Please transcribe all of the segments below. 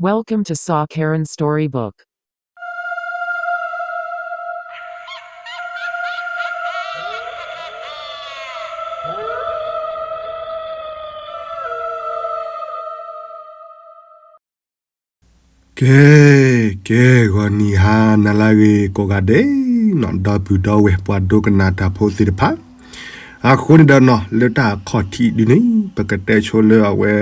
Welcome to Saw Karen Storybook. ကဲ ကဲ ဂီၤနံၤဟါနၤလၢအဂ့ၤ ကိးဂၤဒဲးနီၤ ဒီပုၢ်ဒီဝဲၢ် ပှၤဒိကနၣ်တၢ်ဖိသ့ၣ်တဖၣ်, အဃိန့ၣ်ဒီးနီၤ လၢတၢ်ခီၣ်ထံးဒုန့ၣ် ပကတဲဆိလၢအဝဲ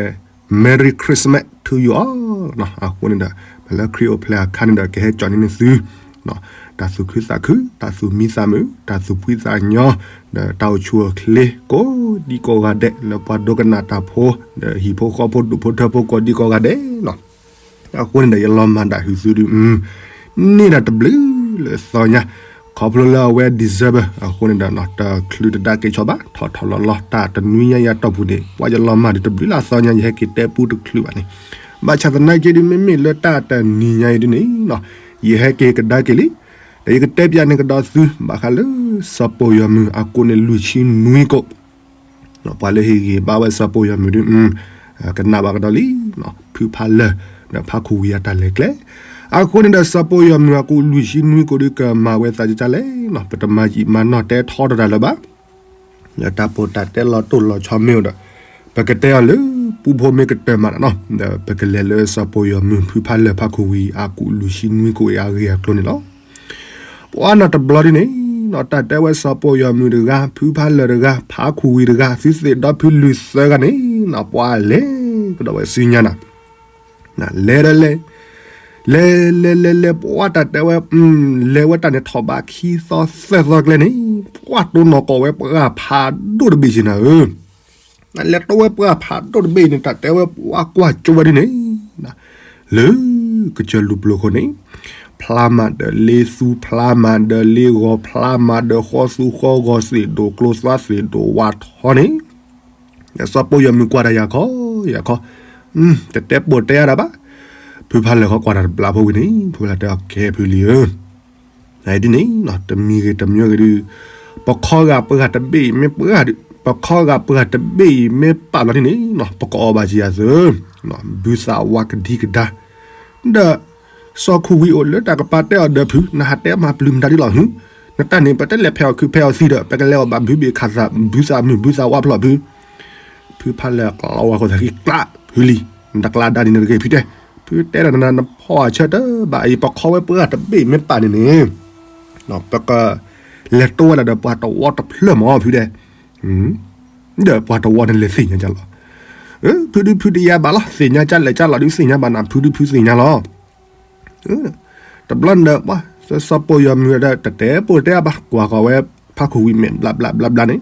Merry Christmas to you all နီၤ. အဃိန့ၣ်ဒီး ပလၢခရံာ်အိၣ်ဖျဲၣ်အခါန့ၣ်ဒီး ကဟဲကၠီၣ်န့ၢ်သု တၢ်သူၣ်ခုသးခု, တၢ်သူၣ်မံသးမုာ်, တၢ်သူၣ်ဖှံသးညီ, ဒီးတၢ်အိၣ်ဆူၣ်အိၣ်ချ့ ကိးဒံကိးဂၤဒဲး လၢပှၤဒိကနၣ်တၢ်ဖိ ဒီးဟံၣ်ဖိဃီဖိဒူၣ်ဖိထၢဖိကိးဒံကိးဂၤဒဲးနီၤ. အဃိန့ၣ်ဒီး ယလီၤမၢ်ဒၣ်ဟုးသုဒု န့ၢ်ဒၣ်တဘျုးလၢသီညါ, ခီဖျိလၢအဝဲ December အဃိန့ၣ်ဒီး တချုးတဒါက့ၤဆီဘၣ် ထီၣ်ထီၣ်လီၤလီၤ တၢ်တနွံညါအံၤအတီၢ်ပူၤန့ၣ် ပှၤယလီၤမၢ်ဒၣ်တဘျုးလၢအသီညါ ယဟဲက့ၤတဲပူတချုးဘၣ်န့ၣ်, ဘၣ်ဆၣ်သနာ်က့ဒု မ့မ့ၢ်လၢတၢ်တနွံညါအံၤဒုန့ၣ်နီၤ ယဟဲက့ၤကဒါက့ၤလံ, ဒီးယကတဲပၠးန့ၢ်ကဒီးသု ဘၣ်ဃးလၢစီၤပီၢ်ယီၤမုၢ်အကိးန့ၣ်လွံၢ်ဆံနွံကိး ပှၤလၢဟ့ၣ်ဂံၢ်ဘါဝဲစီၤပီၢ်ယီၤမုၢ်ဒု ကနၣ်ဘၣ်ကဒီးလံ, ဖုဖးလၢၢ် ဒီးဖးခူၣ်ဝံၤအတၢ်လဲၤကျဲ, အဃိန့ၣ်ဒီး စီၤပီၢ်ယီၤမုၢ်အကိးလွံၢ်ဆံနွံကိးဒု ကမၤဝဲသးကကလဲၣ်နီၤ ပတမၤယံာ်မၤနီၢ်တဲထီတၢ်လၢၤဘၣ် လၢတၢ်ပီးတၢ်တဲလီၤတိၢ်လီၤဆီမ့ၢ်အိၣ်ဒီး ပကတဲအီၤလၢ ပူဖိမ့ၢ်ကတၢၢ်မးနီၤ ဒီးပကလဲၤလၢစီၤပီၢ်ယီၤမုၢ် ဖုဖးလၢၢ်ဖးခူၣ်ဝံၤ အကိးလွံၢ်ဆံနွံကိးအံၤအဂ့ၢ်အကျိၤန့ၣ်လီၤ. ပှၤနီၤတဘျီဒ်န့ၣ်နီၤ တၢ်တဲဝဲစီၤပီၢ်ယီၤမုၢ်တဂၤ ဖုဖးလၢၢ်တဂၤ ဖးခူၣ်ဝံၤတဂၤ သုသ့ၣ်ဒီဖုလုၢ်သၢဂၤန့ၣ်နီၤ ပှၤလဲၤကဒီးဝဲစုညါနီၤ လဲၤဒီးလဲၤ လဲၤလဲၤလဲၤလဲၤ ပှၤတၢ်တဲဝဲ လဲၤဝဲတၢ်န့ၣ် ထီၣ်ဘးခံသီသၢသီကျဲန့ၣ် ပှၤတိၢ်နီၣ်ကိးဝဲပှၢ်ဖးဒိၣ်တဘ့ၣ်က့ၤနၤဧၢ လဲၤတိၢ်ဝဲပှၢ်ဖးဒိၣ်တဘ့ၣ်န့ၣ် တၢ်တဲဝဲပှၤကွၢ်ကၠိဝဲဒ်န့ၣ် လၢ ကစၢၢ်လူၢ်ပျိၤခိၣ်န့ၣ် ဖျါမးဒီးလ့သူ ဖျါမးဒီးလ့ဂီၤ ဖျါမးဒီးဃီသူဃီဂီၤ သ့ၣ်ဒိၣ်ကျိသွါ သ့ၣ်ဒိၣ်ဝါထီန့ၣ် စီၤပီၢ်ယီၤမုၢ်ကွၢ်တၢ်ယၤခီ ယၤခီ တတဲပိာ်တဲအါတၢ်ဘၣ် ဖုဖးလၢၢ်ခီကွၢ်တၢ်တဘျီဖိဝံၤန့ၣ် ဖုဖးလၢၢ်တဲအီၤ ကဲဖုလံၤဧၢ ဒ်န့ၣ်နီၤ တမံၤဂ့ၤတမံၤဂ့ၤဒု ပခီဂာ်ပှၤတဘ့ၣ်အံၤမ့ၢ်ပှၤ ပခီဂာ်ပှၤတဘ့ၣ်အံၤမ့ၢ်ပာ်လီၤဒ်န့ၣ်နီၤ ပကအီၣ်ဘၣ်ကယၤသၢ ဘုသးဝါကဒံကဒါ ဒီး စီၤခူၣ်ဝံၤအိၣ်လၢတၢ်ကပၤတဲအီၤဒီးဖု နဟးတဲမၤပျုၤမတၤဒ်လီၤဟု နတၢ်န့ၣ် ပတလဲၤဖဲးအီၤခုဖဲးအီၤသံဒီး ပကလဲၤအီၣ်ဘၣ်ဘုဘ့ၣ်ခးသး ဘုသးမုၢ်ဘုသးဝါဖျီၣ်ဖု ဖုဖးလၢၢ်ကျီဝါဃိသးက့ၤကျး ဖုလံၤ နတကျးဒါဒ်န့ၣ်တဂ့ၤဖုတဲ ဖုတဲဒီးနနဖီၣ်အဆၢတဘၣ်အံၤ ပခီဝဲပှၤတဘ့ၣ်မ့ၢ်ပာ်န့ၣ်န့ၣ် ပက လဲၤတိဝဲဒၣ်ဒီးပှၤတဝီတဖျၢၣ်မးဖုတဲ ဒီးပှၤတဝီန့ၣ်လဲၤသ့ၣ်ညါကလီၤ ဖုဒုဖုတယါဘၣ်လီၤ သ့ၣ်ညါကလဲၣ်ကလီၤဒု သ့ၣ်ညါဘၣ်နၤ ဖုဒုဖုသ့ၣ်ညါလီၤ တဘျီန့ၣ်ဒီး ပှၤ စီၤပီၢ်ယီၤမုၢ်ဒီး တတဲပိာ်တဲအါဘၣ် ကွၢ်ဃီၤဝဲ ဖးခူၣ်ဝံၤမဲာ်ဘျးဘျးဘျးဘျးန့ၣ်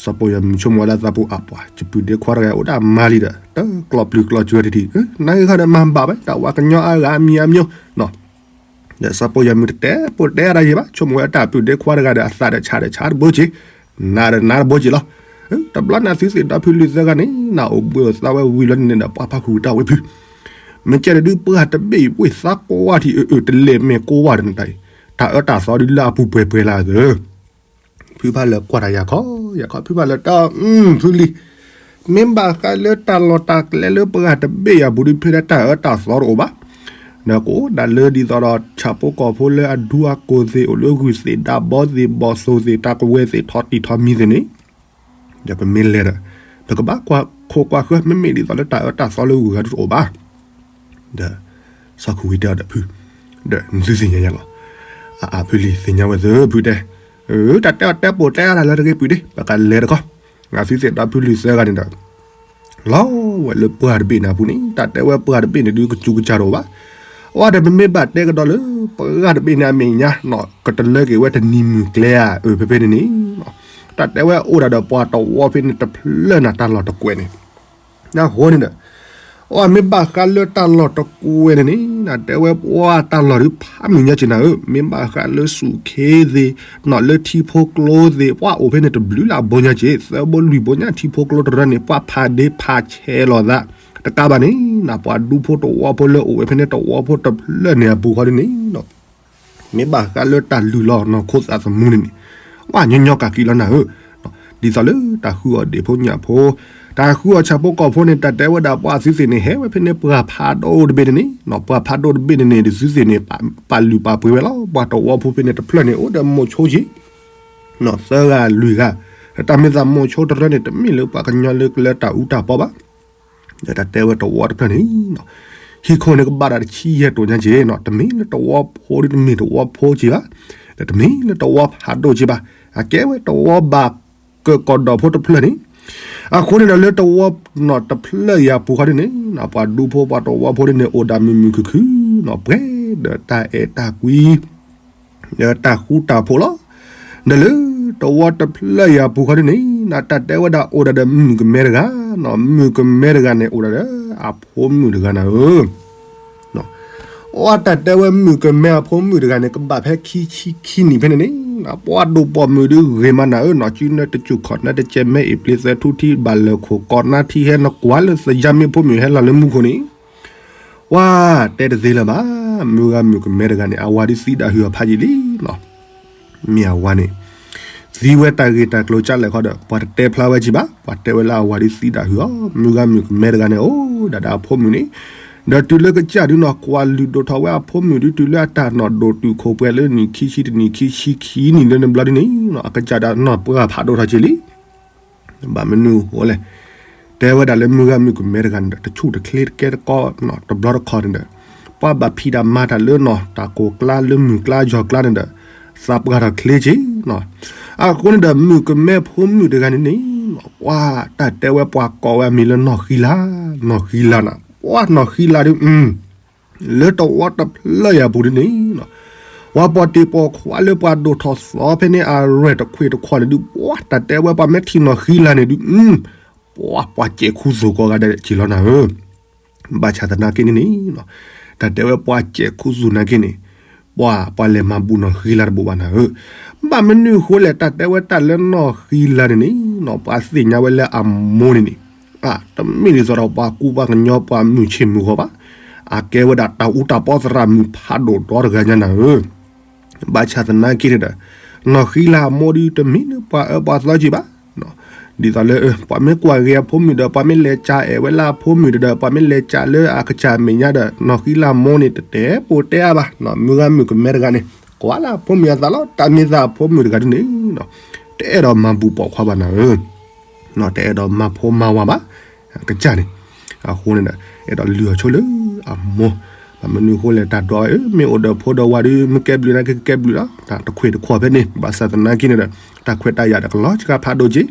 စီၤပီၢ်ယီၤမုၢ်ဆိကမိၣ်ဝဲလၢသးပူၤ အပှၤ ယပုၢ်ဒ့ခွါတဂၤအိၣ်ဒၣ်မါလံဒီး တကျီၢ်ပျုၤကျီၢ်စှၤတထံၣ် နဂ့ၤခီဒီးမၤဘၣ်ဝဲ တၢ်ဝါကညီအါဂၤအမံၤအါမျိၤ ဒီးစီၤပီၢ်ယီၤမုၢ်တတဲပိာ်တဲအါတၢ်ယံၤဘၣ် ဆိကမိၣ်ဝဲတၢ်ပုၢ်ဒ့ခွါတဂၤဒီး အသးဒီးဆးဒီးဆးတဘိက့ၤ နးဒီးနးတဘိက့ၤလီၤ တဘျီန့ၣ်သုသ့ၣ်ဒီဖုလုၢ်သၢဂၤန့ၣ် နအိၣ်ဘှံးအိၣ်သါဝဲဝံၤလီၤန့ၣ်ဒီး ပှၤဖးခူၣ်ဝံၤတၢ်ဝဲဖု မ့ၢ်ကဲဒီးဒုးပှၤတဘ့ၣ်အံၤ ဝ့ၢ်သးကိးဝါထံးအၢအၢ တလဲၤမဲာ်ကိးဝါဒီးနတၢ်အံၤ တၢ်အၢတၢ်သီဒုးလၢအပူၤပှဲၤပှဲၤလၢအသၢ ဖုဖးလၢၢ်ကွၢ်တၢ်ယၤခီ ယၤခီ ဖုဖးလၢၢ်တဲ ဖုလံၤ မ့ၢ်ဘၣ်ဃးလၢတၢ်လီၢ်တၢ်ကျဲလၢပှၤတဘ့ၣ်အံၤအပူၤဒုး ဖဲဒၣ်တၢ်အၢတၢ်သီတအိၣ်ဘၣ် ဒီးကအိၣ်ဒၣ်လၢဒ်သိးဒီး ဆၣ်ဖိကီၢ်ဖိလၢအဒူအကိၢ်သ့ၣ် အိၣ်လၢဂုၢ်သ့ၣ် ဒၣ်ဘီသ့ၣ် ဘီၣ်သိၣ်သ့ၣ် တၢ်ကဝဲၤသ့ၣ် ထီၣ်တံၢ်ထီၣ်မံၤသ့ၣ်န့ၣ် ဒီးပမ့ၢ်လဲၤဒီး ပကဘၣ်ကွၢ်ခိၣ်ကွၢ်ဃၢၤ မ့မ့ၢ်ဒ်သိးလၢတၢ်အၢတၢ်သီလၢဂုၤဂၤဒုးတအိၣ်ဘၣ် ဒီး စီၤခူၣ်ဝံၤတဲအီၤဒီးဖု ဒီးနသုသ့ၣ်ညါယၤလီၤ အအဖုလံၤသ့ၣ်ညါဝဲသၢဖုတဲ တၢ်တဲအီၤတဲပိာ်တဲအါတၢ်လၢတဂ့ၤပုၢ်ဒ့ ပကလဲၤတခီ အသုသ့ၣ်ဒီဖုလုၢ်သၢဂၤန့ၣ်ဒီး လီၤဝဲလၢပှၤတဘ့ၣ်န့ၣ်အပူၤန့ၣ် တၢ်တဲဝဲပှၤတဘ့ၣ်န့ၣ်ဒုးကစူးကစၢ်တအိၣ်ဘၣ် အဝဲဒီးပမ့ၢ်ဘၣ်တဲကဒီးလၢ ပှၤတဘ့ၣ်န့ၣ်အမဲာ်ညါနီၤ ကတလၢက့ၤဝဲတနံၤမုၢ်ကျဲဧါ အၢ ဖဲဖဲန့ၣ်န့ၣ် တၢ်တဲဝဲအိၣ်ဒၣ်ဒီးပှၤတဝီဖဲန့ၣ်တဖျၢၣ်နၤတၢ်လီၢ်တကွဲးန့ၣ် အဃိန့ၣ်ဒီး အဝဲမ့ၢ်ဘၣ်ဃးလၢတၢ်လီၢ်တကွဲးန့ၣ်န့ၣ် တၢ်တဲဝဲပှၤတၢ်လီၢ်ဒုးဖးမုၢ်ညါက့ၤနၤဧၢ မ့ၢ်ဘၣ်ဃးလၢစူၣ်ခ့သ့ၣ် နီၢ်လၢထံဖိကျိသ့ၣ် ပှၤအိၣ်ဖဲန့ၣ်တဘျုးလၢအဘိညါက့ၤ သၢဘိလွံၢ်ဘိညါထံဖိကျိတရၢန့ၣ် ပှၤဖးဒ့ဖးဆဲးလီၤသး တကးဘၣ်န့ၣ် နပှၤဒူဖိတဝီဖိလၢအိၣ်ဝဲဖဲန့ၣ်တဝီဖိတဖျၢၣ်န့ၣ်အပူၤဃီဒ်န့ၣ် မ့ၢ်ဘၣ်ဃးလၢတၢ်လုၢ်လီၤနီၢ်ခိသးသမူန့ၣ်န့ၣ် ပှၤညီညီကးက့ၤလီၤနၤဧၢ ဒ်သိးလၢတၢ်ဃုအီၣ်ဒ့ၣ်ဖိညၣ်ဖိ တၢ်ဃုအီၣ်ဆၣ်ဖိကီၢ်ဖိန့ၣ် တၢ်တဲဝဲဒၣ်ပှၤအသုးသ့ၣ်န့ၣ် ဟဲဝဲဖဲန့ၣ် ပှၢ်ဖးဒိၣ်တဘ့ၣ်န့ၣ်န့ၣ်, ပှၢ်ဖးဒိၣ်တဘ့ၣ်န့ၣ်န့ၣ် တသုးသ့ၣ်န့ၣ် ပာ်လုၢ်ပာ်ပှ့ၤဝဲလီၤ. ပှၤတဝီဖိဖဲန့ၣ်တဖျၢၣ်န့ၣ် အိၣ်ဒီးမိၤဆိက့ သၢဂၤလွံၢ်ဂၤ, တၢ်မ့ၢ်သးမိၤဆိတရၢန့ၣ် တမ့ၢ်လၢပှၤကညီလၢကလၢတၢ်အူတၢ်ပီဘၣ်. ဒီးတၢ်တဲဝဲတဝီတဖျၢၣ်န့ၣ်, ဟံၣ်ခိၣ်န့ၣ်ကဘၣ်ဒီးတဆံယဲၢ်တိၢ်ညါက့ၤ, တမ့ၢ်လၢတဝီဖိဒီးတမ့ၢ်တဝီဖိက့ၤဘၣ်, ဒီးတမ့ၢ်လၢတဝီဖးဒိၣ်က့ၤဘၣ်, အကဲဝဲတဝီဘၣ်ကၢၢ်ကီၢ်ဒီးဖိတဖျၢၣ်န့ၣ်, အဃိန့ၣ်ဒီးလၢတဝီနီၢ်တဖျၢၣ်အံၤအပူၤဃီဒ်န့ၣ်, ပှၤဒူဖိပှၤတဝီဖိဒ်န့ၣ် အိၣ်ဒၣ်မုာ်မုာ်ခုၣ်ခုၣ်နီၢ် ပှဲၤဒီးတၢ်အဲၣ်တၢ်ကွံ ဒီးတၢ်ဃူတၢ်ဖိးလီၤ. ဒီးလၢတဝီတဖျၢၣ်အံၤအပူၤဃီဒ်န့ၣ်, တၢ်တဲဝဲဒၣ်အိၣ်ဒၣ်ဒီးမုၣ်ကမဲတဂၤ, မုၣ်ကမဲတဂၤန့ၣ် အိၣ်ဒၣ်ဒီးအဖိမုၣ်တဂၤနၤဧၢ. အတၢ်တဲဝဲမုၣ်ကမဲအဖိမုၣ်တဂၤန့ၣ် ကဘၣ်ဖဲခံဆံခံနံၣ်ဖဲန့ၣ်န့ၣ်, ပှၤဒိၣ်ပိာ်မုၣ်ဒုးဂ့ၤမးနၤဧၢ, နီၢ်စုနဲတစူၢ်ခီၣ်နဲတကဲး မဲအ့ၣ်ပျ့ၤသၢထူထံးဘၣ်လၢာ်ခိၣ်ကီးနါထံဟဲနကွၢ်လၢသယါမ့ၢ်ဖိမုၣ်ဟဲလီၤလၢမူခိၣ်န့ၣ် ပှၤတဲတသ့လၢၤဘၣ်. မုၢ်ဂၤမုၣ်ကမဲတဂၤန့ၣ် အဝၤဒုးသံဒၣ်ဟုၣ်အဖးယံာ်လံနီၤ. မ့ၢ်အဝၤန့ၣ် သံဝဲတၢ်ဂ့ၢ်တၢ်ကျိၤကၢ်လဲၣ်ခီဒီး ပှၤတတဲဖျါဝဲက့ၤဘၣ်. ပှၤတဲဝဲလၢအဝၤဒုးသံဒၣ်ဟုၣ်အီၤ. မုၢ်ဂၤမုၣ်ကမဲတဂၤန့ၣ် အိၣ်ဒၣ်ဒီးအဖိမုၣ်န့ၣ်, ဒီးတုၤလၢကစၢ်ဒုးနီၤ ကွၢ်လုၢ်ဒိၣ်ထီၣ်ဝဲအဖိမုၣ်ဒုး တုၤလၢအတၢ်နီၢ်ဒိၣ်တုာ်ခိၣ်ပှဲၤလၢနံၣ်ခံဆံတနံၣ်ခံဆံခံနံၣ်လၢနဘျီဒ်န့ၣ်, အကစၢ်ဒၣ်နီၢ်ပှၢ်ဖးဒိၣ်ထီၣ်က့ၤလံ. ဘၣ်မနုၤအဃိလဲၣ်, တဲဝဲဒၣ်လၢမုၢ်ဂၤမုၣ်ကမဲတဂၤန့ၣ်ဒီး တဆူၣ်တချ့တကဲတကီ တဘျီတခီၣ်န့ၣ်ဒီး ပှၤဘၣ်ဖံးတၢ်မၤတၢ်လၢနီၤ တၢ်ကိၢ်ကျါလၢမုၢ်ကျါယီၤကျါန့ၣ်ဒီး သးပှၢ်ထီၣ်ချ့က့ၤနီၤ. အဃိန့ၣ်ဒီး မုၣ်ကမဲဖိမုၣ်တဂၤန့ၣ်န့ၣ် ပှၤတၢ်တဲဝဲပှၤကိးဝဲအမံၤလၢနီၢ်ဃံလၤ, နီၢ်ဃံလၤနၤ, ပှၤနီၢ်ဃံလၤဒုး လၢတဝီတဖျၢၣ်အံၤအပူၤဒ်န့ၣ်, ပှၤပိာ်တံၢ်ပိာ်ခွါလၢပှၤဒိၣ်ထီၣ်သီဖဲန့ၣ် အရဲၣ်တခွ့ၣ်တခွီၣ်န့ၣ်ဒုး ပှၤတၢ်တဲဝဲပှၤမ့ၢ်ထံၣ်နီၢ်ဃံလၤန့ၣ်ဒုး, ပှၤ ပှၤစဲးခူသူၣ်ကိးဂၤဒဲးက့ၤလီၤနၤဧၢ. ဘၣ်ဆၣ်သနာ်က့န့ၣ်န့ၣ်, တၢ်တဲဝဲပှၤစဲးခူသူၣ်နာ်က့န့ၣ်, ပှၤ ပှၤလဲၤမၤဘူၣ်နီၢ်ဃံလၤတဘိးဘၣ်နၤဧၢ. ဘၣ်မနုၤအဃိလဲၣ် တၢ်တဲဝဲတၢ်လၢနီၢ်ဃံလၤန့ၣ်န့ၣ်, ပှၤသ့ၣ်ညါဝဲလၢအမိၢ်န့ၣ်န့ၣ် တမ့ၢ်ဒ်သိးဒီးပှၤကူပှၤကညီပှၤမုၢ်ဆ့ၣ်မုၢ်ဂီၤဘၣ်. အကဲဝဲဒၣ်တၢ်အူတၢ်ပီသရၣ်မုၣ်ဖးဒိၣ်ဒီတဂၤညါနၤဧၢ. ဘၣ်ဆၣ်သနာ်က့န့ၣ်ဒီး, နီၢ်ဃံလၤအမိၢ်ဒုးတမ့ၢ်လၢပှၤအၢပှၤသီက့ၤဘၣ်. ဒ်သိးလၢ ပှၤမ့ၢ်ကွၢ်ဂ့ၤအဖိမုၣ်ဒီး ပှၤမ့ၢ်လဲၤကၠးအဲၣ်ဝဲလၢအဖိမုၣ်ဒီး ပှၤမ့ၢ်လဲၤကၠးလၢအကစၢ်မဲာ်ညါဒီး နီၢ်ဃံလၤအမိၢ်န့ၣ် တတဲပိာ်တဲအါဘၣ်. မုၢ်ဂၤမုၣ်ကမဲတဂၤန့ၣ် ကွၢ်လၢအဖိမုၣ်အသးလီၤ. တၢ်မ့ၢ်သးအဖိမုၣ်တဂၤဒ်န့ၣ်, တအဲၣ်ဒိးမၤဘူၣ်ပိာ်ခွါဘၣ်နၤဧၢ. တအဲၣ်ဒိးမၤဖိမၤဝၤဘၣ်. အကစၢ်န့ၣ်, အဃိန့ၣ်ဒီး အဲၣ်ဒိးလုၢ်အီၤဆိလၢအမိၢ်. ဘၣ်မနုၤအဃိလဲၣ် တၢ်ဒွးဝဲ မ့ၢ်အိၣ်ဒီးဖိဒီးဝၤဒုး မ့ၢ်ကဲဘျုးနာ်က့ကဲဘျုးလီၤ. တၢ်တခွ့ၣ်တခွီၣ်ဖဲန့ၣ် ဘၣ်ဆၣ်သနာ်က့န့ၣ်ဒီး တၢ်ခွဲးတၢ်ယာ်ဒီးကလီၤစှၤဖးဒိၣ်က့ၤ,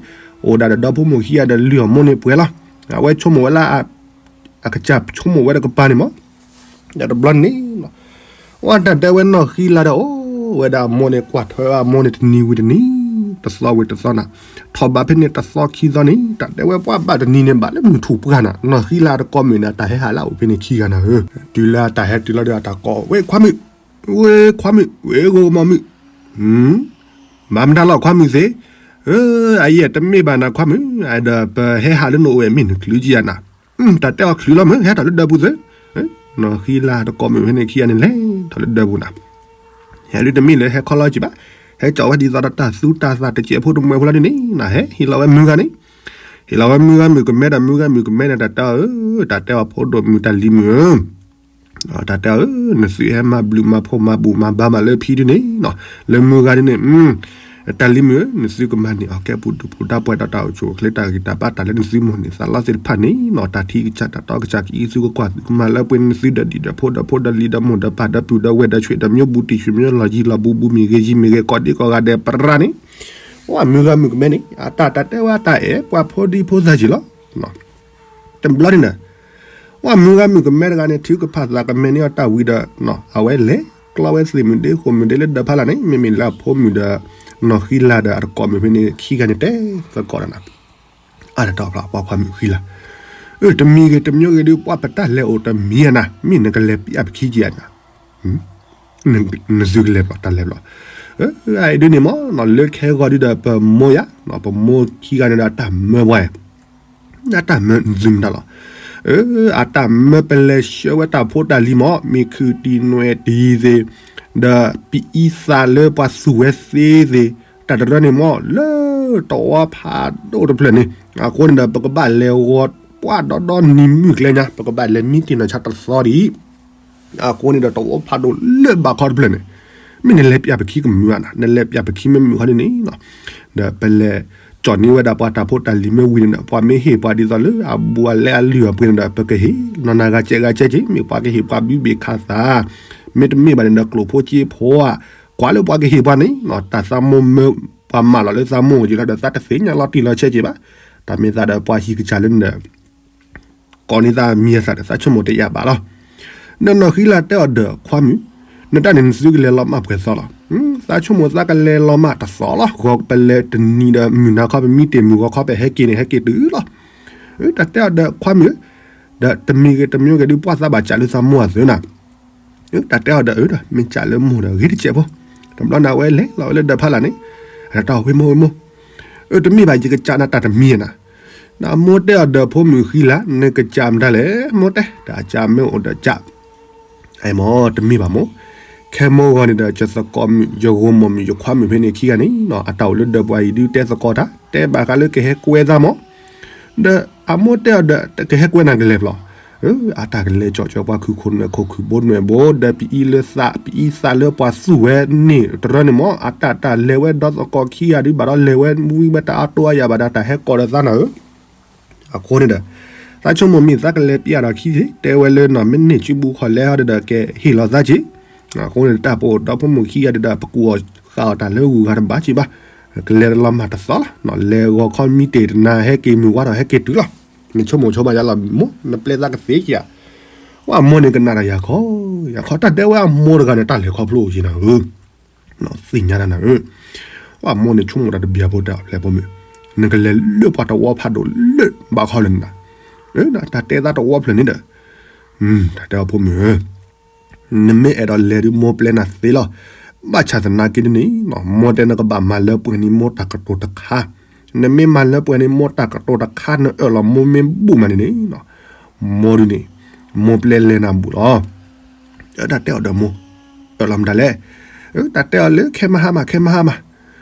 အိၣ်ဒၣ်ဒီးဒီဖိမိၢ်ခံဂၤဒီးလုၢ်အီၤမိၢ်န့ၣ်ပှဲၤလီၤ. အဝဲဆိကမိၣ်ဝဲလၢ အကစၢ်ဆိကမိၣ်ဝဲတကပၤန့ၣ်မး, ဒီးတဘျီန့ၣ် ဝဲတၢ်တဲဝဲနီၢ်ဃံလၤဒီး အိၣ်ဝဲဒၣ်အမိၢ်န့ၣ် ကွၢ်ထွဲအမိၢ်န့ၣ် တနံၤဝံၤတနံၤ, တသီဝံၤတသီနၤ, ထီၣ်ဘးဖဲန့ၣ်တသီခံသီန့ၣ် တၢ်တဲဝဲပှၤဘၣ်တနံၤန့ၣ် ဘၣ်လၢမုၢ်ထူၣ်ပှၢ်နၤ, နီၢ်ဃံလၤတကိးမုၣ်န့ၣ် တၢ်ဟဲဟးလၢအအိၣ်ဖဲန့ၣ်ခံဂၤနၤဧၢ. တုၤလၢအတၢ်ဟဲတုၤလီၤဒီး အတၢ်ကိးဝဲခွါမုၣ်, ဝဲခွါမုၣ်, ဝဲဂိၢ်မီၢ်မုၣ်, မၤမတၤလီၤခွါမုၣ်သ့ၣ်, အအံၤတမ့ၢ်ဘၣ်နၤခွါမုၣ်, ဒီးပဟဲဟးလၢနအိၣ်ဝဲမ့ၢ်နချုးကံယၤနၤ, တၢ်တဲအီၤချုးလီၤမုၢ် ဟဲထီၣ်လၢဒၢးပူၤသ့ၣ်, နီၢ်ဃံလၤတကိးမုၣ်ဖဲန့ၣ်ခံဂၤန့ၣ် လဲၤထီၣ်လၢဒၢးပူၤနၤ, ဟဲလၢတမ့ၢ်လၢဟဲခီလီၤကံဘၣ်, ဟဲကၠီဝဲဒ်သိးဒီးတၢ်သူတၢ်သၣ်တစဲးဖိတမှဲဖိလီၤဒ်န့ၣ်, ဟဲဟ့ၣ်လီၤဝဲမုၢ်ဂၤန့ၣ်, ဟ့ၣ်လီၤဝဲမုၢ်ဂၤမုၣ်ကမဲဒီး မုၢ်ဂၤမုၣ်ကမဲန့ၣ် တၢ်တဲအီၤဧၢ, တၢ်တဲအီၤဖိဒိၣ်မုၣ်တၢ်လံၤမုၣ်ဧၢ တၢ်တဲအီၤ နသုဟဲမၤဘျုးမၤဖှိၣ်မၤဘူၣ်မၤဘါမးလၢဖံဒ်န့ၣ်, လၢမုၢ်ဂၤဒ်န့ၣ်, တၢ်လံၤမုၣ်ဧၢ, နသုကမၤန့ၢ်အီၤကဲပူၤဒုးပူၤတၢ်ပှဲၤဒီးတၢ်အိၣ်ဆူၣ်အိၣ်ချ့ တၢ်ဂံၢ်တၢ်ဘါတၢ်လၢနသုမိၢ်န့ၢ်သးလီသ့ၣ်တဖၣ်န့ၣ်, တၢ်ထံကစၢ်တၢ်တီကစၢ်ကအံးသုကကွၢ်သုကမၤလၢပှဲၤန့ၣ် နသုဒီးဒံၣ်ဒီးဖိဒီးဖိဒီးလံၤဒီးမိၢ်ဒီးပၢ်ဒီးပုၢ်ဒီးဝဲၢ်ဒီးဆွေဒီးမျိုး ဘူးတံၢ်ဆွေမျိုးလီၤယံၤလီၤဘူးဘူးမ့ၢ်ဂ့ၤ ယံၤမ့ၢ်ဂ့ၤကိးဒံကိးဂၤဒဲးပရၢန့ၣ်, ဝဲမုၢ်ဂၤမုၣ်ကမဲန့ၣ် အတၢ်တၢ်တဲဝဲတၢ်အဲၣ်ပှၤဖိဒံဖိသၣ်က့ၤလီၤ. တဘျီန့ၣ်ဒီး ဝဲမုၢ်ဂၤမုၣ်ကမဲတဂၤန့ၣ် ထုကဖၣ်သးကမဲန့ၢ်အီၤတၢ်ဝံၤဒီး အဝဲလဲၤကျီဝဲသ့ၣ်မုၢ်ဒ့ဃိၣ်မုၢ်ဒ့လၢဒၢးဖးလၢ်န့ၣ် မ့မ့ၢ်လၢအဖိမုၣ်ဒီး နီၢ်ဃံလၤဒီးအတကိးမုၣ်ဖဲန့ၣ်ခံဂၤန့ၣ်တဲသကိးဒီးနၤ, အါတတီၢ်ဖျါပှၤခွါမုၣ်ဃံလၤ, အၢ တမံၤဂ့ၤတမျိုးဂ့ၤဒုး ပှၤပတၢ်လဲၤအိၣ်တမံၤအနၤ မ့ၢ်နကလဲၤပံအပခံက့ၤအနၤ နသုကလဲၤဘျီ တၢ်လဲၤဘျီ, အဒ်န့ၣ်မ့ၢ် လၢခဲဂီၤဒုဒီးပမိၢ်ယါ ပမိၢ်ခံဂၤန့ၣ်ဒီးအတၢ်မၢပှၤ, အတၢ်မၢနသုမတၤလီၤ, အတၢ်မၢပလဲၤဆှၢဝဲတၢ်ဖိတၢ်လံၤမ့ၢ် မ့ၢ်ခုၣ်တံၢ်နွဲၣ်တံၢ်သ့ၣ်, ဒီးပအံသးလၢပှၤသူၣ်ဝဲသ့သ့ၣ်, တၢ်တရၢန့ၣ်မ့ၢ် လၢ တဝီဖးဒိၣ်တဖျၢၣ်န့ၣ်, အဃိန့ၣ်ဒီး ပကဘၣ်လဲၤဂီၤပှၢ်ဒီဒီနံၤမုၢ်ကျဲညါ, ပကဘၣ်လဲၤမံတ့ၢ်နီၢ်ဆါတသီဒံး. အဃိန့ၣ်ဒီး တဝီဖးဒိၣ်လၢဘးခီတဖျၢၣ်န့ၣ်, မ့ၢ်နလဲၤပျးပခံကမုာ်ဧါနီၤ, နလဲၤပျးပခံမ့ၢ်မုာ်ခီန့ၣ်န့ၣ်, ဒီးပလဲၤကၠီၣ်န့ၢ်ဝဲဒၣ်ပှၤတၢ်ဖိတၢ်လံၤမ့ၢ်ဝံၤန့ၣ်ဒီး ပှၤမ့ၢ်ဟ့ၣ်ပှၤဒ်သိးလၢအဘူးအလဲအလုၢ်အပှ့ၤန့ၣ်ဒီး ပကဟ့ၣ်နီၢ်နၤဂၤကဲးဂၤကဲးက့ၤ, မ့ၢ်ပှၤကဟ့ၣ်ပှၤဘုဘ့ၣ်ခးသး, မ့တမ့ၢ်ဘၣ်န့ၣ်ဒီး ကျိၣ်ဖိစ့ဖိဧါ, ကွၢ်လၢပှၤကဟ့ၣ်ပှၤန့ၣ်, တၢ်သးမိၢ်မၢပှၤမၢလီၤလၢသးမိၢ်က့ၤလီၤဒီး သးတသ့ၣ်ညါလီၤတံၢ်လီၤဆဲးက့ၤဘၣ်, တၢ်မ့ၢ်သးဒီးပှၤဟံၣ်ကစၢ်လၢန့ၣ်ဒီး ကိးန့ၢ်သးမံၤအသးဒီး သးဆိကမိၣ်တယာ်ဘၣ်လီၤ. နီၢ်နီၢ်ဃံလၤတဲအီၤဒီး ခွါမုၣ်, နတၢ်န့ၣ်နသုကလဲၤလီၤမၢ်ပှဲၤသီလီၤ. သးဆိကမိၣ်သးကလဲၤလီၤမၢ်တသီလီၤ, ဂီၤပလဲၤတနံၤဒီးမုၢ်နၤခီပမံတ့ၢ်မုၢ်ဂီၤခီပဟဲက့ၤန့ၣ် ဟဲက့ၤတုၤလီၤ. တၢ်တဲအီၤဒီး ခွါမုၣ်, ဒီးတမံၤဂ့ၤတမံၤဂ့ၤဒုး ပှၢ်သးဘၣ်စးလၢသးမိၢ်အသုးနၤ တၢ်တဲအီၤဒီး အၢ ဒီးမ့ၢ်စးလၢမိၢ်ဒီး ဂ့ၤတစဲးဖိ, တဘျီန့ၣ် အဝဲလဲၤလီၤဝဲလၢဒၢးဖးလာ်န့ၣ်, တၢ်ဝ့ၢ်မိၢ်ဝ့ၢ်မိၢ်, အၢ တမ့ၢ်ဘၣ် ယကစးနၤတၢ်တမံၤနၤ, ဒီးမိၢ်တဲအီၤဒီး ဖိမုၣ်ဃံလၤ နကစးမတၤလဲၣ်, မိၢ်တဲ တၢ်အစးမ့ၢ်အိၣ်ဒီးစး အမ့ၢ်တမ့ၢ်ဘၣ်မိၢ်, ခဲမိၢ်ဂီၤန့ၣ်ဒီး ယသကိးမုၣ် ယဂိၤမီၢ်မုၣ် ယခွါမုၣ်ဖဲန့ၣ်ခံဂၤန့ၣ် အတၢ်အိၣ်လၢဒၢးပှၤအံၤဒုးတဲသကိးတၢ် တဲဘၣ်ဃးလၢကဟဲကွဲသးမၢ်, ဒီးအမိၢ်တဲအီၤဒီး ကဟဲကွဲနၤကလဲၤဖျီ, အတၢ်ကလဲၤကၠီၣ်ကၠီပှၤခုၣ်ခိၣ်နွဲၣ်ခိၣ်ခုၣ်ဘိနွဲၣ်ဘိ ဒီးပအံၤလၢသး ပအံၤသးလၢပှၤသူၣ်ဝဲန့ၣ်တရၢန့ၣ်မၢ်, အတၢ်တၢ်လဲၤဝဲဒီသကိးခံဂၤဒုး ဘၣ်ဒီးလဲၤဝဲဝံၤဝဲတၢ်အါတိအါယၤဘၣ်ဒီး တၢ်ဟဲကိးဒီးသးနၤဧၢ အဃိန့ၣ်ဒီး သးဆိကမိၣ်မ့ၢ်သးကလဲၤပျးဒီးခံက့ၤ တဲဝဲလၢနီၢ်မ့ၢ်န့ၢ်စုပူၤခီၣ်လဲဟီဒီး ကဟ့ၣ်လီၤသးက့ၤ, အဃိန့ၣ် တၢ်ပအိၣ်ဒီဖိမိၢ်ခံဂၤဒီး ပကူၣ်အီၣ်ဃာ်အီၣ်တၢ်လၢဂုၤဂၤတဘၣ်က့ၤဘၣ်, ကလဲၤတလီၤမၢ်တသီလီၤ, လဲၤဂီၤခီမံတ့ၢ်တနၤ ဟဲက့ၤမုၢ်ဝါထီၣ်ဟဲက့ၤတုၤလီၤ, နဆိကမိၣ်ဆိဘၣ်ယါလီၤမိၢ် နပျဲသးကသ့က့ၤဧါ, ဝဲအမိၢ်န့ၣ်ကနၣ်တၢ်ယၤခီ, ယၤခီ တၢ်တဲဝဲအမိၢ်တဂၤန့ၣ် တၢ်လဲၤခီဖျိက့ၤနၤဧၢ သ့ၣ်ညါတၢ်နၤဧၢ, ပှၤမိၢ်န့ၣ်ဆိကမိၣ်တၢ်တဘျီဖိတၢ်ဖျဲးဖိမုၣ်, နကလဲၤလၢပှၤတဝီဖးဒိၣ်လၢဘးခီလၢနၤ, တၢ်တဲသးတဝီဖျၢၣ်န့ၣ်ဒီး, တၢ်တဲအီၤဖိမုၣ်ဧၢ, နမ့ၢ်အဲၣ်ဒိးလဲၤဒုးမိၢ်ပျဲနၤသ့လီၤ, ဘၣ်ဆၣ်သနာ်က့ဒ်န့ၣ်, မိၢ်တဲနကဘၣ်မၤလၢပှဲၤန့ၢ်မိၢ်တၢ်ကတိၤတခါ, နမ့ၢ်မၤလၢပှဲၤန့ၢ်မိၢ်တၢ်ကတိၤတခါ နအၢၣ်လီၤမိၢ်မ့ၢ်ဘူၣ်မးန့ၣ်န့ၣ် မိၢ်ဒုန့ၣ်, မိၢ်ပျဲလဲၤနၤဘူၣ်လီၤ, တၢ်တဲအီၤဒီးမိၢ်, အၢၣ်လီၤမတၤလဲၣ်, တၢ်တဲအီၤလၢခဲမဟါမး ခဲမဟါမး,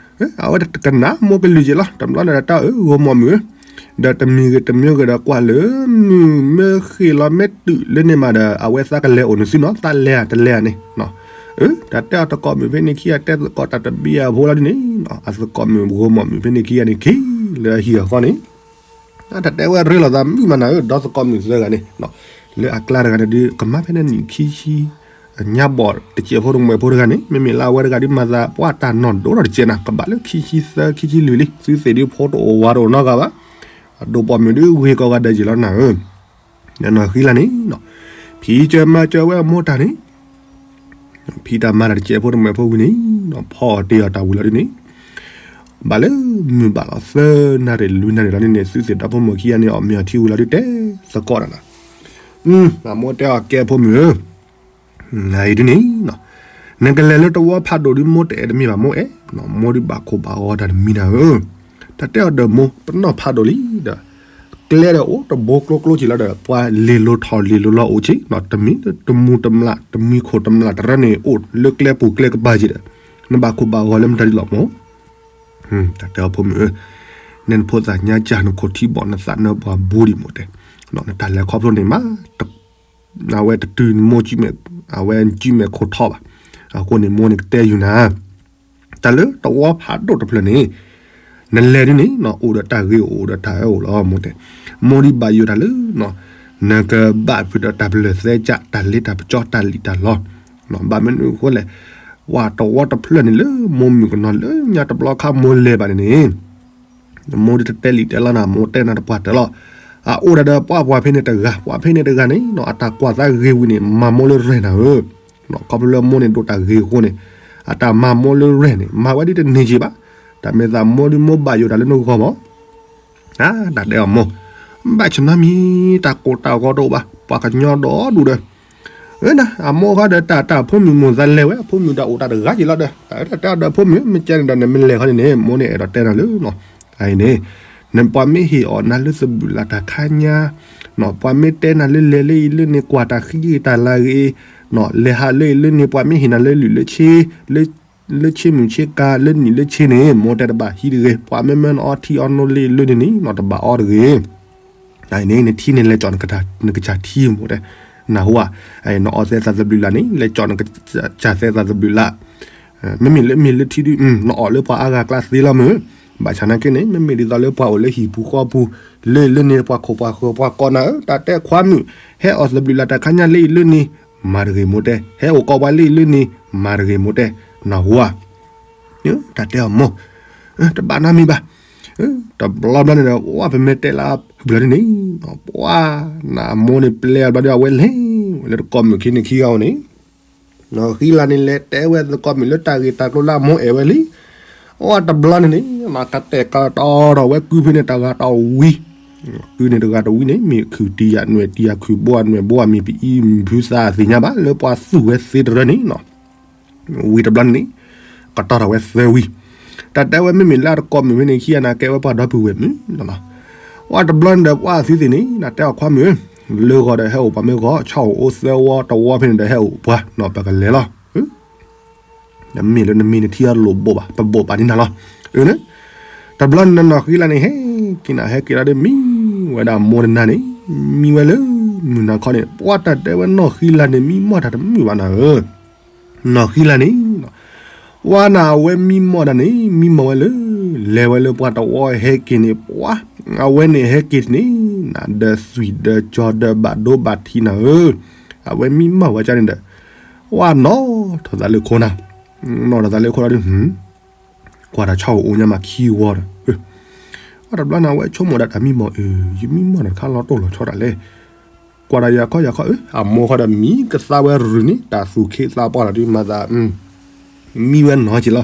အဝဲတကနၣ်မိၢ်ကလုၢ်က့ၤလီၤ, တဘျီန့ၣ်ဒီးတၢ်အၢ ဂိၤမီၢ်မုၣ်ဧၢ, ဒီးတမံၤဂ့ၤတမံၤဂ့ၤဒီးကွၢ်လၢ မုၢ်မ့ၢ်ဃ့ၢ်လီၤမ့ၢ်တုၤလၢန့ၣ်မးဒီး အဝဲသးကလဲၤအိၣ်န့ၣ်သုနီၤ, သးလဲၤဧါတလဲၤဧါန့ၣ်, အၢ တၢ်တဲအီၤသကိးမုၣ်ဖဲန့ၣ်ခံဂၤတဲသကိးတၢ်တဘံၣ်အဖိလီၤဒ်န့ၣ်, အသကိးမုၣ်ဂိၤမီၢ်မုၣ်ဖဲန့ၣ်ခံဂၤန့ၣ် က့ၤလၢအဟံၣ်အဃီန့ၣ် တၢ်တဲဝဲရ့လိာ်သးမုၣ်မးနၤဧၢ, ဒီသကိးမုၣ်သၢဂၤန့ၣ်, လၢအကျါတဂၤန့ၣ်ဒုး ကမၤဖဲန့ၣ်နံၣ်ခံဆံ, ညါဘီၣ်တစဲးဖိတမှဲးဖိတဂၤန့ၣ် မ့မ့ၢ်လၢအဝဲတဂၤဒုးမၤသးပှၢ်တၢ်နီၢ်ဒိၣ်ထီၣ်တစဲးနၤ, ကဘၣ်လၢခံဆံသၢခံဆံလွံၢ်လံ, သုသ့ၣ်ဒုးဖိတအိၣ်ဝၤတအိၣ်နီတဂၤဘၣ်, အဒိၣ်ပိာ်မုၣ်ဒုးဂ့ၤကိးဂၤဒဲးက့ၤလီၤနၤဧၢ, နီၢ်နီၢ်ဃံလၤန့ၣ်, ဖံးစၢၤမၤစၢၤဝဲအမိၢ်တၢ်န့ၣ် ဖံးတၢ်မၤတၢ်တစဲးဖိတမှဲးဖိဝံၤန့ၣ်, ဖီအီၣ်တ့ၢ်အီၣ်တၢ်ဝံၤလီၤဒ်န့ၣ်, ဘၣ်လၢမုၢ်ဘၣ်လီၤသၢနၣ်ရံၣ်လွံၢ်နၣ်ရံၣ်လီၤဒ်န့ၣ် သုသ့ၣ်ဒီဖိမိၢ်ခံဂၤန့ၣ် အီၣ်မ့ၤအီထံဝံၤလီၤဒုးတဲသကိးနၤ, အမိၢ်တဲအီၤကဲဖိမုၣ်ဧၢ အံၤဒ်န့ၣ်, နကလဲၤလၢတဝီဖးဒိၣ်ဒုးမိၢ်တအဲၣ်တမ့ၢ်ဘၣ်မိၢ်အဲၣ်, မိၢ်ဒုးဘၣ်ခိၣ်ဘၣ်ဂီၤတၢ်တမံၤနၤဧၢ, တၢ်တဲအီၤဒီးမိၢ် ပနီၢ်ဖးဒိၣ်လံဒီး ကျဲဒီးအိၣ်တဘိကျိကျိက့ၤလီၤဒီး ပှၤလ့ၤလိၤထီၣ်လ့ၤလိၤလီၤအိၣ်က့ၤ, တမံၤတမူၤတမျၢ် တမံၤခိၣ်တမျၢ်တရၢန့ၣ် အိၣ်လၢကျဲပူၤကျဲကပၤက့ၤဒီး နဘၣ်ခိၣ်ဘၣ်ဂီၤလၢမတၤဒ်လီၤမိၢ်, တၢ်တဲအီၤဖိမုၣ်ဧၢ, နဲနဖိသၣ်ညါကၢ်နခိၣ်ထံဘီၣ်နသးနၢပှၤဘိဒံးမိၢ်တဲ, နတၢ်လဲၤခီဖျိန့ၣ်မး အဝဲတတုၤမိၢ် အဝဲစုမဲာ်ခိၣ်ထီဘၣ်, အဃိန့ၣ်မိၢ်န့ၣ်ကတဲယုာ်နၤ တၢ်လၢတဝီဖးဒိၣ်တဖျၢၣ်န့ၣ် နလဲၤဒ်န့ၣ် အိၣ်ဒီးတၢ်ဂ့ၤအိၣ်ဒီးတၢ်အၢအိၣ်လီၤမိၢ်တဲ, မိၢ်ဒံးဘၣ်ယိၣ်တၢ်လၢ နကဘၣ်ဖုးဒီးတၢ်ပလၢၢ်သဲကၢ် တၢ်လ့တၢ်ပစီတၢ်လံၣ်တၢ်လီ, ဘၣ်မနုၤအဃိလဲၣ်, ဝဲတဝီတဖျၢၣ်န့ၣ်လၢမိၢ်မုၣ်ကနီၤလၢညါတဘျီခါမိၢ်လဲၤဘၣ်န့ၣ်န့ၣ် မိၢ်ဒံးတတဲလံာ်တဲလီနၤ မိၢ်တဲနၤတပှၢ်တၢၢ်လီၤ, အအိၣ်ဒၣ်ဒီးပှၤပှၤဖဲန့ၣ်တဂၤ ပှၤဖဲန့ၣ်တဂၤန့ၣ် အတၢ်ကွၢ်သးဂ့ၤဝံၤန့ၣ် မၤမိၢ်လၢရဲၣ်နၤဧၢ, ခီဖျိလၢမိၢ်န့ၣ်ဒိးတၢ်ဂ့ၤအဃိန့ၣ် အတၢ်မၤမိၢ်လၢရဲၣ်န့ၣ် မၤဝဲဒ်တန့ၢ်က့ၤဘၣ်, တၢ်မ့ၢ်သးမိၢ်ဒံးမိၢ်ဘၣ်ယိၣ်တၢ်လၢနဂီၢ်မး တၢ်တဲအီၤမိၢ်, ဘၣ်ဆၣ်နီတမံၤ တၢ်ကိၢ်တၢ်ဂီၤတအိၣ်ဘၣ် ပှၤကညီဒီဒူၣ်ဒီး, အၢ အမိၢ်ဃီဒီးတၢ်တၢ် ဖိမုၣ်မိၢ်သးလဲၤဝဲ ဖိမုၣ်တၢ်အိၣ်တၢ်တဂၤက့ၤလီၤဒီး တၢ်တၢ်တဲအီၤဒီးဖိမုၣ် မ့ၢ်ကဲန့ၣ်ဒီး နမ့ၢ်လဲၤခီန့ၣ်န့ၣ် မိၢ်န့ၣ်အဲၣ်ဒိးတဲနၤလၢနီၤ, အံၤန့ၣ် နပှၤမ့ၢ်ဟ့ၣ်အီၣ်နၤလၢသဘုၣ်လၢ်တၢ်ခါညါ, ပှၤမ့ၢ်တဲနၤလၢလဲၤလၢအံၤလၢန့ၣ် ကွၢ်တၢ်ဃံတၢ်လၤဂ့ၤ, လဲၤဟးလၢအံၤလၢန့ၣ် ပှၤမ့ၢ်ဟ့ၣ်နၤလၢလုၢ်လၢဆ့, လၢ လၢဆ့မုၢ်ဆ့ကၤ လၢနံၣ်လၢဆ့န့ၣ် မိၢ်တဲတဘၣ်ဟံးတဂ့ၤ, ပှၤမ့မ့ၢ်နအီထံအီနိလၢအံၤလၢန့ၣ်န့ၣ် နတဘၣ်အီတဂ့ၤ. န့ၣ် နထံန့ၣ် လဲၤကၠီၣ်နကစၢ်ထံ မိၢ်တဲ, နၢ်ဟူဧါ, နအီသဲသးသဘျုးလၢ်န့ၣ် လဲၤကၠီၣ်နကစၢ်သဲသးသဘျုးလၢ် မ့မ့ၢ်လၢမ့ၢ်လၢထံဒု နအီၣ်လၢပှၤအါဂၤကျါသ့လီၤမုၢ်. ဘၣ်ဆၣ်နာ်က့န့ၣ် မ့မ့ၢ်ဒ်သိးလၢပှၤအိၣ်လၢဟံၣ်ပူၤဃီပူၤ လၢလၢန့ၣ် ပှၤခိၣ်ပှၤဃၢၤပှၤကိးနၤဧၢ, တၢ်တဲခွါမုၣ် ဟဲအီၣ်သဘျုးလၢ်တၢ်ခါညါလၢအံၤလၢန့ၣ် မၤတဂ့ၤမိၢ်တဲ, ဟဲအိၣ်ကိးပှၤလၢအံၤလၢန့ၣ် မၤတဂ့ၤမိၢ်တဲ, နၢ်ဟူဧါ. တၢ်တဲအီၤမိၢ်, တဘၣ်နီတမံၤဘၣ်. တဘျီဘျီန့ၣ်ဒီး ပှၤပမ့ၢ်တဲလၢ ဘျီဒ်န့ၣ် ပှၤ နမိၢ်န့ၣ်ပျဲအီၤဘျီဒီး အဝဲလဲၤဝဲလၢတကိးမုၣ်ခံန့ၣ်ခံဂၤဧိၤန့ၣ် နီၢ်ဃံလၤန့ၣ် လဲၤတဲဝဲသကိးမုၣ်လၢတၢ်ဂ့ၢ်တၢ်ကျိၤလၢအမိၢ်အဲၣ်ဝဲလံ. အဝဲတဘျီန့ၣ်န့ၣ် မၤကတဲာ်ကတီၤဒီးဝဲကုဖဲန့ၣ်တဂၤတဝံၤ, ကုန့ၣ်တဂၤတဝံၤန့ၣ် မ့ၢ်ခုၣ်တံၢ်ယၤနွဲၣ်တံၢ်ယၤခုၣ်ဘိအနွဲၣ်ဘိအမ့ၢ်ပအံမဖုသးသ့ၣ်ညါဘၣ် လၢပှၤသူၣ်ဝဲသ့တရၢန့ၣ် ဝံၤတဘျီန့ၣ် ကတီၢ်ထီၣ်ဝဲသၢဝံၤ, တၢ်တဲဝဲမ့မ့ၢ်လၢတကိးမုၣ်ဖဲန့ၣ်ခံဂၤန့ၣ် ကဲဝဲပှၤဒီပုၢ်ဝဲၢ်မုၣ်လီၤ. ပှၤတဘျီန့ၣ်ဒီး ပှၤသုသ့ၣ်န့ၣ် တၢ်တဲအီၤခွါမုၣ်ဧၢ, လၢဂီၤဒီးဟဲအိၣ်ပှၤမ့ၢ်ဂီၤ ဆီအိၣ်အိၣ်သၢဝီတဝီဖဲန့ၣ်ဒီးဟဲအိၣ်ပှၤနီၤ ပကလဲၤလီၤ. နမ့ၢ်လၢနမ့ၢ်နထံအလိၣ်ဘိးဘၣ် ပဘိးပာ်န့ၢ်နၤလီၤ. အၢ တဘျီန့ၣ်နီၢ်ဃံလၤန့ၣ် ဟဲက့ၤနၤဟဲက့ၤလီၤဒီး မံဝဲဒၣ်မိၢ်တနၤန့ၣ်, မံဝဲလၢမုၢ်နၤခီန့ၣ် ပှၤတၢ်တဲဝဲနီၢ်ဃံလၤန့ၣ် မံမီၢ်တၢ်တမုာ်ဘၣ်နၤဧၢ. နီၢ်ဃံလၤန့ၣ် ပှၤနၤအဝဲမံမီၢ်တၢ်န့ၣ် မံမီၢ်ဝဲလၢ လဲၤဝဲလၢပှၤတဝီဟဲက့ၤန့ၣ် ပှၤ အဝဲန့ၣ်ဟဲက့ၤတန့ၣ် နၤဒီးသွံၣ်ဒီးကၠီၤဒီးဘၣ်ဒိဘၣ်ထံးနၤဧၢ, အဝဲမံမီၢ်ဝဲကန့ၣ်ဒီး ပှၤနီၢ်ထီၣ်သးလၢခိနၤ, နီၢ်ထီၣ်သးလၢခိလီၤဒုး ကွၢ်တၢ်ဆီအိၣ်အိၣ်ညါမးခံဝီဒီး အတဘျီန့ၣ် အဝဲဆိကမိၣ်ဒၣ်တၢ်မံမီၢ်အၢ ယမံမီၢ်တၢ်တခါလီၤတိၢ်လီၤဆီတၢ်လဲၣ်. ကွၢ်တၢ်ယၤခီယၤခီအၢ အမိၢ်ဃီဒီးမံကသါဝဲရုၢ်န့ၣ် တၢ်သူၣ်ခ့သးပှၢ်လီၤဒုးမၤသး မံဝဲနီၢ်က့ၤလီၤ.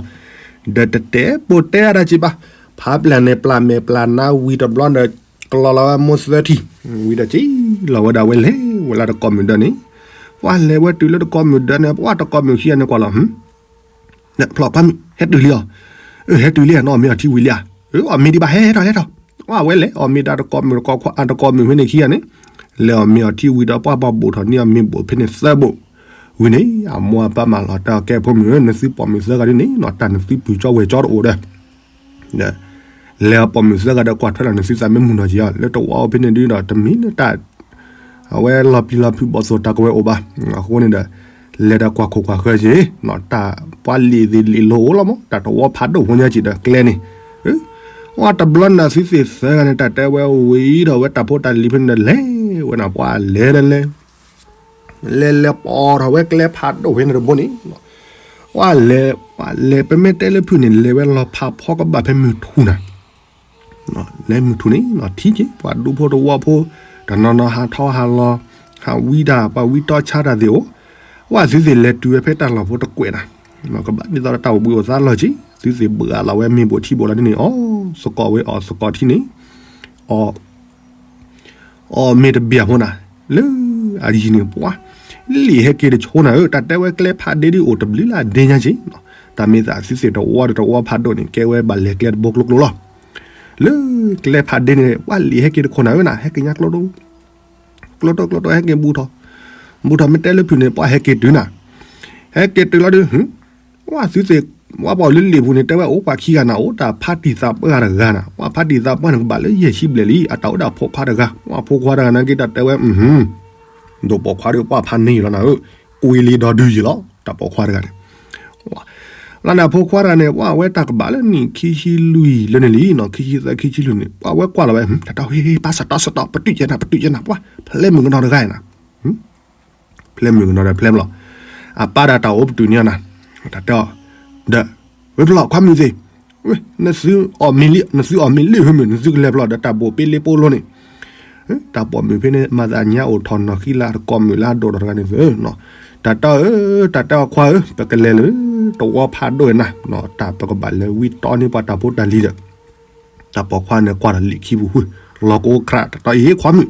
ဒီးတတဲပိာ်တဲအါတၢ်က့ၤဘၣ်, ဖးပျၢ်န့ၣ်ပျၢ်မဲာ်ပျၢ်နါဝံၤတဘျီဒီး ကလီၤလီၤဝဲမိၢ်သၢထံၣ်, ဝံၤဒီးက့ၤလီၤဝဲဒၣ်ဝဲလဲၤ ဝဲလၢတကိးမုၢ်ဒၢန့ၣ်, ပှၤလဲၤဝဲတုၤလၢတကိးမုၢ်ဒၢန့ၣ် ပှၤတကိးမုၢ်ခံဂၤန့ၣ်ကွၢ်လီၤ ဖျီၣ်ခွါမုၣ် ဟဲတုၤလံအီၤ, အၢ ဟဲတုၤလံ နအီၣ်မ့ၤအီထံဝံၤလံဧါ, အၢ အီၣ်မ့ၤဒံးဘၣ် ဟဲဟဲထီၣ်ဟဲထီၣ်, အဝဲလဲၤအီၣ်မ့ၤဒီးတကိးမုၢ်တကိးခွါ တကိးမုၢ်ဖဲန့ၣ်ခံဂၤန့ၣ်, လဲၤအီၣ်မ့ၤအီထံဝံၤဒီးပှၤဘၣ်ဘိၣ်ထီၣ်န့ၢ်အီၤမ့ၤဘိၣ်ဖဲန့ၣ်သၢဘိၣ်, ဝံၤန့ၣ် အမိၢ်အပၢ်မၤလီၤတၢ်အီၤကဲဖိမုၣ်ဧၢ နသုပိာ်မုၣ်သၢဂၤဒ်န့ၣ်နီၤ တၢ်နသုပူၤကၠီဝဲၢ်ကၠီတအိၣ်ဒီး ဒီး လဲၤအပိာ်မုၣ်သၢဂၤဒီးကွၢ်ထွဲလီၤနသုသးမ့ၢ်မုၢ်နီၢ်က့ၤအီၤ လၢတဝီအိၣ်ဖဲန့ၣ်ဒုဒီးတမ့ၢ်လၢတၢ် အဝဲလီၤပျံၤလီၤဖုးဘီၣ်သိၣ်တၢ်ကဝဲၤအိၣ်ဘၣ်, အဃိန့ၣ်ဒီး လဲၤဒီးကွၢ်ခိၣ်ကွၢ်ဃၢက့ၤ, တၢ်ပှၤလံာ်သ့ၣ်လံာ်လိၤအိၣ်လီၤမး တၢ်တဝီဖးဒိၣ်ဖိညါက့ၤဒီးကျဲန့ၣ်, ဝဲတဘျီန့ၣ်သုသ့ၣ်သၢဂၤန့ၣ် တၢ်တဲဝဲဝံၤဒီးဝဲတၢ်ဖိတၢ်လံၤဖဲန့ၣ်ဒီးလဲၤဝဲန့ၣ် ပှၤလဲၤဒီးလဲၤ လဲၤလဲၤပိာ်ထီၣ်ဝဲကျဲဖးဒိၣ်ဖဲန့ၣ်တဘိန့ၣ်, ပှၤလဲၤ ပှၤလဲၤပမ့ၢ်တဲလၢဖုၣ်န့ၣ် လဲၤဝဲလီၤဖးဖီကဘၣ်ဖဲမုၢ်ထူၣ်နၤ, လဲၤမုၢ်ထူၣ်န့ၣ် ထံက့ၤ ပှၤဒူဖိတဝီဖိ တနီၤနီၤဟးထီၣ်ဟးလီၤ ဟးဝံတၢ် ပှၤဝံတီဆါတၢ်သ့ၣ်အိၣ်, ပှၤသုသ့ၣ်လဲၤတုၤဝဲဖဲတၢ်လီၢ်ဖိတကွဲးနၤ, ကဘၣ်ဒ်သိးဒီးတၢ်အိၣ်ဘှံးအိၣ်သါလီၤက့ၤ သုသ့ၣ်ဘှါလီၤဝဲမ့ၤဘိၣ်ထံဘိၣ်လီၤဒ်န့ၣ် အီၣ်သကိးဝဲအီၣ်သကိးထံန့ၣ်, အီၣ် အီၣ်မ့ၤတဘျီဖိနၤ, လၢအယံၤန့ၣ်ပှၤ လံာ်ဟဲက့ၤတဆိနၤဧၢ တၢ်တဲဝဲကျဲဖးဒ့ဒ်အိၣ်တဘျုးလၢအဒ့ညါက့ၤ, တၢ်မ့ၢ်သးသုသ့ၣ်တဝီဒီးတဝီဖးဒိၣ်န့ၣ် ကဲဝဲဘၣ်လဲၤကျဲတဘိကျိကျိလီၤ, လၢကျဲဖးဒ့န့ၣ် ပှၤလံာ်ဟဲက့ၤတခိၣ်နၤဧၢနၤ ဟဲက့ၤညါကျိတိ ကျိတိကျိတိဟဲက့ၤဘူးထီၣ်, ဘူးထီၣ်မ့ၢ်တဲလၢဖုၣ်န့ၣ် ပှၤဟဲက့ၤတုၤနၤ, ဟဲက့ၤတုၤလီၤဒုး ပှၤသုသ့ၣ် ပှၤပှၤအိၣ်လၢလံာ်ပူၤန့ၣ် တဲဝဲအိၣ်ပှၤခံဂၤနၤ အိၣ်တၢ်ဖးတံၢ်သးပှၢ်တဂၤနၤ ပှၤဖးတံၢ်သးပှၢ်န့ၣ် ကဘၣ်လၢယဲၢ်ဆံဘျဲၣ်လံ အတၢ်အိၣ်ဒၣ်ဖိခွါတဂၤ ပှၤဖိခွါတဂၤနာ်က့တၢ်တဲဝဲ ဒိၣ်ပိာ်ခွါဒီးပှၤဖးန့ၢ်လီၤနၤဧၢ, ကွ့လံဒီဒုယံၤလီၤ တၢ်ပိာ်ခွါတဂၤန့ၣ် လၢန့ၣ်အဖိခွါတဂၤန့ၣ် ပှၤဝဲတၢ်ကဘၣ်လၢနံၣ်ခံဆံလွံၢ်လၢန့ၣ်လံနီၤ ခံဆံသၢခံဆံလွံၢ်န့ၣ် ပှၤဝဲကွၢ်လီၤဝဲ တၢ်တၢ်ဟ့ၣ်ဟ့ၣ် ပၢ်စးတီစးတီ ပတုာ်ကဲနၤ ပတုာ်ကဲနၤ ပှၤဖျဲးမုၢ်ကနီၤတဂၤနၤ ဖျဲးမုၢ်ကနီၤဒီးဖျဲးမလီၤ, အပၢ်ဒၣ်တၢ်အိၣ်ပတုာ်န့ၢ်အီၤနၤ, တၢ်တဲအီၤ, ဒီး, ဝဲဖျီၣ်ခွါမုၣ်သ့ၣ်, နသုအီၣ်မ့ၤလံ နသုအီၣ်မ့ၤလံ ဟဲမုၢ် နသုကလဲၤဖျီၣ်ဒီးတၢ်ဘိၣ်ပ့လ့ပိလိန့ၣ်, တၢ်ပိာ်မုၣ်ဖဲန့ၣ် မၤသးညါအိၣ်ထီၣ်နီၢ်ဃံလၤတကိးမုၣ်လၢအဒိၣ်ထီၣ်တဂၤန့ၣ်သ့, တၢ်တဲအီၤဧၢ တၢ်တဲအီၤခွါဧၢ ပကလဲၤလၢ တဝီဖးဒိၣ်နၤ, တၢ်ပကဘၣ်လဲၤဝံတီန့ၢ်ပှၤတၢ်ဖိတၢ်လံၤဒီး တၢ်ပိာ်ခွါန့ၣ်ကွၢ်ဒီးလံာ်ခံပူၤဃု, လီၤကအိၣ်ခရး တၢ်တဲအီၤ အ့ ခွါမုၣ်,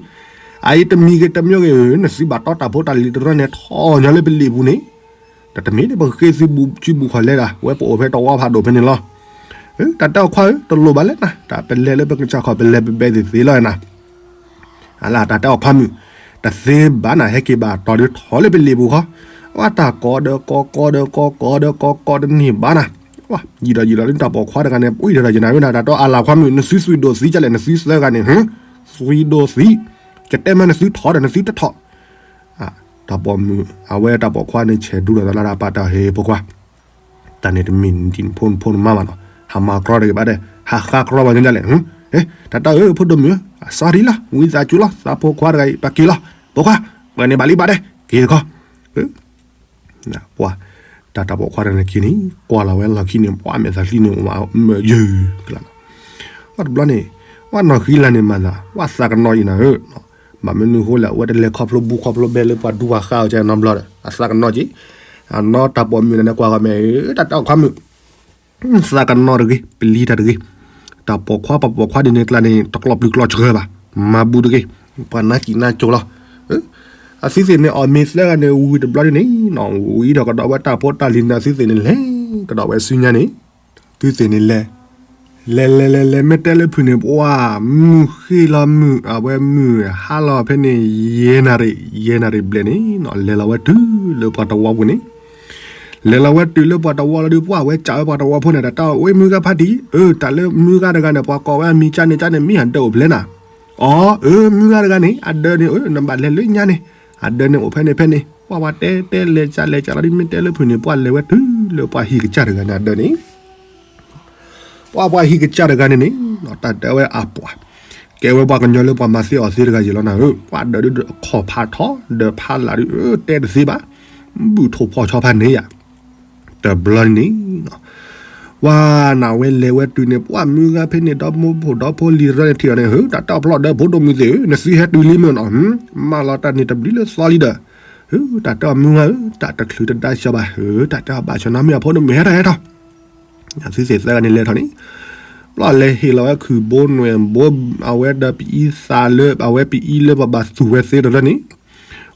အအံၤတမံၤဂ့ၤတမံၤဂ့ၤဧၢ နသုဘၣ်တီတၢ်ဖိတၢ်လံၤတရၢန့ၣ် ထီၣ်ညီလၢပလံာ်ပူၤန့ၣ်, တၢ်တမ့ၢ်လၢပဃ့သုဘူးစုဘူးခီၣ်လဲၤဒၣ် ဝဲပအိၣ်ဖဲတဝီဖးဒိၣ်ဖဲန့ၣ်လီၤ. တၢ်တဲအီၤခွါဧၢ တလိၣ်ဘၣ်လဲၣ်နၤ တၢ်ပလဲၤလၢပကစၢ်ခီၣ်ပလဲၤပဘဲသ့ၣ်သ့လီၤနၤ အလၢတၢ်တဲအီၤခွါမုၣ်, တသ့ဘၣ်နၤ ဟဲက့ၤဘၣ်တီၤဒုးထီၣ်လၢပလံာ်ပူၤခီ, ဝဲတၢ်ကိးဒီးကိး ကိးဒီးကိး ကိးဒီးကိး ကိးတန့ၢ်ဘၣ်နၤ, ယံာ်ဒီးယံာ်လီၤလၢတၢ်ပိာ်ခွါတဂၤန့ၣ် ပှံၢ်ဒီးတၢ်ယနၤဝဲနၤ တၢ်တီအလၤခွါမုၣ် နသုသွံၣ်ဒိၣ်သံကလဲၣ် နသုသၢဂၤန့ၣ် သွံၣ်ဒိၣ်သံ, ယတဲမ့ၢ်နသုထီၣ်ဒီးနသုတထီၣ်, တၢ်ပိာ်မုၣ် အဝဲတၢ်ပိာ်ခွါန့ၣ် ဆဲးဒူဒီးသးလၢတၢ်ပာ်တၢ်ဟ့ၣ်ဖိခွါ, တၢ်န့ၣ်တမ့ၢ်နဖိတမါဘၣ်နီၤ, ဟးမၤကြီတဂ့ၤဘၣ်ဒဲး ဟးဃါကြီဘၣ်ညါလဲၣ်, တၢ်တၢ်ဧၢ ဖိဒိၣ်မုၣ်ဧၢ အစၢ်ဒ်လီၤ ဝံသးစူၤလီၤ သးဖိခွါတဂၤအံၤ ပက့ၤလီၤ, ဖိခွါ ပှဲၤန့ၣ်ဘၣ်လံဘၣ်ဒဲး က့ၤတခီ ပှၤ တၢ်တၢ်ပိာ်ခွါတဂၤန့ၣ်ခံန့ၣ် ကွၢ်လီၤဝဲလီၢ်ခံန့ၣ် ပှၤမဲာ်သးချံန့ၣ် မ့ၢ်ယုၢ်ကလါလီၤ, ဝဲတဘျီန့ၣ် ဝဲနီၢ်ဃံလၤန့ၣ်မၤသး ဝဲသးကနီၤအံၤနၤဧၢ, ဘၣ်မနုၤဃိလဲၣ် အဝဲတလဲၤခီဖျိဘူၣ်ခီဖျိဘဲလၢပှၤဒူပှၤဃါအီၤကဲနီတဘျီဒီး အသးကနီၤက့ၤ, အနီၢ်တၢ်ပိာ်မုၣ်န့ၣ် ကွၢ်ဃီၤမဲာ်ဧၢ တၢ်တၢ်ခွါမုၣ် သးကနီၤတဂ့ၤ ပလံၤတၢ်တဂ့ၤ, တၢ်ပိာ်ခွါပှၤပိာ်ခွါဒ်န့ၣ်ကျါန့ၣ် တကျီၣ်ပျုၤကျီၣ်စှၢၤဘၣ်, မၤဘူၣ်တဂ့ၤ, ပှၤနါစံးနါကိၤလီၤ, အသုသ့ၣ်န့ၣ် အီၣ်မ့ၤသၢဂၤန့ၣ် ဝံၤဒီးကဒီးဝဲတၢ်ဖိတၢ်လံၤန့ၣ် အသုသ့ၣ်န့ၣ်လဲၤ ကဒီးဝဲဆူညါန့ၣ်, သုသ့ၣ်န့ၣ်လဲၤ လဲၤလဲၤလဲၤလဲၤ မ့ၢ်တဲလၢဖုၣ်န့ၣ် ပှၤ မုၢ်ဃ့လီၤမုၢ် အဝဲမုၢ်ဟါလီၤဖဲန့ၣ် ယဲၢ်နၣ်ရံၣ် ယဲၢ်နၣ်ရံၣ်ဘျဲၣ်န့ၣ် လဲၤလီၤဝဲတုၤလၢပှၤတဝီပူၤန့ၣ် လဲၤလီၤဝဲတုၤလၢပှၤတဝီလီၤဒီး ပှၤဝဲကးဝဲပှၤတဝီဖိန့ၣ် တၢ်တၢ်အိၣ်မုၢ်ဂၤဖးတံၢ် အၢ တၢ်လၢမုၢ်ဂၤတဂၤန့ၣ် ပှၤကိးဝဲအမံၤကၢ်န့ၣ်ကၢ်န့ၣ် မ့ၢ်အဒၢးအိၣ်ဖျဲနၤ, အီ အၢ မုၢ်ဂၤတဂၤန့ၣ် အဒၢးန့ၣ် အၢ နဘၣ်လဲၤလၢညါန့ၣ် အဒၢးန့ၣ်အိၣ်ဖဲန့ၣ်ဖဲန့ၣ် ပှၤပှၤတဲတဲလဲၤကးလဲၤကးလီၤဒ်မ့ၢ်တဲလၢဖုၣ်န့ၣ် ပှၤလဲၤဝဲတုၤလၢပှၤဟံၣ်ကစၢ်တဂၤန့ၣ် အဒၢးန့ၣ် ပှၤပှၤဟံၣ်ကစၢ်တဂၤန့ၣ်န့ၣ် တၢ်တဲဝဲအပှၤ ကဲဝဲပှၤကညီလၢပှၤမၤသ့အီၣ်သ့တဂၤယံၤလီၤနၤဧၢ, ပှၤဒၢးဒုးအခီၣ်ဖးထီ ဒၢးဖးလၢ်ဒုး တဲတသ့ဘၣ်, ဘူၣ်ထိၣ်ဖီၣ်ဆီဖးန့ၣ်ယၤ, တဘျီန့ၣ် ပှၤနဝဲလဲၤဝဲတုၤန့ၣ် ပှၤမုၢ်ဂၤဖဲန့ၣ် ဒီမိၢ်ဖိဒီဖိလံၤတရၢန့ၣ်ထံၣ်အီၤန့ၣ် ဟၢ တၢ်တဲအီၤဖျီၣ်ဒီးဖိဒိၣ်မုၣ်သ့ၣ်ဧၢ နသုဟဲတုၤလံမ့ၢ်နီၤ, မၢလီၤတၢ်န့ၣ်တဘျုးလၢသီလံဒီး, ဟၢ တၢ်တဲအီၤမုၢ်ဂၤဧၢ တၢ်တချုးတဒါဆၢဘၣ် ဟၢ တၢ်တဲအီၤဘၣ်ဆၢနီၤမ့ၢ်အဖိဒိၣ်မုၣ်ဟဲထီၣ်ဟဲထီၣ် သုသ့ၣ်သၢဂၤန့ၣ်လဲၤထီၣ်န့ၣ်, ဘျီလဲၤဟ့ၣ်လီၤဝဲခုၣ်ဘိနွဲၣ်ဘိ, အဝဲဒီးပအံသးလၢ အဝဲပအံလၢပှၤဘၣ်သူၣ်ဝဲသ့တရၢန့ၣ်,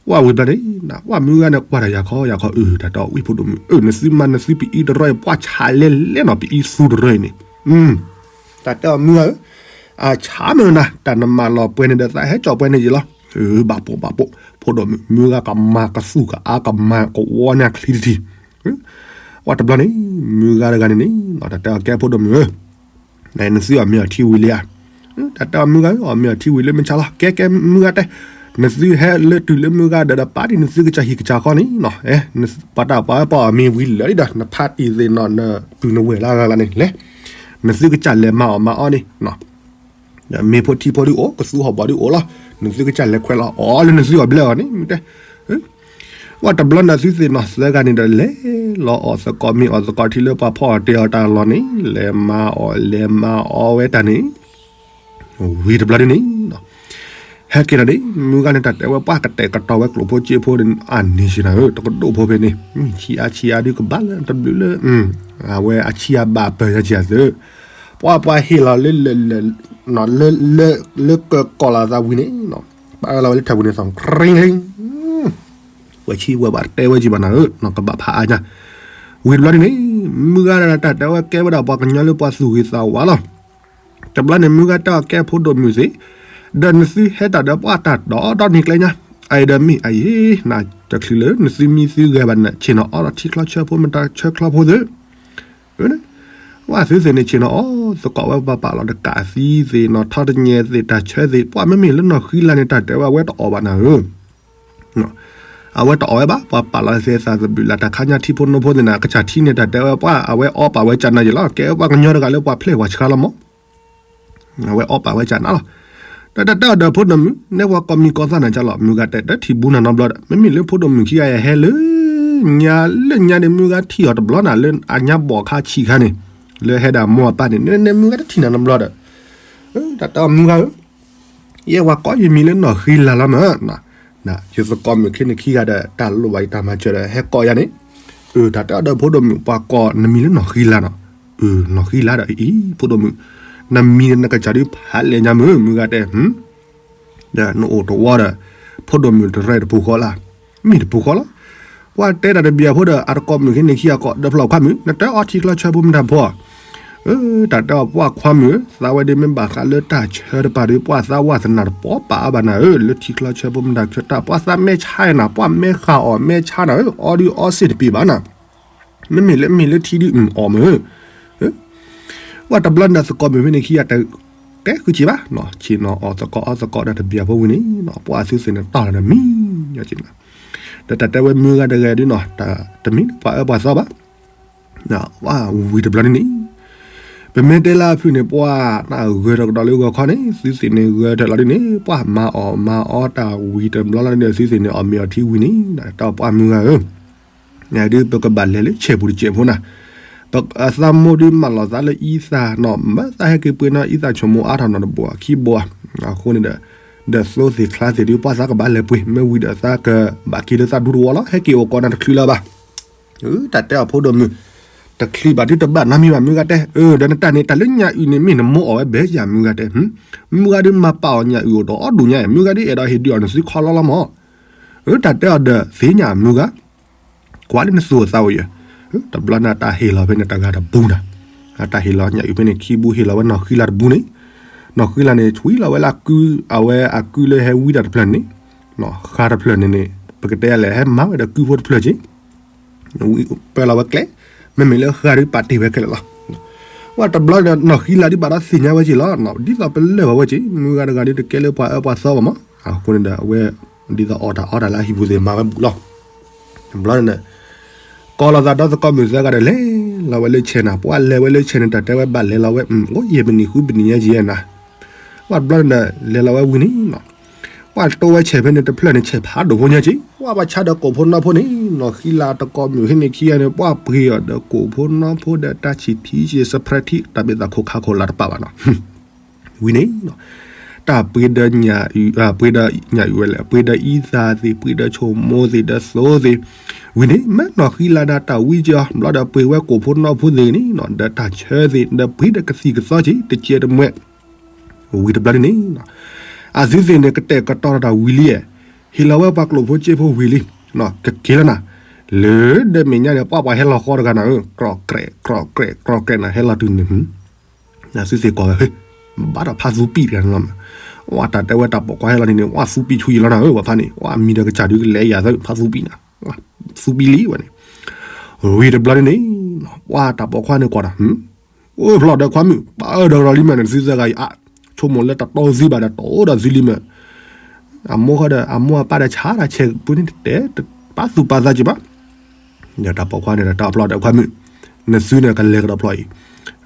ဝဲဝံၤဘျီန့ၣ်, ဝဲမုၢ်ဂၤန့ၣ်ကွၢ်ဒီးယၤခီယၤခီ အၢ တၢ်တဲအီၤဝံဖိဒိၣ်မုၣ် အၢ နသုမၤနသုပအံတရၢအံၤ ပှၤဆးလဲၤလဲၤနီၤ ပအံသူတရၢအံၤန့ၣ်, တၢ်တဲအီၤမုၢ်ဂၤဧၢ, အဆးမ့ၢ်နၤ တၢ်နမၤလီၤပှဲၤန့ၣ်ဒီးသးဟဲကၠီၣ်ပှဲၤန့ၣ်ယံၤလီၤ, ဘၣ်ပိာ်ဘၣ်ပိာ် ဖိဒိၣ်မုၣ် မုၢ်ဂၤကမၤကသူၣ်ကအါကမၤကဝီန့ၢ်အချံတထံၣ် ဝဲတဘျီန့ၣ် မုၢ်ဂၤတဂၤန့ၣ်န့ၣ် တၢ်တဲအီၤကဲဖိဒိၣ်မုၣ်ဧၢ, နသုအီၣ်မ့ၤအီထံဝံၤလံဧါ, တၢ်တဲအီၤမုၢ်ဂၤဧၢ အီၣ်မ့ၤအီထံဝံၤလၢမုၢ်ဆါလီၤ ကဲကဲမုၢ်ဂၤတဲ, နသုဟဲလၢတုၤလၢမုၢ်ဂၤဒီးဒီးပာ်ဒ်နသုကစၢ်ဟံၣ်ကစၢ်ဃီန့ၣ်, ပှၤတၢ်ပှၤပှၤအီၣ်မ့ၤဝံၤလၢာ်ဒံးဒီး နဖးတံၢ်သ့ၣ်နီၤ နပုၢ်နဝဲၢ်လၢအဂၤလၢ်န့ၣ် လဲၤ, နသုကစၢ်လဲၤမၤအီၣ်မၤအီန့ၣ် မ့ၤဖိထံဖိဒုးအိၣ် ကသူဟီၣ်ဘီဒုးအိၣ်လီၤ, နသုကစၢ်လဲၤခွဲးလီၤအီၣ်လၢနသုအီၣ်ဘျဲၣ်အီၤန့ၣ် မ့ၢ်တဲ, ဝဲတဘျီန့ၣ်သုသ့ၣ်နီၤသၢဂၤန့ၣ်ဒီးလဲၤလီၤအီၣ်သကိးမ့ၤအီၣ်သကိးထံလၢပှၤဖီၣ်အီၣ်တဲအီၤတၢ်လီၢ်န့ၣ် လဲၤမၤအီၣ်လဲၤမၤအီဝဲတၢ်န့ၣ် ဝံၤတဘျီဒ်န့ၣ် ဟဲက့ၤဒီးန့ၣ် မုၢ်ဂၤန့ၣ်တၢ်တဲဝဲပှၤကတဲာ်ကတီၤဝဲကျိၣ်ဖိစ့ဖိအနံၤဆ့ၣ်နီၤဧၢ တကဒိၣ်ဖိဖဲန့ၣ် ဆံးအါဆံးအါဒုးကဘၣ်လၢတဘျုးလၢ အဝဲအဆံးအဘၣ်ပၢၢ်ယၤက့ၤအသု ပှၤပှၤဟ့ၣ်လီၤလၢ လၢ လၢကကီၢ်လီၤသးဝံၤန့ၣ် ပာ်လီၤဝဲလၢထၢၣ်ပူၤန့ၣ်သီ ကြိၣ် ဝဲဆံးဝဲဘၣ်တဲဝဲကံဘၣ်နၤဧၢ ကဘၣ်ဖးအါညါ ဝံၤတဘျီဒ်န့ၣ် မုၢ်ဂၤဒၣ်တၢ်တဲဝဲကဲဝဲဒၣ်ပှၤကညီလၢပှၤသူၣ်ဂ့ၤသးဝါလီၤ တဘျီန့ၣ်မုၢ်ဂၤတဲအီၤကဲဖိဒိၣ်မုၣ်သ့ၣ် ဒီးနသုဟဲတၢ်ဒီးပှၤတၢ်ဒီးဒီနံၤကျဲညါ အအံၤဒီးမ့ၢ်အယံၤ နတချုးလၢနသုမံသုဂဲၤဘၣ်န့ၣ် ဆ့ၣ်နီၤအီဒီးထံချီဆၢဖိမတၤဆၢချီဖိသ့ၣ် ဝဲသုသ့ၣ်န့ၣ်ဆ့ၣ်နီၤအီသကိးဝဲပှၤပာ်လီၤတကးသံသ့ၣ်နီၤထီတညဲသ့ၣ်တၢ်ဆၢသ့ၣ် ပှၤမ့မ့ၢ်လၢနီၢ်ဃံလၤန့ၣ် တၢ်တဲဝဲအဝဲတအီၣ်ဘၣ်နၤဧၢ အဝဲတအီၣ်ဝဲဘၣ် ပှၤပာ်လီၤသဲသးသဘျုးလၢတၢ်ခါညါထံဖိနိဖိသ့ၣ်န့ၣ် အကစၢ်ထံန့ၣ် တၢ်တဲဝဲပှၤ အဝဲအီပာ်ဝဲကနၤယံၤလီၤ ကဲပှၤကညီတဂၤလၢပှၤဖျဲၣ်ပှၤဆှါလီၤမး အဝဲအီပာ်ဝဲကနၤလီၤ တၢ်တၢ်တၢ်အီၤဒီးဖိဒိၣ်မုၣ် နဲပှၤကိးမံၤကိးသးနၤကလီၤ မုၢ်ဂၤတဲတထံၣ်ဘူးနၤနီတဘျီဒီး မ့မ့ၢ်လၢဖိဒိၣ်မုၣ်ခံဂၤအံၤဟဲလၢ ညါလၢညါန့ၣ် မုၢ်ဂၤထံၣ်အီၤတဘျီနၤလၢအညါဘီၣ်ခါဆံးခါန့ၣ် လၢဟဲဒၣ်မိၢ်အပၢ်န့ၣ် နဲမုၢ်ဂၤတထံၣ်နၤနီတဘျီဒီး တၢ်တၢ်အီၤမုၢ်ဂၤဧၢ ယဲပှၤကိးယမံၤလၢနီၢ်ဃံလၤလီၤမး ယသကိးမုၣ်ခဲန့ၣ်ခံဂၤဒီး တၢ်လိၣ်ဘၣ်ယတၢ်မၤစၢၤဒီး ဟဲကိးယၤန့ၣ် တၢ်တၢ်အီၤဒီးဖိဒိၣ်မုၣ် ပှၤကိးနမံၤလၢနီၢ်ဃံလၤနီၤ နီၢ်ဃံလၤဒီးအံၤ ဖိဒိၣ်မုၣ် နမံၤနကစၢ်ဒုးဖးလဲၣ်ညါမုၢ် မုၢ်ဂၤတဲ ဒီးနအိၣ်တဝီဒီး ဖိဒိၣ်မုၣ်တရဲတပူၤဃီလၢ် မ့ၢ်တပူၤဃီလီၤ ပှၤတဲတၢ်တဘျီဖိဒီး အသကိးမုၣ်ခဲန့ၣ်ခံဂၤကိးဒီးဖျီၣ်ခွါမုၣ် နတၢ်အီထံချီဆၢဖိမတၤဖိ အၢ တၢ်တဲအီၤ ပှၢ်ခွါမုၣ်ဧၢ, သးဝဲဒၣ်မ့ၢ်ဘၣ်ဃးလၢတၢ်ဆၢတပၤဒီး ပှၢ်သးဝးသနၢ်တပီၤပာ်အါဘၣ်နၤဧၢ, လၢထံချီဆၢဖိမတၤဆၢတၢ် ပှၢ်သးမဲဆါနၤ, ပှၢ်မဲဃာ်အီၤ မဲဆါနၤဧၢ, အီဒုးအီစ့ၣ်တပ့ၤဘၣ်နၤ, မ့မ့ၢ်လၢမ့ၢ်လၢထံဒုးအီၣ်မၢဧၢ. ဝဲတဘျီန့ၣ် သကိးမုၣ်ဖဲန့ၣ်ခံဂၤတတဲဃုာ်က့ၤဘၣ်, ဆ့ၣ်နီၤအီၣ်သကိး အီသကိးဒီးတဘျီဖိဝံၤန့ၣ် ပှၢ်သုသ့ၣ်န့ၣ်တီၢ်လီၤဒီးမံညီက့ၤနၤ, ဒီးတၢ်တဲဝဲမုၢ်ဂၤတဂၤဒုးနီၤ တမ့ၢ်ပှၤအၢပှၤသီဘၣ် ဝံၤတဘျီန့ၣ်န့ၣ် ပမ့ၢ်တဲလၢအဖုၣ်န့ၣ် ပှၢ်တၢ်ဂဲၤထီၣ်ကဒီးလၢဂီၤခီန့ၣ် သုသ့ၣ်န့ၣ်ဂဲၤထီၣ်လီၤဒ်န့ၣ် ပှၢ်မၤအီၣ်မၤအီတၢ်ဝံၤတဘျီလီၤဒ်န့ၣ် သုသ့ၣ်န့ၣ်အီၣ်မ့ၤအီထံဝံၤန့ၣ် တၢ်ပှၢ်မုၢ်ဂၤဧၢ, ဒုးပကဘၣ်လဲၤလၢဆဲးပူၤတစဲးဖိနၤ, ပသးမိၢ်ဒုးမၢလီၤသးလၢအံသၣ်နီၤ မ့ၢ်သးဟဲက့ၤပှ့ၤနီၣ်အံသၣ်ဆိမိၣ်အါထီၣ်နီၤတဘိခံဘိ, အဃိန့ၣ်ဒီး ဒီးသိသ့ၣ်ချါသ့ၣ်ဒုး ပှၢ်သးကဘၣ်လဲၤပှ့ၤ မ့ၢ်ဝံၤဒီးသးကဘၣ်က့ၤလၢသးဒူတဝီလီၤ ဟဲက့ၤအိၣ်ကိးနၤတချုးလၢၤဘၣ် တၢ်တဲအီၤဖိဒိၣ်မုၣ်, တချုးဘၣ်ဒုးတဘၣ်နီတမံၤဘၣ် မုၢ်ဂၤတဲ, အၢ ဒီးနတၢ်န့ၣ် တၢ်လၢညၣ်အုၣ်န့ၣ်မ့ၢ်နမိၢ်အီၣ်ဝဲဘဲယၤ မုၢ်ဂၤတဲ, မုၢ်ဂၤဒုးမၤပာ်အီၤညၣ်အုၣ်အိၣ်ဒီးအီၣ်ဒိၣ်ညါ မုၢ်ဂၤဒုးအဲၣ်ဒိးဟ့ၣ်ဒုးအီၣ်နသုခီလီလီမၢ်, အၢ တၢ်တဲအီၤဒီးသ့ၣ်ညါမုၢ်ဂၤ, ကွၢ်လၢနသူၣ်အိၣ်သးအိၣ်ယဲ, တဘျီန့ၣ်တၢ်ဟ့ၣ်လီၤဖဲန့ၣ်တဂၤတဘိနၤ, တၢ်ဟ့ၣ်လီၤညၣ်အုၣ်ဖဲန့ၣ်ခံဘိဟ့ၣ်လီၤဝဲနီၢ်ဃံလၤတဘိန့ၣ်, နီၢ်ဃံလၤန့ၣ် ဆွံလီၤဝဲလၢအကု, အဝဲအကုလၢဟဲဝံတၢ်တဖျၢၣ်န့ၣ်, ဃါတဖျၢၣ်န့ၣ်န့ၣ် ပကတဲလဲၣ် ဟဲမၤဝဲဒီးကုဖိတဖျၢၣ်က့ၤ ပၢလီၤဝဲကျဲ, မ့မ့ၢ်လၢဃါဒုးပာ်တ့ၢ်ဝဲခဲလၢာ်လီၤ. ဝဲတဘျီဒီးနီၢ်ဃံလၤဒုးဘၣ်ဒီးသ့ၣ်ညါဝဲက့ၤလီၤ, ဒ်သိးပလၢၢ်ဘၣ်ဝဲက့ၤ မုၢ်ဂၤတဂၤဒုးတကဲလၢပှၤအၢပှၤသီဘၣ်မး, အဃိန့ၣ်ဒီးအဝဲ ဒ်သိးအီၣ်တၢ်အီတၢ်လၢအဟံၣ်ပူၤသ့ၣ်မၤဝဲဘူးလီၤ. တဘျီန့ၣ်ဒီး ကိးလီၤသးဒီးသကိးမုၣ်သၢဂၤဒီးလဲၤလီၤဝဲလၢဆဲးနၤ, ပှၢ်လဲၤဝဲလၢဆဲးန့ၣ် တၢ်တဲဝဲဘၣ်လဲၤလီၤဝဲ အိၣ်ယဲၢ်မံးနံးဃုမံးနံးညါယဲၢ်နၤ, ဝဲတဘျီန့ၣ်ဒီး လဲၤလီၤဝဲဝံၤန့ၣ် ပှၢ်တိဝဲဆဲးဖဲန့ၣ်တဖျၢၣ်န့ၣ် ဆဲးဖးဒိၣ်ဖိညါက့ၤ, ပှၢ်ဘၣ်ဆါဒီးကိၣ်ဖိနီဖိန့ၣ် နီၢ်ဃံလၤတကိးမုၣ်ဖဲန့ၣ်ခံဂၤန့ၣ် ပှၢ်ပှ့ၤအီၤဒီးကိၣ်ဖိနီဖိဒီးတၢ်ဆံၣ်ထံဆံၣ် စပြဲးထံ တၢ်ဘၣ်သးခိၣ်ခါခိၣ်လၢတပာ်ဘၣ်နီၤ ဝံၤန့ၣ် တၢ်ပှ့ၤဒီးညၣ်အုၣ် ပှ့ၤဒီးညၣ်အုၣ်ဝဲလဲၣ် ပှ့ၤဒီးအံသၣ်သ့ၣ် ပှ့ၤဒီးဆိမိၣ်သ့ၣ် ဒီးသိသ့ၣ်, ဝံၤန့ၣ် မ့ၢ်နီၢ်ဃံလၤဒၣ်တၢ်ဝံက့ၤအီၤ ဘျီဒီးပှ့ၤဝဲကိၣ်ဖိနီဖိသ့ၣ်န့ၣ် ဒီးတၢ်ဆၢသ့ၣ် ဒီးပှ့ၤဒီးကသံၣ်ကသီက့ၤ တကဲတမှဲ ဝံၤတဘျီန့ၣ်န့ၣ် အသုသ့ၣ်န့ၣ် ကတဲာ်ကတီၤတၢ်ဝံၤလံ, ဟ့ၣ်လီၤဝဲပှၤကျိၣ်ဖိစ့ဖိဝံၤလံ, ကက့ၤလီၤနၤ, လၢဒီးမဲာ်ညါန့ၣ် ပှၢ်ပှၤဟဲလီၤဃီတဂၤနၤဧၢ, ကြီၣ်ကြဲး ကြီၣ်ကြဲး ကြီၣ်ကြဲးနၤ ဟဲလီၤတုၤန့ၣ် အသုသ့ၣ်ကိးဝဲ ဘၣ်ဒီးဖါသူပံၣ်တဂၤန့ၣ်လီၤ, ဝဲတၢ်တဲဝဲတၢ်ပိာ်ခွါဟဲလီၤန့ၣ်န့ၣ် ဝဲသူပံၣ်ဆူယလီၤနၤဧၢ, ပှၤဖးန့ၣ် ဝဲမံၤဒီးကစၢ်ဒုးကလဲၤယၤသၢ ဖါသူပံၣ်နၤ, သူပံၣ်လံဝဲန့ၣ်, ဝံၤတဘျီန့ၣ်န့ၣ် ဝဲတၢ်ပိာ်ခွါန့ၣ်ကွၢ်ဒီး အိၣ်ဖျီၣ်ဒီးခွါမုၣ် ပှၤအၢဒီးကဒီးလံမး နသုသၢဂၤအံၤအါ, ဆိကမိၣ်လၢတၢ်တီသံဘၣ်ဒီး တအိၣ်ဒီးသံလံမး, အမိၢ်ဃီဒီး အမိၢ်အပၢ်ဒီးဆါတၢ်ဆဲးပူၤန့ၣ် တတဲပာ်သူၣ်ပာ်သးက့ၤဘၣ်, ဒီးတၢ်ပိာ်ခွါန့ၣ်ဒီး တၢ်ဖျီၣ်ဒီးခွါမုၣ်, နသုန့ၣ်ကလဲၤကဒီးဖျီၣ်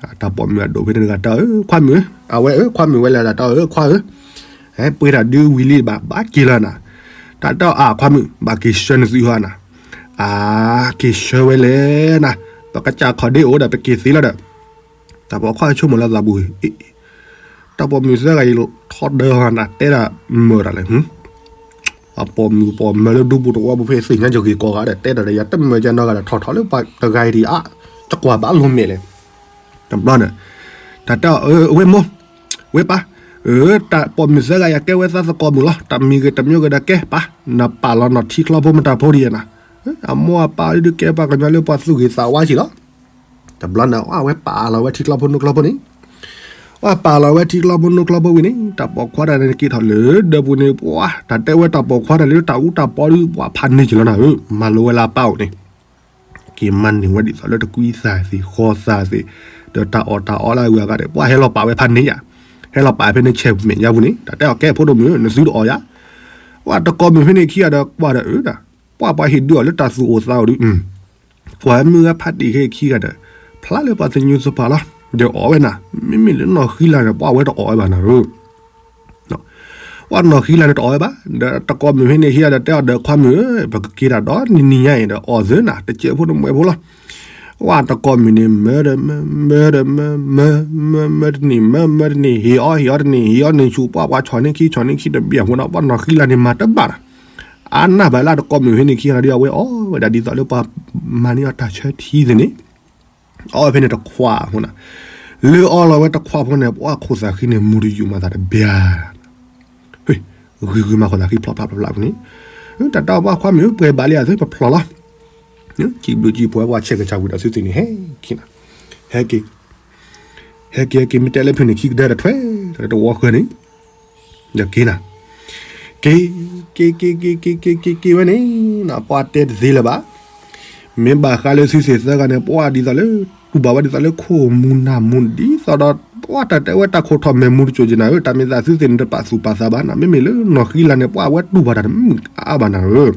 အံၤ, တၢ်ပိာ်မုၣ်အဒိၣ်ဖဲန့ၣ်တဂၤ တၢ်အၢခွါမုၣ်ဧၢ, အဝဲအၢခွါမုၣ်ဝဲလဲၣ်ဒီး တၢ်အၢခွါဧၢ, ဟဲပှ့ၤတၢ်ဒုးဝံၤလံဘၣ် ဘၣ်က့ၤလီၤနၤ, တၢ်တဲအီၤအါခွါမုၣ် ဘၣ်က့ၤဆှၢနသုဟီနၤ, အါ က့ၤဆှၢဝဲလဲၣ်နၤ, ပကစၢ်ခီၣ်ဒ့အိၣ်ဒီး ပက့ၤသ့လီၤဒီး တၢ်ပိာ်ခွါဆိကမိၣ်လၢသးပူၤ, တၢ်ပိာ်မုၣ်သၢဂၤအံၤ ထီဒါနၤ တဲဒၣ်မုာ်တၢ်လဲၣ်, အပိာ်မုၣ်ပိာ်မၢၤလၢဒူပူၤသဝီပူၤဖဲသ့ၣ်ညါယဂ့ၤကိးဂၤဒီး တဲဒၣ်ဒီးယၤတမုာ်ကနီၤဂၤဒီး ထီၣ်ထီၣ်လၢပှၤတဂၤအံၤဒံးအါ, တကွၢ်ဘၣ်လိာ်မဲာ်လဲၣ်, တဘျီန့ၣ် တၢ်တဲအီၤ အဝဲမိၢ် ဝဲပၢ်, တၢ်ပိာ်မုၣ်သၢဂၤအံၤကဲဝဲသးသကိးမုၣ်လီၤ, တၢ်မံၤဂ့ၤတမံၤဂ့ၤဒီးကဲပၢ်, နပာ်လီၤနီၢ်ထံချီဖိမတၤဖိဒ်ယဲနၤ, အမိၢ်အပၢ်ဒုးကဲပှၤကညီလၢပှၤသူၣ်ဂ့ၤသးဝါက့ၤလီၤ, တဘျီန့ၣ် အဝဲပာ်လီၤဝဲထံချီဖိနိချီဖိန့ၣ်, အဝဲပာ်လီၤဝဲထံချီဖိနိချီဖိဝံၤန့ၣ် တၢ်ပိာ်ခွါတဂၤန့ၣ်က့ၤထီၣ်လၢဒၢးပူၤန့ၣ် ပှၤတၢ်တဲဝဲတၢ်ပိာ်ခွါတဂၤလၢတၢ်အူတၢ်ပီဒုး ပှၤဖးန့ၢ်က့ၤလီၤနၤဧၢ, မၤလိဝဲလၢအပၢ်အိၣ်န့ၣ် က့ၤမၤန့ၢ်ဝဲဒ်သိးလၢတကွံသးသ့ၣ်ဃီသးသ့ၣ်, ဒီးတၢ်အီၣ်တၢ်အီလၢအဂုၤအဂၤဒီး ပှၤဟဲလီၤပာ်ဝဲဖးန့ၢ်ယၤ, ဟဲလီၤပာ်ဖဲန့ၣ်ဆဲးမဲာ်ညါပူၤန့ၣ် တၢ်တဲအီၤကဲဖိဒိၣ်မုၣ် နသုတအီၣ်ယၤ, ပှၤတကိးမုၣ်ဖဲန့ၣ်ခံဂၤဒီးကွၢ်ဒီးအၢဒၣ်, ပှၤပှၤဟ့ၣ်ဒုးအီၤလၢတၢ်သူၣ်အိၣ်သးအိၣ်ဒုး ကွၢ်မုၢ်ဂၤဖးတံၢ်ခဲခံဂၤဒီး ဖျါလၢပှၤသညူးသပှၢ်လီၤ, ဒီးအီၣ်ဝဲနၤ, မ့မ့ၢ်လၢနီၢ်ဃံလၤန့ၣ် ပှၤဝဲတအီၣ်ဝဲဘၣ်နၤဧၢ, ပှၤနီၢ်ဃံလၤန့ၣ်တအီၣ်ဝဲဘၣ်, ဒီးတကိးမုၣ်ဖဲန့ၣ်ခံဂၤဒီးတဲအီၤဒီးခွါမုၣ်ဧၢ, ပကက့ၤတၢ်ဒီးနံၤနံၤညါအံၤဒီးအီၣ်သၢနၤ တကဲးဖိတမှဲးဖိလီၤ, ပှၤတကိးမုၣ်န့ၣ် မၢဒီးမၢ မၢဒီးမၢ မၢ မၢ မၢတနံၤ မၢ မၢတနံၤ ဟ့ၣ်အီၣ် ဟ့ၣ်အီၣ်တနံၤ ဟ့ၣ်အီၣ်န့ၣ်ဆူၣ် ပှၤပှၤဆီၣ်န့ၢ်ခံ ဆီၣ်န့ၢ်ခံတဘျီအဃိဒီး ပှၤနီၢ်ဃံလၤန့ၣ်မၤတဘၣ်နၤ အါနၢ်ဘၣ်လၢတကိးမုၣ်ဖဲန့ၣ်ခံဂၤဒီး အဝဲအီၣ်ဝဲဒၣ်ဒ်သိးလၢပှၤမၤန့ၢ်အီၤတၢ်ဆၢထံသ့ၣ်န့ၣ်, အီၣ်ဝဲဖဲန့ၣ်တခွးအဃိန့ၣ်, လၢအီၣ်လီၤဝဲတခွးဖိန့ၣ် ပှၤခိၣ်သးဃံန့ၣ် မူတယုၢ်မၤသးတဘျီ, ဂုၤဂုၤမၤခိၣ်သးဃံဖျိးဖျါဖျါဖျါအဃိန့ၣ်, တၢ်တဲအီၤပှၤခွါမုၣ် ပှဲၤဘၣ်လံအသု ပဖျိးလီၤ, စံးဘျုးစံးဖှိၣ်ဝဲပှၤဆဲးကစၢ်ဝံၤဒီးသုသ့ၣ်န့ၣ် ဟဲက့ၤနၤ, ဟဲက့ၤ ဟဲက့ၤဟဲက့ၤ မ့ၢ်တဲလၢဖုန့ၣ် ခံကတၢၢ်တထွဲ တဝီဃၢၤန့ၣ် ဒီးက့ၤနၤ, က့ၤ က့ၤ က့ၤ က့ၤ က့ၤ က့ၤ က့ၤ က့ၤဝဲန့ၣ် ပှၢ်တဲတသ့လၢၤဘၣ်. မ့ၢ်ဘၣ်ဃးလၢသုသ့ၣ်သၢဂၤန့ၣ် ပှၢ်ဒ်သိးလၢ တူၢ်ဘၣ်ဝဲဒ်သိးလၢခိၣ်မူနၢ်မူ ဒ်သိးဒီး ပှၢ်တၢ်တဲဝဲတၢ်ခိၣ်ထီၣ်မဲာ်မူတစိၤက့ၤနၤဧၢ, တၢ်မ့ၢ်သးသုသ့ၣ်န့ၣ် တပာ်သူၣ်ပာ်သးဘၣ်နၤ, မ့မ့ၢ်လၢနီၢ်ဃံလၤန့ၣ် ပှၢ်ဝဲတူၢ်ဘၣ်တၢ်တမုာ်အါဘၣ်နၤဧၢ.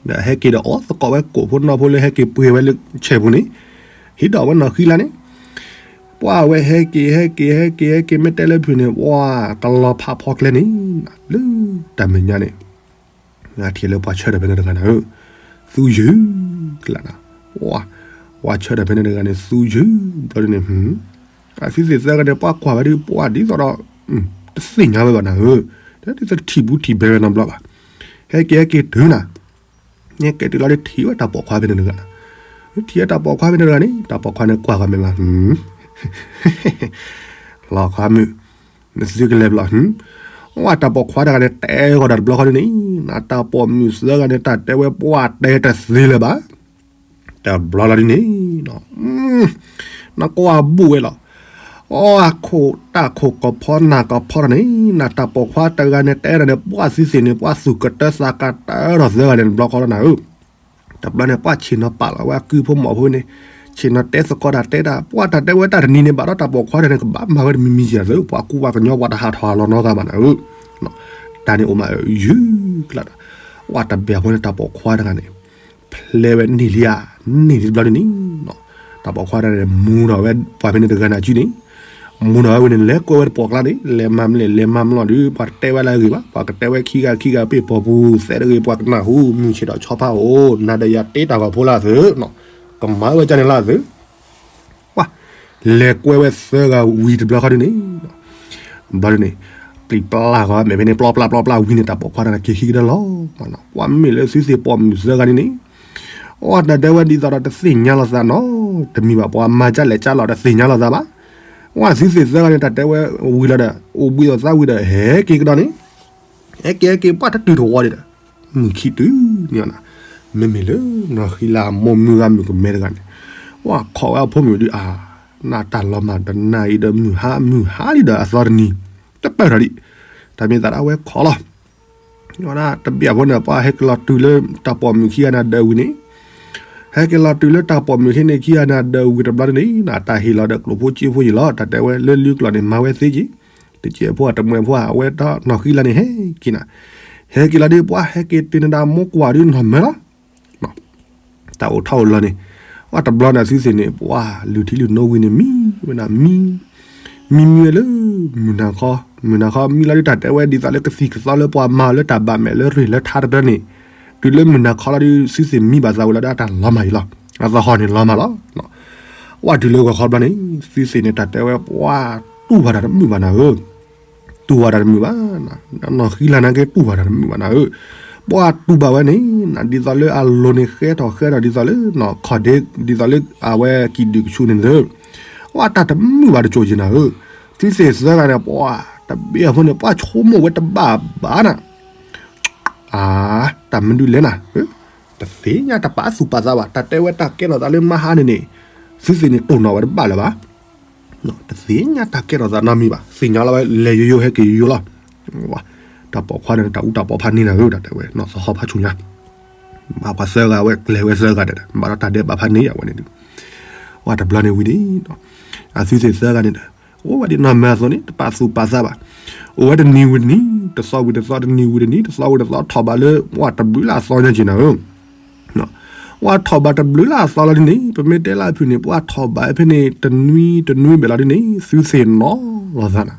ဒီးဟဲက့ၤဒီးအီသကိးဝဲကိးဖိနီၢ်ဖိလၢဟဲက့ၤပှ့ၤဝဲလၢဆဲးပူၤန့ၣ်, ဟံးဒီးဝဲနီၢ်ဃံလၤန့ၣ်, ပှၢ်ဝဲဟဲက့ၤ ဟဲက့ၤ ဟဲက့ၤ ဟဲက့ၤ မ့ၢ်တဲလၢဖုန့ၣ် ပှၢ်ကလီၤဖးဖီကျဲန့ၣ်, လၢတၢ်မဲာ်ညါန့ၣ် ထံၣ်လၢပှၤဆၢထၢၣ်ဖဲန့ၣ်တဂၤနၤဧၢ, သူယုၢ်ကျါနၤ, ပှၤဆၢထၢၣ်ဖဲန့ၣ်တဂၤန့ၣ် သူယုၢ်ဘျီဒ်န့ၣ်, အသုသ့ၣ်သၢဂၤန့ၣ် ပှၢ်ကွၢ်ဝဲဒ်ပှၢ်ဒ်သိးဒီး တသ့ၣ်ညါဝဲဘၣ်နၤဧၢ, ဒ်သိးတထံၣ်ဘူးထံၣ်ဘဲဝဲနီတဘျီဘၣ်. ဟဲက့ၤဟဲက့ၤတုၤနၤ, ဟဲက့ၤတုၤလီၤဒ်ထံၣ်ဝဲတၢ်ပိာ်ခွါဖဲန့ၣ်တဂၤ, ထံၣ်ဝဲတၢ်ပိာ်ခွါဖဲန့ၣ်တဂၤန့ၣ် တၢ်ပိာ်ခွါန့ၣ်ကွၢ်ဂီၤမဲာ်မး လီၤခွါမုၣ်, နသုကလဲၤဘျီ, ဝဲတၢ်ပိာ်ခွါတဂၤန့ၣ် တဲဂီၤတၢ်တဘျီဃီဒ်န့ၣ်, နတၢ်ပိာ်မုၣ်သၢဂၤန့ၣ် တၢ်တဲဝဲပှၢ်တဲတသ့လၢၤဘၣ်. တဘျီလီၤဒ်န့ၣ်, နကွၢ်ဘူးဝဲလီၤ. အိၣ်ခိၣ်တၢ်ခိၣ်ကဖီနၢ်ကဖီတၢ်န့ၣ် နတၢ်ပိာ်ခွါတဂၤန့ၣ် တဲဒၣ်န့ၣ် ပှၢ်သုသ့ၣ်န့ၣ် ပှၢ်သူၣ်ကတၢသးကတၢဒီးသၢဂၤန့ၣ် တဘျီဃီလီၤနၤဧၢ. တဘျီန့ၣ် ပှၢ်ဆ့ၣ်နီၤပာ်လီၤဝဲအကုဖိမီၤဖိန့ၣ်, ဆ့ၣ်နီၤတဲသကိးတၢ်တဲတၢ် ပှၢ်တၢ်တဲဝဲတၢ်တနံၤန့ၣ် ဘၣ်ဒီးတၢ်ပိာ်ခွါတဂၤန့ၣ် ကဘၣ်မၤဝဲတမံၤမံၤယၤသၢ ပှၤကူပှၤကညီ ပှၤတဟးထီၣ်ဟးလီၤနီတဂၤဘၣ်နၤဧၢ. တၢ်န့ၣ်အိၣ်မးယုၢ်ကျါဒီး ပှၢ်တဘၣ်ဖိန့ၣ် တၢ်ပိာ်ခွါတဂၤန့ၣ် ဖျဲးဝဲန့ၢ်လံဧါ, န့ၢ်လံတဘျီဒ်န့ၣ်, တၢ်ပိာ်ခွါတဂၤန့ၣ် မူထီၣ်ဝဲပှၤဖဲန့ၣ်တဂၤန့ၣ်အစုန့ၣ်, မူထီၣ်ဝဲဝံၤန့ၣ် လဲၤကွဲဝဲတပိာ်ကျါန့ၣ် လဲၤမၤမလဲၣ် လဲၤမၤမလီၤဒီး ပှၤတတဲဝဲလၢအဂ့ၤဘၣ်, ပှၤကတဲဝဲခံဂၤခံဂၤပ့ၢ်ပိာ်ပူၤ သဲတဂ့ၤ ပှၤကနၢ်ဟူ မုၢ်ဆ့ၣ်ဒီးဆီဖါအိၣ် နၤဒီးယၤတ့တၢ်ဂီၤဖိလၢအသုး, ကမၤဝဲကန့ၣ်လၢအသုး ပှၢ် လဲၤကွဲဝဲသၢဂၤဝံၤတဘျီဃီဒ်န့ၣ်, ဘျီဒ်န့ၣ် ပျံၤပျၢ်ဂီၤမဲာ်ဖဲန့ၣ် ပျီပျၢ်ပျီပျၢ်ဝံၤန့ၣ် တၢ်ပိာ်ခွါတဂၤန့ၣ် က့ၤခံကတၢၢ်လီၤ. ပှၢ်မ့ၢ်လၢသုသ့ၣ်ပိာ်မုၣ်သၢဂၤဒ်န့ၣ်, အိၣ်တၢ်တဲဝဲဒ်သိးဒီးတသ့ၣ်ညါလိာ်သးနီတမံၤဘၣ်, ပှၤမၤကၢ်လဲၤကၢ်လီၤတသ့ၣ်ညါလိာ်သးဘၣ်. ပှၢ်သုသ့ၣ်သၢဂၤန့ၣ် တၢ်တဲဝဲဝံၤလီၤဒီး အိၣ်ဘှံးအိၣ်သါဝံၤဒီး ဟဲက့ၤကဒီးန့ၣ် ဟဲက့ၤဟဲက့ၤ ပှၢ်တတုၤတဝီဒံးဒီး မုၢ်ခံတုၤန့ၣ်, မ့မ့ၢ်လၢနီၢ်ဃံလၤအမိၢ်မုၢ်ဂၤမုၣ်ကမဲတဂၤန့ၣ်, ပှၢ်ခိးဝဲအဖိမုၣ်ဒုးအါ, နတၢ်လီၤမၢ်တနၤအံၤဒီး မုၢ်ဟါမုၢ်ဟါလံဒီးအသီတနံၤ တပၢၢ်ထီၣ်ဒံး, တၢ်မ့ၢ်သးဒၣ်ဝဲခိးလီၤ. တဘျီဖိန့ၣ် ပှၢ်ဟဲက့ၤလီၤတုၤလၢတၢ်ပိာ်မုၣ်ခံဂၤန့ၣ်ဒီးဝံၤန့ၣ်, ဟဲက့ၤလီၤတုၤလၢတၢ်ပိာ်မုၣ်ခံန့ၣ်ခံဂၤန့ၣ်ဒီးဝံၤတဘျီန့ၣ် နတၢ်ဟ့ၣ်လီၤဒီးကျိၣ်ဖိစ့ဖိယံၤလီၤ. တၢ်တဲဝဲလၢလံကျိာ်န့ၣ် မၤဝဲသ့က့ၤ တကဲးဖိအတမှဲးဖိ အဝဲတၢ်နီၢ်ဃံလၤန့ၣ်ဟဲက့ၤနၤ, ဟဲက့ၤလီၤဒုး ပှၢ်ဟဲက့ၤတုၤန့ၣ်ဒီးမိၢ်ကွၢ်ဒုးနီၢ်မၢလီၤ. တၢ်အိၣ်ထီၣ်အိၣ်လီၤန့ၣ်, ပှၢ်တဘျီန့ၣ် သုသ့ၣ်န့ၣ် ပှၢ်လုၢ်ထံလုၢ်နိဝံၤန့ၣ် မံဝဲဒၣ် မံ မံမံဝဲလၢ မုၢ်နၤခီ, မုၢ်နၤခီမံလီၤဒုး တၢ်တဲဝဲဒ်သိးလၢကသံၣ်ကသီလၢပှၤမၤလၢတၢ်ဘၣ်မဲာ်လၢရ့ၣ်လၢထါတဖျၢၣ်န့ၣ်, တုၤလၢမုၢ်နၤခီလီၤဒုး သုသ့ၣ်မံဘၣ်သးဝဲလီၤဒီး အတၢ်လီၤမၢ်အံၤလီၤ. အသဟီၣ်န့ၣ်လီၤမၢ်လီၤ. ပှၢ်တုၤလၢဂီၤခီဘျီန့ၣ် သုသ့ၣ်န့ၣ် တၢ်တဲဝဲပှၢ်တူၢ်ဝဲဒၣ်တမုာ်ဘၣ်နၤဧၢ, တူၢ်ဝဲဒၣ်တမုာ်ဘၣ်, နီၢ်ဃံလၤန့ၣ်က့တူၢ်ဝဲဒၣ်တမုာ်ဘၣ်နၤဧၢ, ပှၢ်တူၢ်ဘၣ်ဝဲန့ၣ် ဒ်သိးလၢအလိၤန့ၣ်ဃဲထီၣ်ဃဲထီၣ်ဒ်သိးလၢ နီၢ်ခီၣ်ဒ့ ဒ်သိးလၢအဝဲကံၣ်ဒုၣ်ကဆူန့ၣ်လၢ ပှၢ်တၢ်တမုာ်ဘၣ်တစိၤက့ၤနၤဧၢ, သုသ့ၣ်သၢဂၤန့ၣ် ပှၢ်တဘ့ၣ်အဖိန့ၣ် ပှၢ်ဆိကမိၣ်ဝဲတဘၣ်ဘၣ်နၤ အါ, တၢ်မနုၤလဲၣ်နၤ, တသ့ၣ်ညါတၢ်ပာ်သူၣ်ပာ်သးဘၣ်, တၢ်တဲဝဲတၢ်ကဲထီၣ်သးလၢမဟါန့ၣ်န့ၣ်, သုသ့ၣ်န့ၣ်တိၢ်နီၣ်ဝဲတဘၣ်လၢၤဘၣ်, တသ့ၣ်ညါတၢ်ကဲထီၣ်သးနီတမံၤဘၣ်, သ့ၣ်ညါလီၤဝဲလဲၤယိယိဟဲက့ၤယိယိလီၤ. တၢ်ပိာ်ခွါန့ၣ် တၢ်အူတၢ်ပီဖးန့ၢ်နၤဧၢ, တၢ်တဲဝဲ နီၢ်သဟီၣ်ဖးဆူၣ်ညါ ဘၣ်ပှၤသၢဂၤဝဲကျဲၤဝဲသၢဂၤဒီး ဘၣ်ဒီးတၢ်ဒဲးဘးဖးန့ၢ်ယၤဝဲန့ၣ်ဒုး, ပှၢ်တဘျီန့ၣ်ဝံၤန့ၣ်, အသုသ့ၣ်သၢဂၤန့ၣ်ဒီး အိၣ်ဝဲဒ်နီၢ်မၢအသိးန့ၣ် တပာ်သူၣ်ပာ်သးဘၣ်, အိၣ်ဝဲတနံၤဝံၤတနံၤ တသီဝံၤတသီ တနံၤဝံၤတနံၤ တသီဝံၤတသီ ထီၣ်ဘးလၢ ပှၢ်တဘျုးလၢအသီညါက့ၤနၤဧၢ, ပှၢ်ထီၣ်ဘးတဘျုးလၢအသီလီၤဒ်န့ၣ် ပမ့ၢ်တဲလၢအဖုၣ်န့ၣ် ပှၢ်ထီၣ်ဘးဖဲန့ၣ် တနွံတနွံဘဲးလီၤဒ်န့ၣ် သုသ့ၣ်နီၣ်လီၤသးနၤ,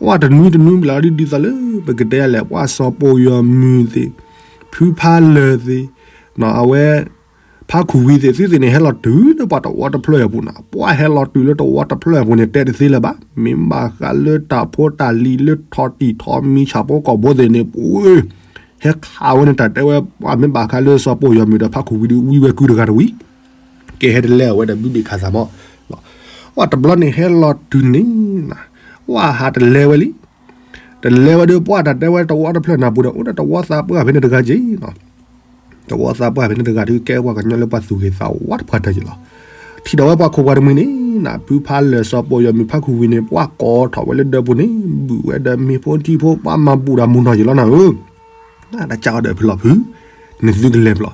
ပှၢ်တနွံတနွံဘဲးလီၤဒ်ဒ်သိးလၢ ပကတဲလဲၣ် ပှၢ်စီၤပိာ်ယီၤမုၢ်သ့ၣ်, ဖုဖါလၢာ်သ့ၣ်, အဝဲ ဖါခူၣ်ဝံသ့ၣ် သုသ့ၣ်န့ၣ် ဟဲလီၤတုၤလၢပှၤတဝီတဖျၢၣ်အပူၤနၤ, ပှၢ်ဟဲလီၤတုၤလၢတဝီတဖျၢၣ်အပူၤန့ၣ် တဲတသ့လၢၤဘၣ်, မ့ၢ်ဘၣ်ဃးလၢတၢ်ဖိတၢ်လံၤလၢထီၣ်တံၢ်ထီၣ်မံၤဆၣ်ဖိကီၢ်ဖိသ့ၣ်န့ၣ် ပှၤ ဟဲခးဝဲန့ၣ် တၢ်တဲဝဲ ပှၢ်မ့ၢ်ဘၣ်ဃးလၢစီၤပိာ်ယီၤမုၢ်ဒီးဖါခူၣ်ဝံဒုး ဝံဝဲကုတဂၤတဝံၤ, ကဲဟဲတလဲအဝဲဒီးဘုဘ့ၣ်ခးသးမး, ပှၢ်တဘျီန့ၣ်ဟဲလီၤတုၤန့ၣ်နၤ, ပှၢ်ဟးတလဲဝဲလံ တလဲဝဲဒီး ပှၢ်တၢ်တဲဝဲတဝီတဖျၢၣ်နၢ်ပူၤဒီး အိၣ်ဒီးတဝီသးပှၢ်ဖဲန့ၣ်တဂၤက့ၤနၤ, တဝီသးပှၢ်ဖဲန့ၣ်တဂၤဒုး ကဲပှၤကညီလၢပှၤသူၣ်ဂ့ၤသးဝါတပှၢ်တၢၢ်က့ၤလီၤ, ထံၣ်ဒီးဝဲပှၤခိၣ်ပှၤတမှံၤန့ၣ် နဖုဖးလၢာ်စီၤပိာ်ယီၤမုၣ်ဖးခူဝံၤန့ၣ် ပှၤကိးထီၣ်ဝဲလၢဒၢးပူၤန့ၣ် ဘုၣ်ဝဲဒီးမ့ၤဖိထံဖိ ပှၤမၤဘူၣ်တၢ်မူနီၢ်ယံၤလီၤနၤဧၢ. တၢ်ကးအီၤဒီးဖုလီၤဖု, နသုကလဲၤဖုလီၤ.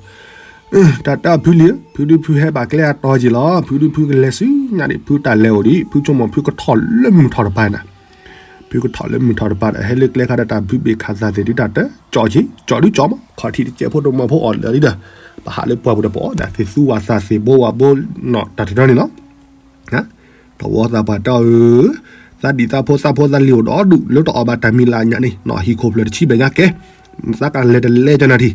တၢ်တဲအီၤဖုလံ, ဖုဒုဖုဟဲဘၣ်ကျဲအတီၤက့ၤလီၤ. ဖုဒုဖုကလဲၤဆူညါဒံး ဖုတၢ်လဲၤအိၣ်ဒံး ဖုဆိကမိၣ်ဖုကထီၣ်လၢမုၢ်ထီၣ်တပၤနၤ. ဖုကထီၣ်လၢမုၢ်ထီၣ်တပၤဒီး ဟဲလၢကျဲခါဒီး တၢ်ဘုးဘ့ၣ်ခးသးသ့ၣ်ဒုးတၢ်တကၠီက့ၤ ကၠီဒုးကၠီမး ခီၣ်ထံးတစဲးဖိတမီၤဖိအီၣ်လၢာ်လံဒီး ပဟးလၢပှၢ်ပူၤဒီးပအီၣ်ဒၣ်သ့ၣ်သူဝၣ်သၣ်သ့ၣ်ဘိဝၣ်ဘိနီၢ်တၢ်တနီၤန့ၣ်လီၤ. တဝီသးပှၢ်တဲအီၤဧၢ, သးဒံၣ်သးဖိသးဖိသးလံၤအိၣ်ဒီဒူၣ် လၢတအီၣ်ဘၣ်တၢ်မံၤလၢညါန့ၣ် နဟံၣ်ခိၣ်ဖျၢၣ်တဆံဘၣ်ညါကဲ, နသးကလဲၤတလဲကနၤထံၣ်,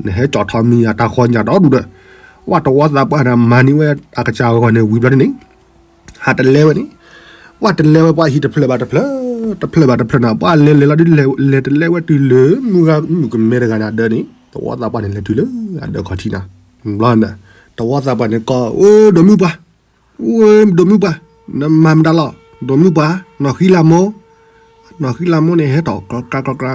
နဟဲကၠီၣ်ထီၣ်မံၤယၤတၢ်ဃီညၣ်ဒီဒူၣ်ဒီး, ဝဲတဝီသးပှၢ်န့ၣ် မၤန့ၢ်ဝဲအကစၢ်အဂီၢ်န့ၣ် ဝံၤဘျီန့ၣ်န့ၣ် ဟးတလဲဝဲန့ၣ်, ပှၤတလဲဝဲပှၤဟံၣ်တဖျၢၣ်ဘၣ်တဖျၢၣ်, တဖျၢၣ်ဘၣ်တဖျၢၣ်န့ၣ် ပှၤလဲၤလဲၤလီၤဒုးလဲၤတလဲဝဲတုၤလၢ မုၢ်ဂၤမုၣ်ကမဲတဂၤန့ၣ်အဒၢးန့ၣ် တဝီသးပှၢ်န့ၣ်လဲၤတုၤလၢအဒၢးခီၣ်ထံးနၤ, ဘျီန့ၣ် တဝီသးပှၢ်န့ၣ်ကိး အိ ဒိးမုၢ်ပှၢ်, အိ ဒိးမုၢ်ပှၢ်, နမၤမတၤလီၤ, ဒိးမုၢ်ပှၢ်, နီၢ်ဃံလၤမိၢ်, နီၢ်ဃံလၤမိၢ်န့ၣ် ဟဲထီၣ်ကျါကျါကျါ,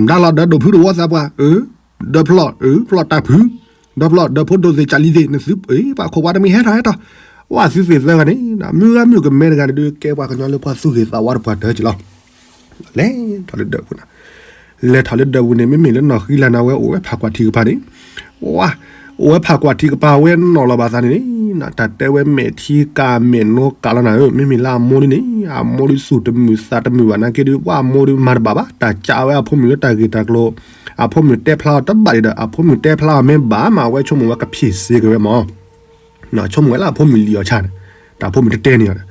မတၤလီၤ ဒီးဒိးဖုတဝီသးပှၢ်, အၢ ဒၢးဖျီၣ် အၢ ဖျီၣ်တၢ်ဖု, ဒီးဖျီၣ် ဒီးဖိဒိၣ်သ့ၣ်ကၢ်လံၤသ့ၣ် နသုပှၤခိၣ်ပှၤတမံၤဟဲထီၣ်ဟဲထီၣ်, ဝဲသုသ့ၣ်သၢဂၤန့ၣ် မုၢ်ဂၤမုၣ်ကမဲတဂၤန့ၣ်ဒုး ကဲပှၤကညီလၢပှၤသူၣ်ဂ့ၤသးဝါတပှၤတၢၢ်က့ၤလီၤ. လဲၤထီၣ်လၢဒၢးပူၤနၤ, လဲၤထီၣ်လၢဒၢးပူၤန့ၣ် မ့မ့ၢ်လၢနီၢ်ဃံလၤန့ၣ် ဝဲအိၣ်ဝဲဖးကွၢ်ထံကပၤန့ၣ်, ဝဲ အိၣ်ဝဲဖးကွၢ်ထံကပၤ ဝဲနီၢ်လီၤဘၣ်သးန့ၣ်န့ၣ် တၢ်တဲဝဲမဲာ်ထံကၤမဲာ်နိကၤလီၤနၤဧၢ, မ့မ့ၢ်လၢအမိၢ်ဒ်န့ၣ် အမိၢ်ဒ်သူၣ်တမုာ်သးတမုာ်ဘၣ်နာ်က့ဒုး ပှၤအမိၢ်ဒုးမၤတဘၣ်ဘၣ် တၢ်ကးဝဲအဖိမုၣ်လၢတၢ်ဂ့ၢ်တၢ်ကျိၤ, အဖိမုၣ်တဲဖျါအီၤတဘၣ်ဒံးဒီး အဖိမုၣ်တဲဖျါအီၤမ့ၢ်ဘၣ်မး အဝဲဆိကမိၣ်ဝဲကဖ့ၣ်စ့က့ၤဝဲမး ဆိကမိၣ်ဝဲလၢအဖိမုၣ်လံၣ်အီၤဆၣ်န့ၣ်, တၢ်ဖိမုၣ်တတဲန့ၢ်အီၤဒီး,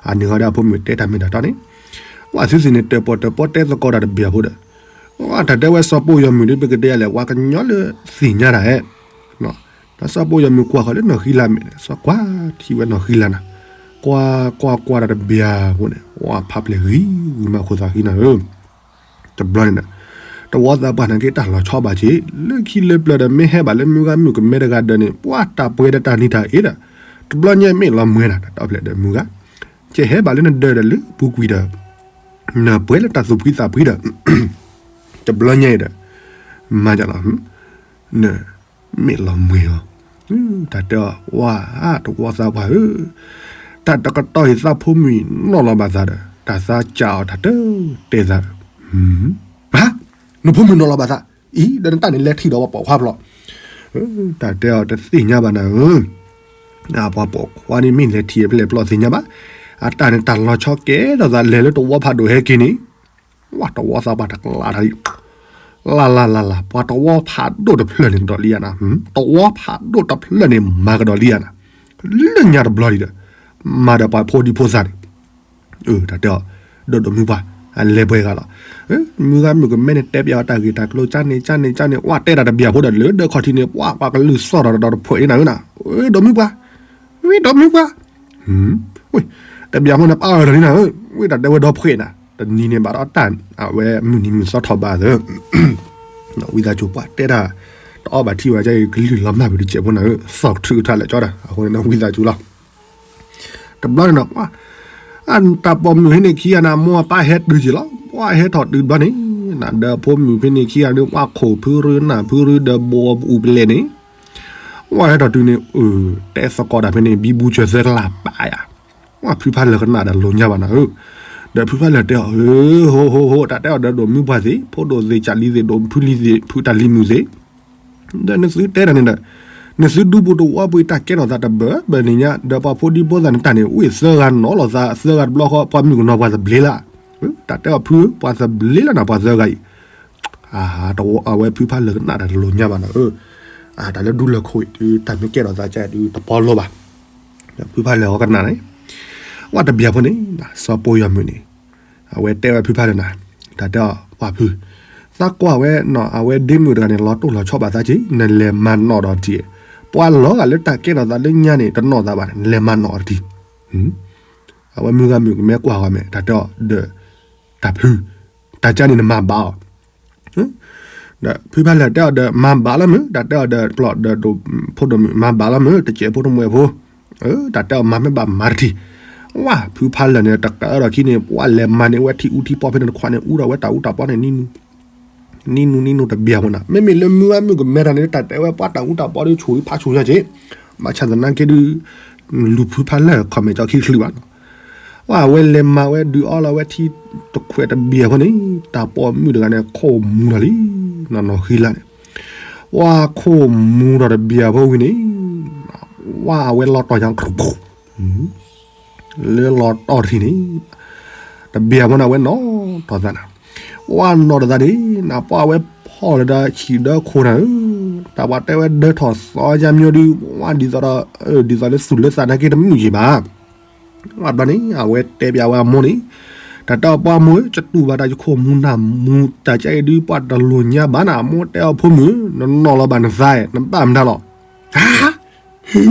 အန့ၣ်ဃီဒီးအဖိမုၣ်တဲတၢ်မ့ၢ်တၢ်တီန့ၣ်, ဝဲသုသ့ၣ်န့ၣ် တၢၣ်ပီၣ်တၢၣ်ပီတဲသကိးတၢ်တဘ့ၣ်အဖိဒီး, ဝဲတၢ်တဲဝဲစီၤပိာ်ယီၤမုၣ်ဒုး ပကတဲလဲၣ် ပှၤကညီလၢသ့ၣ်ညါတၢ်ဟဲ, ဒီးစီၤပိာ်ယီၤမုၣ်ကွၢ်ဃီၤလၢနီၢ်ဃံလၤမဲာ်န့ၣ် စီၤကွၢ်ထံဝဲနီၢ်ဃံလၤနၤ, ကွၢ်ကွၢ်ကွၢ်တၢ်တဘ့ၣ်အဖိန့ၣ် ဝဲဖးပျဲၢ်ဂံၤဂံၤမးခိၣ်သးဃံနၤဧၢ တဘျီန့ၣ်ဒီး, တဝီသးပှၢ်နာ်က့တၢ်လီၤဆီဘၣ်က့ၤ, လၢခံလၢပျၢၤဒီး မ့ၢ်ဟဲဘၣ်လၢမုၢ်ဂၤမုၣ်ကမဲတဂၤဒၢးန့ၣ် ပှၤတၢ်ပှဲၤဒီးတၢ်နံၤတၢ်အ့ဒီး, တဘျီညါမ့ၢ်လီၤမွဲနၤ တၢ်တီဖျဲးဒီးမုၢ်ဂၤ, ကဲဟဲဘၣ်လၢနဒၢးဒီးလၢပူၤကွံာ်ဒီး, နပှဲၤလၢတၢ်သူၣ်ဖှံသးဖှံဒီး, တဘျီညါအံၤဒီး, မၤဒ်လီၤ နမ့ၢ်လီၤမွဲအီၤ, တၢ်တဲအီၤ ဝါ တဝီသးပှၢ်ဧၢ, တၢ်တကတီၢ်အံၤသးဖိမုၣ်နီၢ်လီၤဘၣ်သးဒီး တၢ်သးကးအီၤတၢ်တတဲသးဒီး, ဟါ, နဖိမုၣ်နီၢ်လီၤဘၣ်သး, အံၤ ဒီးနတၢ်န့ၣ်လဲၤထံၣ်ဒီးပှၤပိာ်ခွါဖျိ, တၢ်တဲအီၤတသ့ၣ်ညါဘၣ်နၤဧၢ, ပှၤပိာ်ခွါန့ၣ်မ့ၢ်လဲၤထံၣ်ဖဲလဲၣ်ဖျိသ့ၣ်ညါဘၣ်, အတၢ်န့ၣ်တၢ်လီၤဆီကဲထီၣ်သးလဲၤလၢတဝီဖးဒိၣ်ဟဲက့ၤန့ၣ် ဝါ တဝီသးပှၢ်တကလးထီၣ်လံ, လၢ်လၢ်လၢ်လၢ် ပှၤတဝီဖးဒိၣ်တဖျၢၣ်န့ၣ်ကဒီးလံဧါနၤ, တဝီဖးဒိၣ်တဖျၢၣ်န့ၣ်မၤကဒီးလံဧါနၤ, လၢညါတဘျီလံဒီး, မၤဒီးပှၤဖိဒံဖိသၣ်န့ၣ်, တၢ်တဲအီၤ, ဒီးဒိးမုၢ်ပှၢ်, အလဲၤပှဲၤဂၤလီၤ, မုၢ်ဂၤမုၣ်ကမဲန့ၣ်တဲပျးအီၤတၢ်ဂ့ၢ်တၢ်ကျိၤ ကန့ၣ်ကန့ၣ်ကန့ၣ် ဝါ တဲတၢ်တဘျီဖိဒီး လၢဒၢးခီၣ်ထံးန့ၣ် ပှၤပှၤကလုၢ်သီၣ်ထီၣ်ဒီးတဖှဲးန့ၣ်နၤဧၢနၤ, ဒိးမုၢ်ပှၢ်, ဝံ ဒိးမုၢ်ပှၢ် ဝံ တဘျီဖိန့ၣ်ပၢ်အၢၣ်လီၤလံနၤဧၢ, ဝံ တၢ်တဲဝဲဒီဖှဲးနၤ, တနံၤန့ၣ်ဘၣ်ဒီးတၢ်, အဝဲမုၢ်နံၤမုၢ်သီထီၣ်ဘၣ်သၢ, ဝံသးစူၤပှၤတဲတၢ်, တအီၣ်ဘၣ်ထံဝဲကဲကလုၢ်လီၤမၢ်ဝံၤတစဲးဖိနၤဧၢ, သီၣ်ကထုကထါလဲၣ်ကၠီတၢ် အဃိန့ၣ်ဝံသးစူၤလီၤ. တဘျီန့ၣ်နၤ, တၢ်ပိာ်မုၣ်ဖဲန့ၣ်ခံဂၤန့ၣ် အမိၢ်အပၢ်ဟဲတုၤက့ၤလီၤ, ပှၤဟဲထီၣ်တုၤတဘျီန့ၣ်, နဒီးဖိမုၣ်ဖဲန့ၣ်ခံဂၤန့ၣ် ပှၤခိၣ်ဖုရၢနၢ်ဖုရၢဒီးဘိအူပလဲၣ်န့ၣ်, ပှၤဟဲထီၣ်တုၤန့ၣ်, တဲသကိးတၢ်ဖဲန့ၣ် ဘံဘူစၢၤသၢကလးပာ်ယၤ, ပှၤဖုဖးလၢာ်ကနၣ်ဒီးလိာ်ညါဘၣ်နၤဧၢ, ဒီးဖုဖးလၢာ်တဲအီၤ, ဟိဟိဟိ တၢ်တဲအီၤဒီးဒိးမုၢ်ပှၢ်သ့ၣ် ဖိဒိၣ်သ့ၣ်ကၢ်လံၤသ့ၣ် ဒိးဖုလံၤသ့ၣ် ဖုတၢ်လံၤမုၣ်သ့ၣ် ဒီးနသုတဲတၢ်န့ၣ်ဒီး, နသုဒူပူၤတဝီပူၤအံၤတၢ်ကဲထီၣ်သးတဘၢဘၢန့ၣ်ညါ ဒီးပှၤဖိဒံဖိသၣ်န့ၣ်တၢ်န့ၣ် ဝံသၢဂၤနီၤလီၤသးသၢဂၤတဘျီဃီ ပှၤမုၣ်ကနီၤပှၤသဘျ့လၢ, တၢ်တဲအီၤဖုဧၢ ပှၤသဘျ့လၢနၤပှၤသၢဂၤအံၤ, အဝဲဖုဖးလၢာ်ကနၣ်တၢ်တလိာ်ညါဘၣ်နၤဧၢ, တၢ်လၢဒူလၢာ်ခိၣ်အံၤဒုး တၢ်မ့ၢ်ကဲထီၣ်သးကဲဒုးတပီလိဘၣ်, ဖုဖးလၢာ်အီၤကနၣ်န့ၣ်, ဝဲတဘျီဖိန့ၣ်, စီၤပိာ်ယီၤမုၣ်န့ၣ် အဝဲတဲဝဲဖုဖးလၢာ်နၤ, တၢ်တဲအီၤ ပှၤဖု, သးကွၢ်ဝဲနီၤ အဝဲဒ့မုၣ်တဂၤန့ၣ် လီၤတိၢ်လီၤဆီဘၣ်သးက့ၤ နလဲၤမၤနီၣ်ဒီးတံၢ်, ပှၤလီၤဂာ်လၢတၢ်ကဲထီၣ်သးလၢညါန့ၣ် တနီၣ်သးဘၣ် နလဲၤမၤနီၣ်အီၤတံၢ်, အဝဲမုၢ်ဂၤမုၣ်ကမဲကွၢ်ဂီၤမဲာ် တၢ်တဲအီၤဒီး, တၢ်ဖု, တၢ်ကါန့ၣ်နမၤဘၣ်အီၤ ဒီးဖုဖးလၢာ်တဲအီၤဒီး မၤဘၣ်လီၤမုၢ် တၢ်တဲအီၤဒီး ပျီဒီးဒိၣ်ဖိဒိၣ်မုၣ် မၤဘၣ်လီၤမုၢ် တစဲးဖိတမှဲးဖိ, တၢ်တဲအီၤမၤမ့ၢ်ဘၣ်မၤတထံၣ်, ဝါ ဖုဖးလၢာ်န့ၣ် တကးဒီးခံန့ၣ် ပှၤလဲၤမၤန့ၢ်ဝဲထံအူထံပီဖဲန့ၣ်တခွးန့ၣ် အူထီၣ်ဝဲတၢ်အူတၢ်ပီန့ၣ် နံၤနူနံၤနူတဘျီဖိနၤ မ့မ့ၢ်လၢမုၢ်ဂၤမုၣ်ကမဲတၢ်န့ၣ် တၢ်တဲဝဲပှၤတၢ်အူတၢ်ပီဒီး ဆိၣ်ဂ့ၤဖးဆိၣ်ညါက့ၤ, ဘၣ်ဆၣ်သနာ်က့ဒုး လူၤဖုဖးလၢၢ် comment ကၠီခံချုးဘၣ်နီၤ. ဝဲအဝဲလဲၤမၤဝဲဒုးအီလီၤဝဲထံတခွဲးတဘ့ၣ်အဃိန့ၣ် တၢ်ပိာ်မုၣ်တဂၤန့ၣ် ခိၣ်မူၤထီၣ်လံနီၤ နီၢ်ဃံလၤန့ၣ်. ဝဲခိၣ်မူၤထီၣ်တဘ့ၣ်အဖိဝံၤန့ၣ် ဝဲအဝဲလီၤတီၢ်ညါ လၢလီၤတီၢ်ထံန့ၣ် တဘ့ၣ်အဖိန့ၣ် အဝဲနီၣ်ထီၣ်သးနၤ. ဝဲနီၣ်ထီၣ်သးန့ၣ် နပှၢ်အဝဲဖီၣ်လၢၤဒီးဆံးဒီးခိၣ်နၤဧၢ, တၢ်ပှၤတဲဝဲဒၢထီၣ်သီယါမၠိဒုး ဝဲဒ်သိးဒီး ဒ်သိးလၢသူၣ်လၢသးနာ်က့တမုာ်ယံၤဘၣ်. ဝဲဘျီန့ၣ် အဝဲတဲပၠးဝဲအမိၢ်န့ၣ် တၢ်တဲအီၤပှၢ်မိၢ်ဧၢ ကတူၢ်ဘၣ်တၢ်ယခိၣ်မူၤနၢ်မူၤ တၢ်ကဲအံၤဒုး ပှၤတလိၣ်ညါဘၣ်နၤ အမိၢ်တဲအီၤဖိမုၣ်ဧၢ နနီၣ်လီၤဘၣ်နသး နဘၣ်မတၤလီၤ. ဟါ ဟ့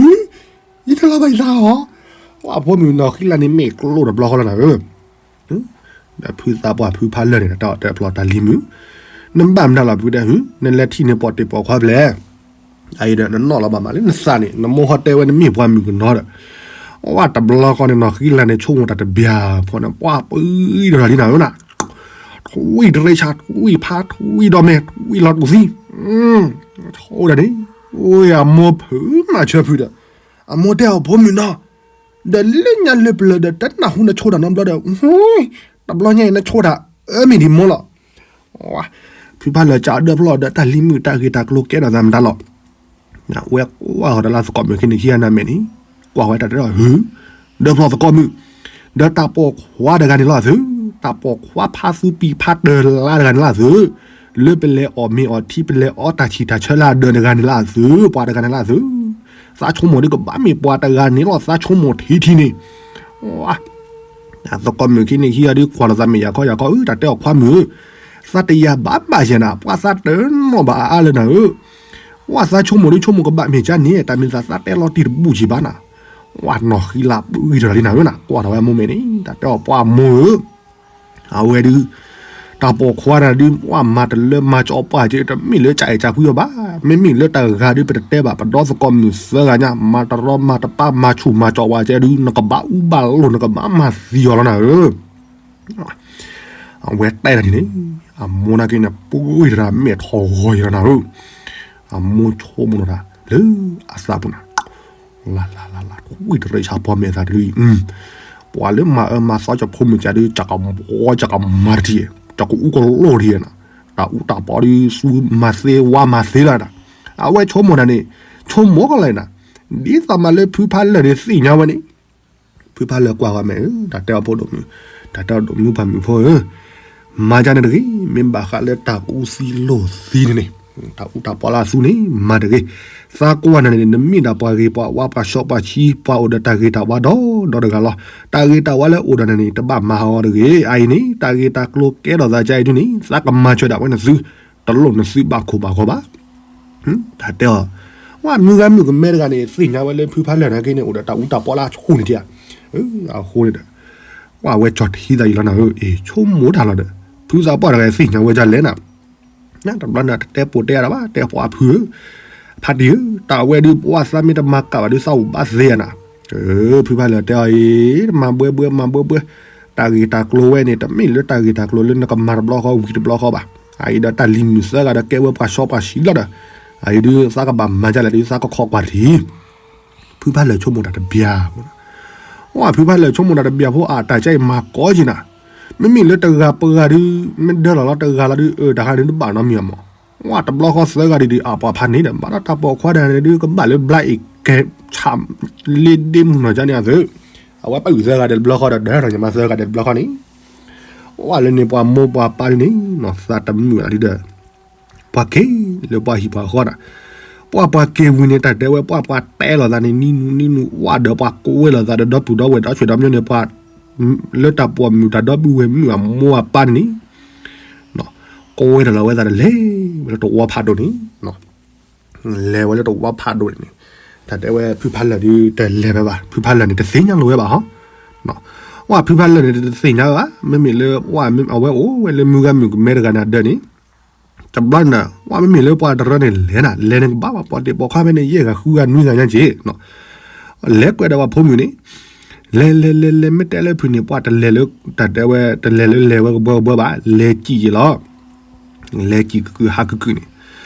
ယတလီၤဘၣ်ယသးဟီ. ဝဲဖိမုၣ်နီၢ်ဃံလၤန့ၣ် မ့ၢ်ကျိတဘျီဃီလီၤနၤဧၢ. ဒီးဖုသးပှၢ်ဖုဖးလၢာ်န့ၣ် တၢ်တဲဖျီတၢ်လံၤမုၣ်, နဘၣ်မတၤလီၤဖုတဲ နလဲၤထံၣ်န့ၢ်ပိာ်တ့ၢ်ပိာ်ခွါဖျဲၣ် အအံၤဒီး နနီၣ်လီၤဘၣ်မးလၢနသးန့ၣ် နမိၢ်ဟီတဲဝဲနမ့ၢ်ပှၤမုၣ်ကနီၤဒီး, ဝဲတဘျီဃီန့ၣ် နီၢ်ဃံလၤန့ၣ် ဆိကမိၣ်တၢ်တဘျၣ်ဖီန့ၣ် ပှၢ်ပှံၤဒီးလီၤလံနၤဧၢနၤ, ထွံၣ်တရ့ဆါ ထွံၣ်ဖး ထွံၣ်ဒီးမဲာ် ထွံၣ်လီၤတူာ်သံ, ဆိဒၣ်န့ၣ်, အမိၢ်ဖုးမၤဆၢဖုးဒီး, အမိၢ်တဲအီၤဖိမုၣ်နီၤ, ဒီးလၢညါလၢပျၢၤဒီး တနၢ်ဟူနဆိတၢ်နီတဘျီဒီး, တဘျီညါအံၤနဆိတၢ်အၢမ့ၢ်ဒံးမိၢ်လီၤ. ဖုဖးလၢာ်ကးဒၢဖျီဒီးတၢ်လံၤမုၣ်တၢ်ဂ့ၢ်တၢ်ကျိၤကဲထီၣ်သးမတၤလီၤ. ဝဲကွၢ်ဃီၤတၢ်လၢသကိးမုၣ်ခံန့ၣ်ခံဂၤနၤမဲာ်န့ၣ်, ကွၢ်ဃီၤတၢ်တဲဒီး ဟု, ဒၢဖျီသကိးမုၣ်, ဒီးတၢ်ပိာ်ခွါတဂၤန့ၣ်လီၤသု, တၢ်ပိာ်ခွါဖးသူပံၤဖးတၢၢ်လါတဂၤန့ၣ်လီၤသု, လၢပလဲၤအီၣ်မ့ၤအီထံပလဲၤအီတၢ်ဆံၣ်တၢ်ဆၢလၢအဒၢးတဂၤန့ၣ်လီၤသု, ပှၤတဂၤန့ၣ်လီၤသု, သးဆိကမိၣ်ဒုးကဘၣ်မ့ၢ်ပှၤတဂၤန့ၣ်လီၤ သးဆိကမိၣ်ထံထံန့ၣ် သကိးမုၣ်ခံန့ၣ်ခံဂၤဒုး ကွၢ်လိာ်သးမဲာ်ယၤခီယၤခီဧၢ, တၢ်တဲအီၤခွါမုၣ်ဧၢ, သးတယာ်ဘၣ်ဘၣ်ယဲနၤ, ပှၤသးတနီၣ်ဘၣ်အါအါလၢနၤဧၢ, ဝဲသးဆိကမိၣ်ဒုးဆိကမိၣ်ကဘၣ်မ့ၢ်ကါန့ၣ် တၢ်မ့ၢ်သးသးတဲလီၤတံၢ်တဘူၣ်ယံၤဘၣ်နၤ, ဝဲနီၢ်ဃံလၤပှံၤထီၣ်လံနၤဧၢနၤ, ကွၢ်ထီၣ်ဝဲမိၢ်မဲာ်န့ၣ် တၢ်တဲအီၤပှၢ်မိၢ်ဧၢ အဝဲဒုး, တၢ်ပိာ်ခွါတဂၤဒုး ပှၤမၤတလၢမၤကၠီပှၤကဲ တမ့ၢ်လၢကၠးအဲၣ်ကၠးကွံအီၤဘၣ်, မ့မ့ၢ်လၢတဂၤဒုး ပတတဲဘၣ် ပဒီသကိးမုၣ်သၢဂၤညါ မၤတရီမၤတပါမၤဆူၣ်မၤကၠီပှၤကဲဒုး နကဘၣ်အူဘၣ်လိာ် နကဘၣ်မၤသံအီၤလီၤနၤဧၢ. အဝဲတဲတၢ်န့ၣ်န့ၣ်, အမိၢ်နာ်က့န့ၣ် ပှံၤတရၣ်မဲာ်ထီၣ်ဂီၤယၤနၤဧၢ, အမိၢ်ဆိကမိၣ်နၤတၢ်လၢအသးပူၤနၤ လၢလၢလၢလၢ ထွံၣ်တရ့ဆါဖီမဲာ်သးတဒုအံၤ, ပှၤလၢမၤအၢမၤသီကဖိမုၣ်ကဒုး ကကဘီကကမၤတထံၣ်, ကကအူကလိၣ်တထံၣ်နၤ, တၢ်အူတၢ်ပီဒုး သူမၤသ့ဝါမၤသ့လီၤနၤ, အဝဲဆိကမိၣ်တၢ်န့ၣ်, ဆိကမိၣ်ကလီၤနၤ, ဒ်သိးမးလၢဖုဖးလၢာ်န့ၣ်သ့ၣ်ညါဝဲန့ၣ်, ဖုဖးလၢာ်ကွၢ်ဂီၤမဲာ်ဧၢ, တၢ်တဲအီၤဖိဒိၣ်မုၣ်, တၢ်တဲအီၤဒိၣ်မုၣ်ပှၢ်မုၣ်ဖိဧၢ မၤဒ်န့ၣ်တဂ့ၤ, မ့ၢ်ဘၣ်ဃးလၢတၢ်ကူသံလိာ်သံန့ၣ်န့ၣ်, တၢ်အူတၢ်ပီလၢအသူန့ၣ် မၤတဂ့ၤ, သးကွၢ်နၤန့ၣ် နမ့ၢ်ဒၣ်ပှၤဂ့ၤပှၤဝါပှၤစီပှၤဆှံ ပှၤအိၣ်ဒီးတၢ်ဂ့ၤတၢ်ဝါဒီဒီတဂၤလီၤ. တၢ်ဂ့ၤတၢ်ဝါလၢအိၣ်ဒီးနၤန့ၣ် တဘၣ်မၤဟးဂီၤတဂ့ၤ. အအံၤန့ၣ် တၢ်ဂ့ၤတၢ်ကျိၤကဲထီၣ်သးကအံၤဒုန့ၣ် သးကမၤစၢၤဒၣ်ဝဲနသု, တလိၣ်နသုဘၣ်ခိၣ်ဘၣ်ဂီၤဘၣ်. တၢ်တဲအီၤ, ဝဲမုၢ်ဂၤမုၣ်ကမဲတဂၤန့ၣ် သ့ၣ်ညါဝဲလၢဖုဖးလၢာ်နာ်က့န့ၣ် အိၣ်ဒီးတၢ်အူတၢ်ပီလၢအဆူၣ်န့ၣ်ဧါ. အဃိန့ၣ်ဒီး ဝဲဝဲကၠီၣ်ထံသးအံၤလီၤနၤဧၢ, အ့ၣ် ဆိကမိၣ်တၢ်လီၤဒီး ဖုသးပှၢ်တဂၤသ့ၣ်ညါဝဲဒ်လဲၣ်နၤ. တဘျီန့ၣ် တတဲပိာ်တဲအါဒၣ်ဘၣ်, တဲပှၤဖုဧၢ, ဖးတံၢ်ဧၢ, တၢ်အဝဲဒုး ပှၤသးမ့ၢ်တမၤကၣ်ဘၣ်ဒုး သးအိၣ်ဘၣ်သ့ဧါနၤ. ဖုဖးလၢာ်တဲအီၤအံၤ, မၤဘှဲဘှဲ မၤဘှဲဘှဲ, တၢ်ဂ့ၤတၢ်ကျိၤဝဲန့ၣ် တမ့ၢ်လၢတၢ်ဂ့ၤတၢ်ကျိၤလၢနကမၤတဘျီဃီဝံၤတဘျီဃီဘၣ်. အအံၤဒီးတၢ်လံၤမုၣ်သၢဂၤဒီးကဲဝဲပှၤစီပှၤဆှံလီၤဒီး, အအံၤဒုး သးကဘၣ်မၤဒ်လဲၣ်ဒုး သးကခိးကွၢ်တထံၣ် ဖုဖးလၢာ်ဆိကမိၣ်တၢ်တဘျၣ်, ဝဲဖုဖးလၢာ်ဆိကမိၣ်တၢ်တဘျၣ်ဖိအတၢ်ကဲအံၤမၤကီက့ၤနၤ, မ့မ့ၢ်လၢတဂၤပဂၤဒုး မ့ၢ်ဒၢလီၤလီၤတဂၤလီၤဒုး အတၢ်ဟးဒုးတဘၣ်နီတမံၤအမး, ဝဲတဘျီဃီသၢဂၤဒ်ဒ်အပှၤဖးန့ၣ်ဒီး ဘၣ်ဒီးတၢ်ပိာ်ခွါတဂၤန့ၣ်ဒုး ကဘၣ်လၢဘျါအ့ၣ်ကဲ ဆၣ်လ့ဒ့မုၢ်နီၢ်ကန့ၣ်အသု, အဝဲပာ်အုၣ်သၢဂၤဒီးတဘျီဃီဒီး ဒၢထီၣ်ညါမးသၢဂၤဒီးတဘျီဃီန့ၣ်, ဝဲလၢန့ၣ်ပှၤမိၢ်ပှၤပၢ်ဒုးန့ၣ် နီၢ်သးတမုာ်အီၤဒုးဒီး ပှၤက့ၤလၢပှၤဟံၣ်ပှၤဃီဒီး, ပှၤပှၤက့ၤဝံၤန့ၣ် တၢ်တဲဝဲပှၤပှၤတဲလီၤသးန့ၣ် နံၤနူၤနံၤနူၤ ဝဲဒီးပှၤကိးဝဲလီၤသးဒီး ဒီပုၢ်ဒီဝဲၢ်ဒီးဆွေဒီးမျိုးန့ၣ် ပှၤ လၢတၢ်ပိာ်မုၣ်တၢ်ဒီပုၢ်ဝဲၢ်မုၣ်အမိၢ်အပၢ်န့ၣ်န့ၣ်, ကိးဝဲဒီးလီၤဝဲသးဒီးလဲၤဝဲလၢတဝီဖးဒိၣ်န့ၣ်, လဲၤဝဲလၢတဝီဖးဒိၣ်န့ၣ်, တၢ်တဲဝဲဖုဖးလၢာ်ဒုးတလဲၤဖဲဘၣ် ဖုဖးလၢာ်န့ၣ် တသ့ၣ်ညါလီၤဝဲဘၣ်ဟီ, ဝဲဖုဖးလၢာ်န့ၣ် တသ့ၣ်ညါဝဲဘၣ် မ့မ့ၢ်လၢ အဝဲအိၣ်ဝဲလၢမုၢ်ဂၤမုၣ်ကမဲတဂၤန့ၣ်အဒၢးန့ၣ် တဘျီန့ၣ် ဝဲမ့မ့ၢ်လၢပှၤတရၢန့ၣ် လဲၤနၤ လဲၤန့ၣ်ကဘၣ်ဝဲ ပိာ်တ့ၢ်ပိာ်ခွါဖဲန့ၣ် ယဲၢ်ဂၤဃုဂၤနွံဂၤညါက့ၤ, လဲၤကွဲးဒီးပှၤဖိမုၣ်န့ၣ်, လဲၤလဲၤလဲၤလဲၤ မ့ၢ်တဲလၢဖုန့ၣ် ပှၤတလဲၤလၢ တၢ်တဲဝဲ တလဲၤလၢလဲၤဝဲကဘၢကဘၢဘၣ် လဲၤစံၣ်ယ့ၤလီၤ, လဲၤစံၣ်ကုၢ်ကုၢ်ဟးကုၢ်ကုၢ်န့ၣ်,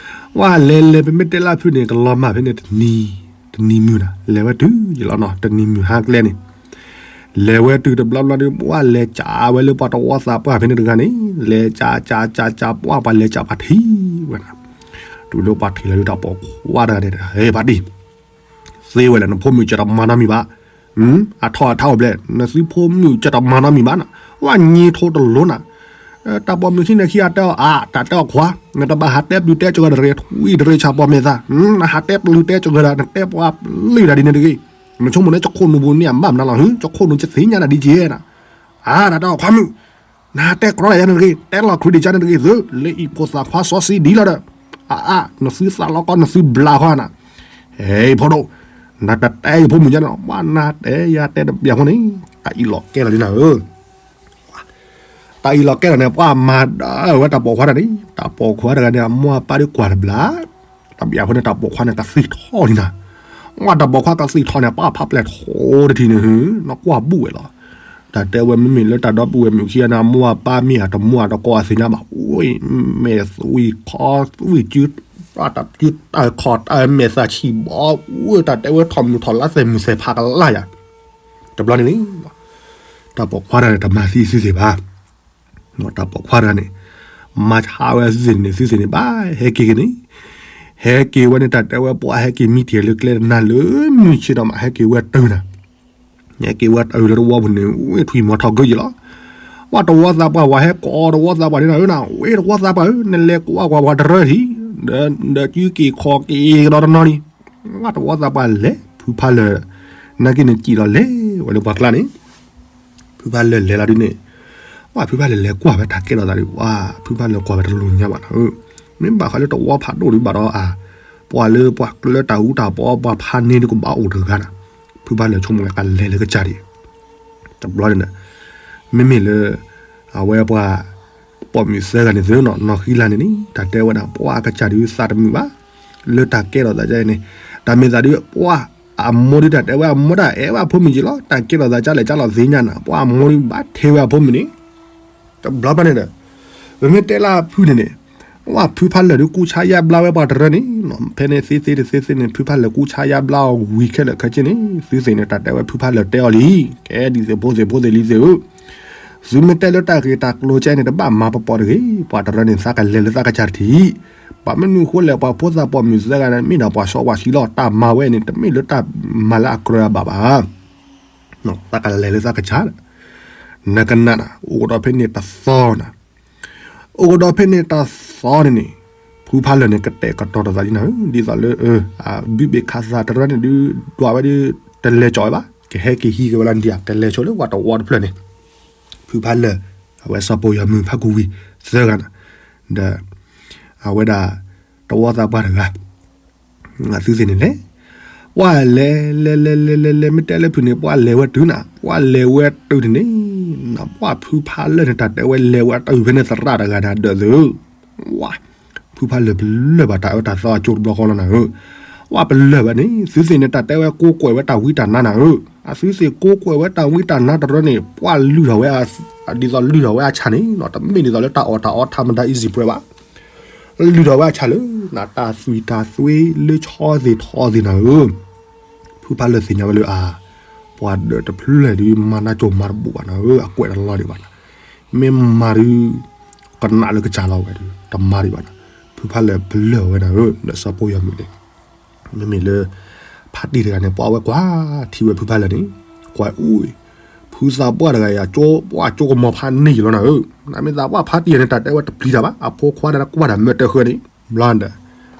ဝဲလဲၤလဲၤ ပမ့ၢ်တဲလၢဖုန့ၣ် ကလီၤမၢ်ဖဲန့ၣ်တနံၤ တနံၤမုၢ်နၤ လဲၤဝဲတုၤယလီၤနီၤ တနံၤမုၢ်ဟါကျဲန့ၣ် လဲၤဝဲတုၤတဘျီဘျီဒီး ပှၢ်လဲၤကးဝဲလၢပှၤတဝီသးပှၢ်ဖဲန့ၣ်တဂၤန့ၣ် လဲၤကးကးကးကး ပှၢ်ပှၤလဲၤကးပှၤထံၣ်ဝဲဒၣ် တုၤလၢပှၤထံၣ်လီၤဒုး တၢ်ပိာ်ခွါတဂၤန့ၣ် ဟဲဖါတံၢ် သ့ဝဲလဲၣ် နဖိမုၣ်ကတမၤနီတမံၤဘၣ် အထီၣ်အထါအိၣ်ဘျဲၣ် နသုဖိမုၣ်ကတမၤနီတမံၤဘၣ်နၤ ဝဲညံထိတလိၤနၤ တၢ်ပိာ်မုၣ်ခံန့ၣ်ခံဂၤတဲအီၤ အါ တၢ်တဲအီၤခွါ နတဘၣ်ဟးတဲပျုၤတဲကဂၤဒီး ရ့ထွံတရ့ဆၣ်ပိာ်မဲာ်သၣ် နဟးတဲပျုၤတဲကဂၤဒီး နတဲပှၤပျုၤတၢ်ဒ်န့ၣ်တဂ့ၤ နဆိကမိၣ်န့ၣ် ကခိၣ်နူာ်ပူၤန့ၣ် အမၤမနုၤလီၤ ဟၢ ကခိၣ်နူာ်ကသ့ၣ်ညါနၤဒ်ကဲနၤ အါ တၢ်တဲအီၤခွါမုၣ် နဟးတဲကြီယၤန့ၣ်တဂ့ၤ တဲလီၤခရံာ်ဒံးကန့ၣ်တဂ့ၤသု လၢအံၤဖိသၣ်ခွါစီဆှံဒ်လီၤဒီး အါအါ နသုသးလီကီ နသုဘျါဃီနၤ ဟဲ ဖိဒိၣ် နတတဲယဖိမုၣ်ညါန့ၣ် ပှၢ်နတဲယၤတဲတဘၣ်ဃီန့ၣ် တၢ်အံၤလီၤကဲလီၤလံနၤဧၢ တၢ်အံၤလီၤကဲလီၤန့ၣ် ပှၢ်မၤဒၣ်ဝဲတၢ်ပိာ်ခွါတဂၤန့ၣ် တၢ်ပိာ်ခွါတဂၤန့ၣ် အမိၢ်အပၢ်ဒုးကွၢ်တဘျီ တၢ်ဘၣ်ဃီန့ၣ် တၢ်ပိာ်ခွါန့ၣ် ကသံၣ်ထီၣ်လံနၤ ဝဲတၢ်ပိာ်ခွါကသံၣ်ထီၣ်န့ၣ် ပှၢ်ဖးပျဲၢ်ထီတထံၣ်န့ၣ် နကွၢ်ဘူၣ်ဝဲလီၤ တၢ်တဲဝဲမ့မ့ၢ်လၢတၢ်ဒီပုၢ်ဝဲၢ်မုၣ်ခံဂၤန့ၣ် အမိၢ်အပၢ်မ့ၢ်အတမိၢ်အတကိးအသ့ၣ်ညါဘၣ် အိၣ် မဲာ်သွံၣ်ခီသွံၣ် စုတၢ်စုတၢ်ခီၣ်တၢ်မဲာ်သၣ်ဆံးဘီ အိၣ် တၢ်တဲဝဲထီၣ်မုၢ်ထီၣ်လါသဲးမုၢ်သဲးဖးကလါယၤ တဘျီန့ၣ်န့ၣ် တၢ်ပိာ်ခွါတဂၤန့ၣ် တမၤသံသုသ့ၣ်ဘၣ် တၢ်ပိာ်ခွါတဂၤန့ၣ် မၤဆါဝဲသုသ့ၣ်န့ၣ် သုသ့ၣ်န့ၣ် ဘၣ်ဟဲက့ၤက့ၤန့ၣ် ဟဲက့ၤဝဲန့ၣ် တၢ်တဲဝဲပှၢ်ဟဲက့ၤမံတံၢ်လၢ ကျဲတနၤလၢမုၢ်ဆ့ၣ်ဒီးမး ဟဲက့ၤဝဲတုၤနၤ ဟဲက့ၤဝဲတုၤလၢတဝီပူၤန့ၣ် ဝ့ၢ်ထွံၣ်မီၤထီၣ်ကၢယံၤလီၤ ပှၢ်တဝီသးပှၢ် ပှၤဟဲကိးတဝီသးပှၢ်န့ၣ်နၤဧၢနၤ ဝ့ၢ်တဝီသးပှၢ်ဧၢ နလဲၤကွၢ်ကွၢ်ပှၤတရၢထံၣ် ဒီးစုက့ၤခီၣ်က့ၤကဒီးတနီၤလံ ပှၢ်တဝီသးပှၢ်လဲၤ ဖုဖးလၢာ် နာ်က့န့ၣ်စံၣ်လီၤလဲၤဝဲလၢပှၢ်ကျါန့ၣ် ဖုဖးလၢာ်လဲၤလီၤဒ်န့ၣ် ပှၢ်ဖုဖးလၢာ်လဲၤကွၢ်ဝဲတၢ်ကဲထီၣ်သးဒီး ပှၢ်ဖုဖးလၢာ်ကွၢ်ဝဲတလိၤညါဘၣ်နၤဧၢ မ့ၢ်ဘၣ်ဃးလၢတဝီဖးဒိၣ်ဒံးဘၣ်ဒီးအါ ပှၤလၢပှၤကျၢတၢ်အူတၢ်ပီ ပှၤဖးန့ၢ်ဒုးကဘၣ်အိၣ်တဂၤနၤ ဖုဖးလၢာ်ဆိကမိၣ်ဝဲကလဲၤလၢကစၢ်ဒံး တဘျီန့ၣ် မ့မ့ၢ်လၢ အဝဲပှၤ ပိာ်မုၣ်သၢဂၤန့ၣ်သုနီၤ နီၢ်ဃံလၤန့ၣ်န့ၣ် တၢ်တဲဝဲဒၣ် ပှၢ်အကစၢ်ဒုးသးတမုာ်ဘၣ် လၢတၢ်ကဲထီၣ်သးကါအံၤန့ၣ် တၢ်မ့ၢ်သးဒုး ပှၢ်အမိၢ်ဒုးတၢ်တဲဝဲအမိၢ်ဒၣ်အဲၣ်ဝဲအဖိမုၣ်က့ၤလီၤ တၢ်ကဲထီၣ်သးကါလဲၣ်ကါလီၤသ့ၣ်ညါနၤ ပှၢ်အမိၢ်ဒုးဘၣ်ထဲဝဲအဖိမုၣ်န့ၣ် တဘျီဘျီန့ၣ်ဒီး ပမ့ၢ်တဲလၢဖုန့ၣ်န့ၣ် ပှၢ်ဖုဖးလၢာ်ဒုးကူၣ်ဆါယါဘျါဝဲပှၤတရၢန့ၣ် ဖဲန့ၣ်သ့သ့တသ့သ့န့ၣ် ဖုဖးလၢာ်ကူၣ်ဆါယါဘျါအီၤဝံၤခဲလၢာ်ခဲဆ့န့ၣ် သုသ့ၣ်န့ၣ် တၢ်တဲဝဲဖုဖးလၢာ်တဲအီၤလံ ကဲဒ်သိးဖိသ့ၣ်ဖိသ့ၣ်လံၤသ့ၣ်ဧၢ သုမ့ၢ်တဲလၢတၢ်ဂ့ၢ်တၢ်ကျိၤကါအံၤန့ၣ် တဘၣ်မၤပပီၤတဂ့ၤ ပှၤတရၢန့ၣ် သးကလဲၤလၢသးကစၢ်ထံး ဘၣ်မနုၤဃိလဲၣ် ပှၤဖိသၣ်ပိာ်မုၣ်သၢဂၤန့ၣ် မ့ၢ်ဒၣ်ပှၤစီပှၤဆှံလီၤ တၢ်မၤဝဲန့ၣ် တမ့ၢ်လၢတၢ်မၤလၢအကြၢးအဘၣ်ဘၣ် သးကလဲၤလၢသးကစၢ် နကနၣ်နၤ အိၣ်ကဒီးဖဲန့ၣ်တသီနၤ အိၣ်ကဒီးဖဲန့ၣ်တသီန့ၣ်န့ၣ် ဖုဖးလၢာ်န့ၣ် ကတဲာ်ကတီၤတသးဒ်နၤဧၢ ဒ်သိးလၢ အဘုဘ့ၣ်ခးသးတရၢန့ၣ်ဒုး ဒွးဝဲဒုး တလဲၤကၠီၣ်ဝဲဘၣ် ကဟဲက့ၤဟံးက့ၤဝဲလၢနဒံး ကလဲၤဆိလၢပှၤတဝီတဖျၢၣ်န့ၣ် ဖုဖးလၢာ် အဝဲစီၤပိာ်ယွၤမုၣ်ဖးကူဝံၤ သၢဂၤနၤ ဒီး အဝဲဒၣ် တဝီသးပှၢ်တဂၤ သုသ့ၣ်န့ၣ်လဲၣ် ပှၢ်လဲၤ လဲၤ လဲၤ လဲၤ လဲၤ လဲၤ မ့ၢ်တဲလၢဖုန့ၣ် ပှၢ်လဲၤဝဲတုၤနၤ ပှၢ်လဲၤဝဲတုၤန့ၣ်န့ၣ် နပှၢ်ဖုဖးလၢာ်န့ၣ် တၢ်တဲဝဲလဲၤဝဲတုၤဖဲန့ၣ်သရၣ်တဂၤန့ၣ် ဒၢးသု ဝါ ဖုဖးလၢာ်ပလၢၢ်ဘၣ်တၢ်အၢတၢ်သီအကၠိတဘျီဃီလီၤနၤဧၢ ပှၢ်ပလၢၢ်ဘၣ်န့ၣ် သုသ့ၣ်န့ၣ် တၢ်တဲဝဲကိးကွဲးဝဲတၢ်ဝံတၢ်နါနၤဧၢ အသုသ့ၣ်ကိးကွဲးဝဲတၢ်ဝံတၢ်နါတရၢန့ၣ် ပှၢ်လုၢ်ထီၣ်ဝဲ ဒ်သိးလုၢ်ထီၣ်ဝဲအဆၣ်န့ၣ် တမ့ၢ်ဒ်သိးလၢတၢ်အီၣ်တၢ်အီထးမတၤ easy ပှဲၤဘၣ် လုၢ်ထီၣ်ဝဲအဆၣ်လၢ နတၢ်သွံၣ်တၢ်သွ့လၢဆီသ့ၣ်ထီသ့ၣ်နၤဧၢ ဖုဖးလၢာ်သ့ၣ်ညါဝဲလၢအါ ပှၤဒၢးတဖျၢၣ်ဒုး မၤနၢ်ကၠိၣ်မၤတဘူၣ်ဘၣ်နၤဧၢ အကွဲးတလီၤဒံးဘၣ်နၤ မ့ၢ်မၤဒုး ကနးလၢကစၢ်လီၤဝဲဒုး တမၤဒံးဘၣ်နၤ ဖုဖးလၢာ်ပလၢၢ်ဝဲနၤဧၢ ဒီးစီၤပိာ်ယွၤမုၣ်န့ၣ် မ့မ့ၢ်လၢ ဖါတံၢ်တဂၤန့ၣ် ပှၢ်ဝဲကွၢ်ထံဝဲဖုဖးလၢာ်န့ၣ် ကွၢ်အူၣ် ဖုသးပှၢ်တဂၤအံၤ ကၠိပှၢ်ကၠိကမီၤဖးန့ၢ်ယံၤလီၤနၤဧၢ နမ့ၢ်သးပှၢ်ဖါတံၢ်န့ၣ် တၢ်တဲဝဲတပျံၤတၢ်ဘၣ် အဖိခွါတၢ်ကွၢ်တၢ်မၢတၢ်ဃၢန့ၣ် ဘျီဒီး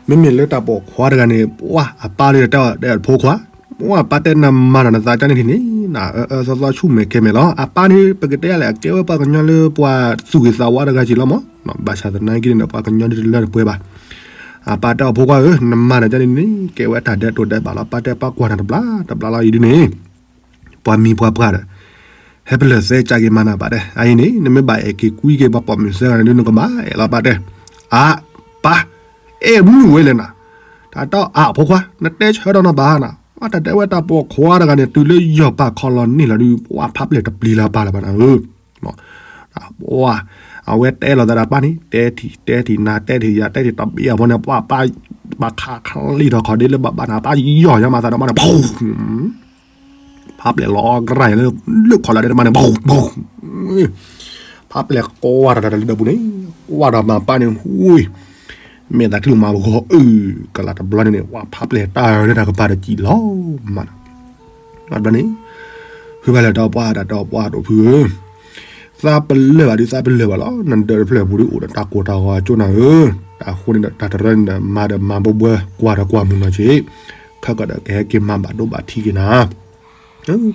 မ့မ့ၢ်လၢတၢ်ပိာ်ခွါတဂၤန့ၣ် ပှၢ်အပၢ်ဒုးတဲအီၤ တဲအီၤဖိခွါ ပှၢ်ပၢ်တဲနမၤဒီးနသးကါန့ၣ်ထံၣ်န့ၣ် နအၢအၢသီသီဆူၣ်မဲာ်ကဲမဲာ်လီၤ အပၢ်န့ၣ် ပကတဲယၤလဲၣ် အကဲဝဲပှၤကညီလၢပှၤသူၣ်ဂ့ၤသးဝါတဂၤက့ၤလီၤမး ဘၣ်ဆၣ်သနာ်က့န့ၣ် ပှၤကညီဒ်တလၢတပှဲၤဘၣ် အပၢ်တဲအီၤဖိခွါဧၢ နမၤဒီးကါန့ၣ်န့ၣ် ကဲဝဲတၢ်ဒဲးတိာ်ဒဲးဘၣ်လီၤ ပၢ်တဲပှၢ်ကွၢ်နၤတဘျီတဘျီလီၤအံၤဒ်န့ၣ် ပှၤမံၤပှၤပှၢ်ဒီး ဟဲပလၢာ်သဲကၢ်က့ၤမၤနၤပၢ်တဲ အအံၤန့ၣ် နမ့ၢ်ဘၣ်အဲၣ်က့ၤကွံက့ၤပှၤပိာ်မုၣ်သၢဂၤန့ၣ်ဒုး နကဘၣ်အဲၣ်လီၤပၢ်တဲ အါ ပၢ် အဲၣ်မုၢ်ဝဲလဲၣ်နၤ တၢ်တဲအီၤအါဖိခွါ နတဲဆၢဒီးနဘၣ်နၤ တၢ်တဲဝဲတၢ်ပိာ်ခွါတဂၤန့ၣ် တုၤလၢယီၢ်ပၢ်ခီလီၤန့ၢ်လီၤဒုး ပှၢ်ဖးပျဲၢ်တပျံၤလၢၤပၢ်လၢၤဘၣ်နၤဧၢ ပှၢ် အဝဲတဲလီၤသးဒီးပၢ်န့ၣ် တဲထံၣ်တဲထံၣ်နၤတဲထံၣ်ယၤတဲထံၣ်တဘ့ၣ်အဖီန့ၣ် ပှၢ်ပၢ် ဘၣ်ခးချံထီၣ်ခီၣ်ဒ့လၢဘၣ်ဘၣ်န့ၣ် ပၢ်ယီၢ်ညါမၤသးဒီးမးန့ၣ် ဖးပျဲၢ်လီၤကရၢၢ်လၢ လၢခီၣ်လၢ်ဒဲးတမးန့ၣ် ဖးပျဲၢ်ကွၢ်တၢ်တၢ်လၢဒၢးပူၤန့ၣ် ကွၢ်ဒီးမၤပၢ်န့ၣ် ဝ့ၢ် မဲာ်သးချံမၤဂီၤအုၣ်ကလးတဘျီန့ၣ်န့ၣ် ဝဲဖးပျဲၢ်တၢ်လၢတၢ်ကပၤတစံးလီၤမးန့ၣ် တဘျီန့ၣ် ဖုဖးလၢာ်တဲပှၢ်ဒီးတဲပှၢ်ဒိၣ်ဖုဧၢ သးပလၢၢ်ဘၣ်ဒုးသးပလၢၢ်ဘၣ်လီၤ နဒၢးတဖျၢၣ်ပူၤဒုးအိၣ်ဒီးတၢ်ကိၢ်တၢ်ဂီၤအကၠိနၤဧၢ, တၢ်ဃိန့ၣ်ဒီးတၢ်တရၢန့ၣ်ဒီး မၤဒီးမၤဘှဲဘှဲ ကွၢ်ဒီးကွၢ်မုာ်နီၢ်က့ၤ, ခဲကီးဒီးကဟဲက့ၤမၤဘၣ်ဒိဘၣ်ထံးက့ၤနၤ,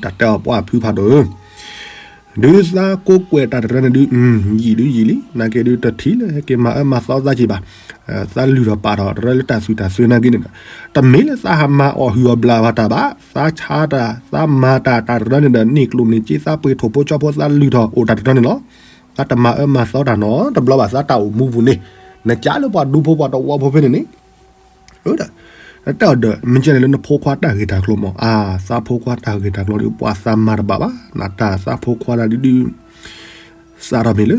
တၢ်တဲအီၤပှၢ်ဖုဖးဒိၣ်ဧၢ, ဒုးသးကိးကွဲးတၢ်တရၢန့ၣ်ဒုး ယံာ်ဒုးယံာ်လံ နာ်က့ဒုးတထံၣ်လၢဟဲက့ၤမၤအၢမၤသီသးက့ၤဘၣ်, သးလုၢ်ထီၣ်ပာ်ထီၣ်တရၢလၢတၢ်သွံၣ်တၢ်သွဲနာ်က့န့ၣ်ဒီး, တမ့ၢ်လၢသးဟးမၤအီၣ်ဟုၣ်အီၣ်ဘျးဘၣ်တၢ်ဘၣ်, သးဆါတၢ် သးမၤတၢ်တၢ်တရၢန့ၣ်ဒီး န့ၢ်ကျိၣ်န့ၢ်စ့သးပှ့ၤထိၣ်ဖိကၠီဖိသးလုၢ်ထီၣ်အိၣ်တၢ်တရၢန့ၣ်လီၤ, သးတမၤအၢမၤသီတၢ်နီတဘျီဘၣ် သးတၢ်အိၣ်မူပူၤန့ၣ်, နကးလၢပှၤဒူဖိပှၤတဝီဖိဖဲန့ၣ်န့ၣ် ဒီး တၢ်ဒီး မ့ၢ်ကဲန့ၣ်လၢနဖိခွါတၢ်ဂ့ၢ်တၢ်ကျိၤမး အါ သးဖိခွါတၢ်ဂ့ၢ်တၢ်ကျိၤဒီး ပှၤသးမၤတဘၣ်ဘၣ် နတၢ်သးဖိခွါတၢ်ဒုးဒုး စးထီၣ်မ့ၢ်လၢ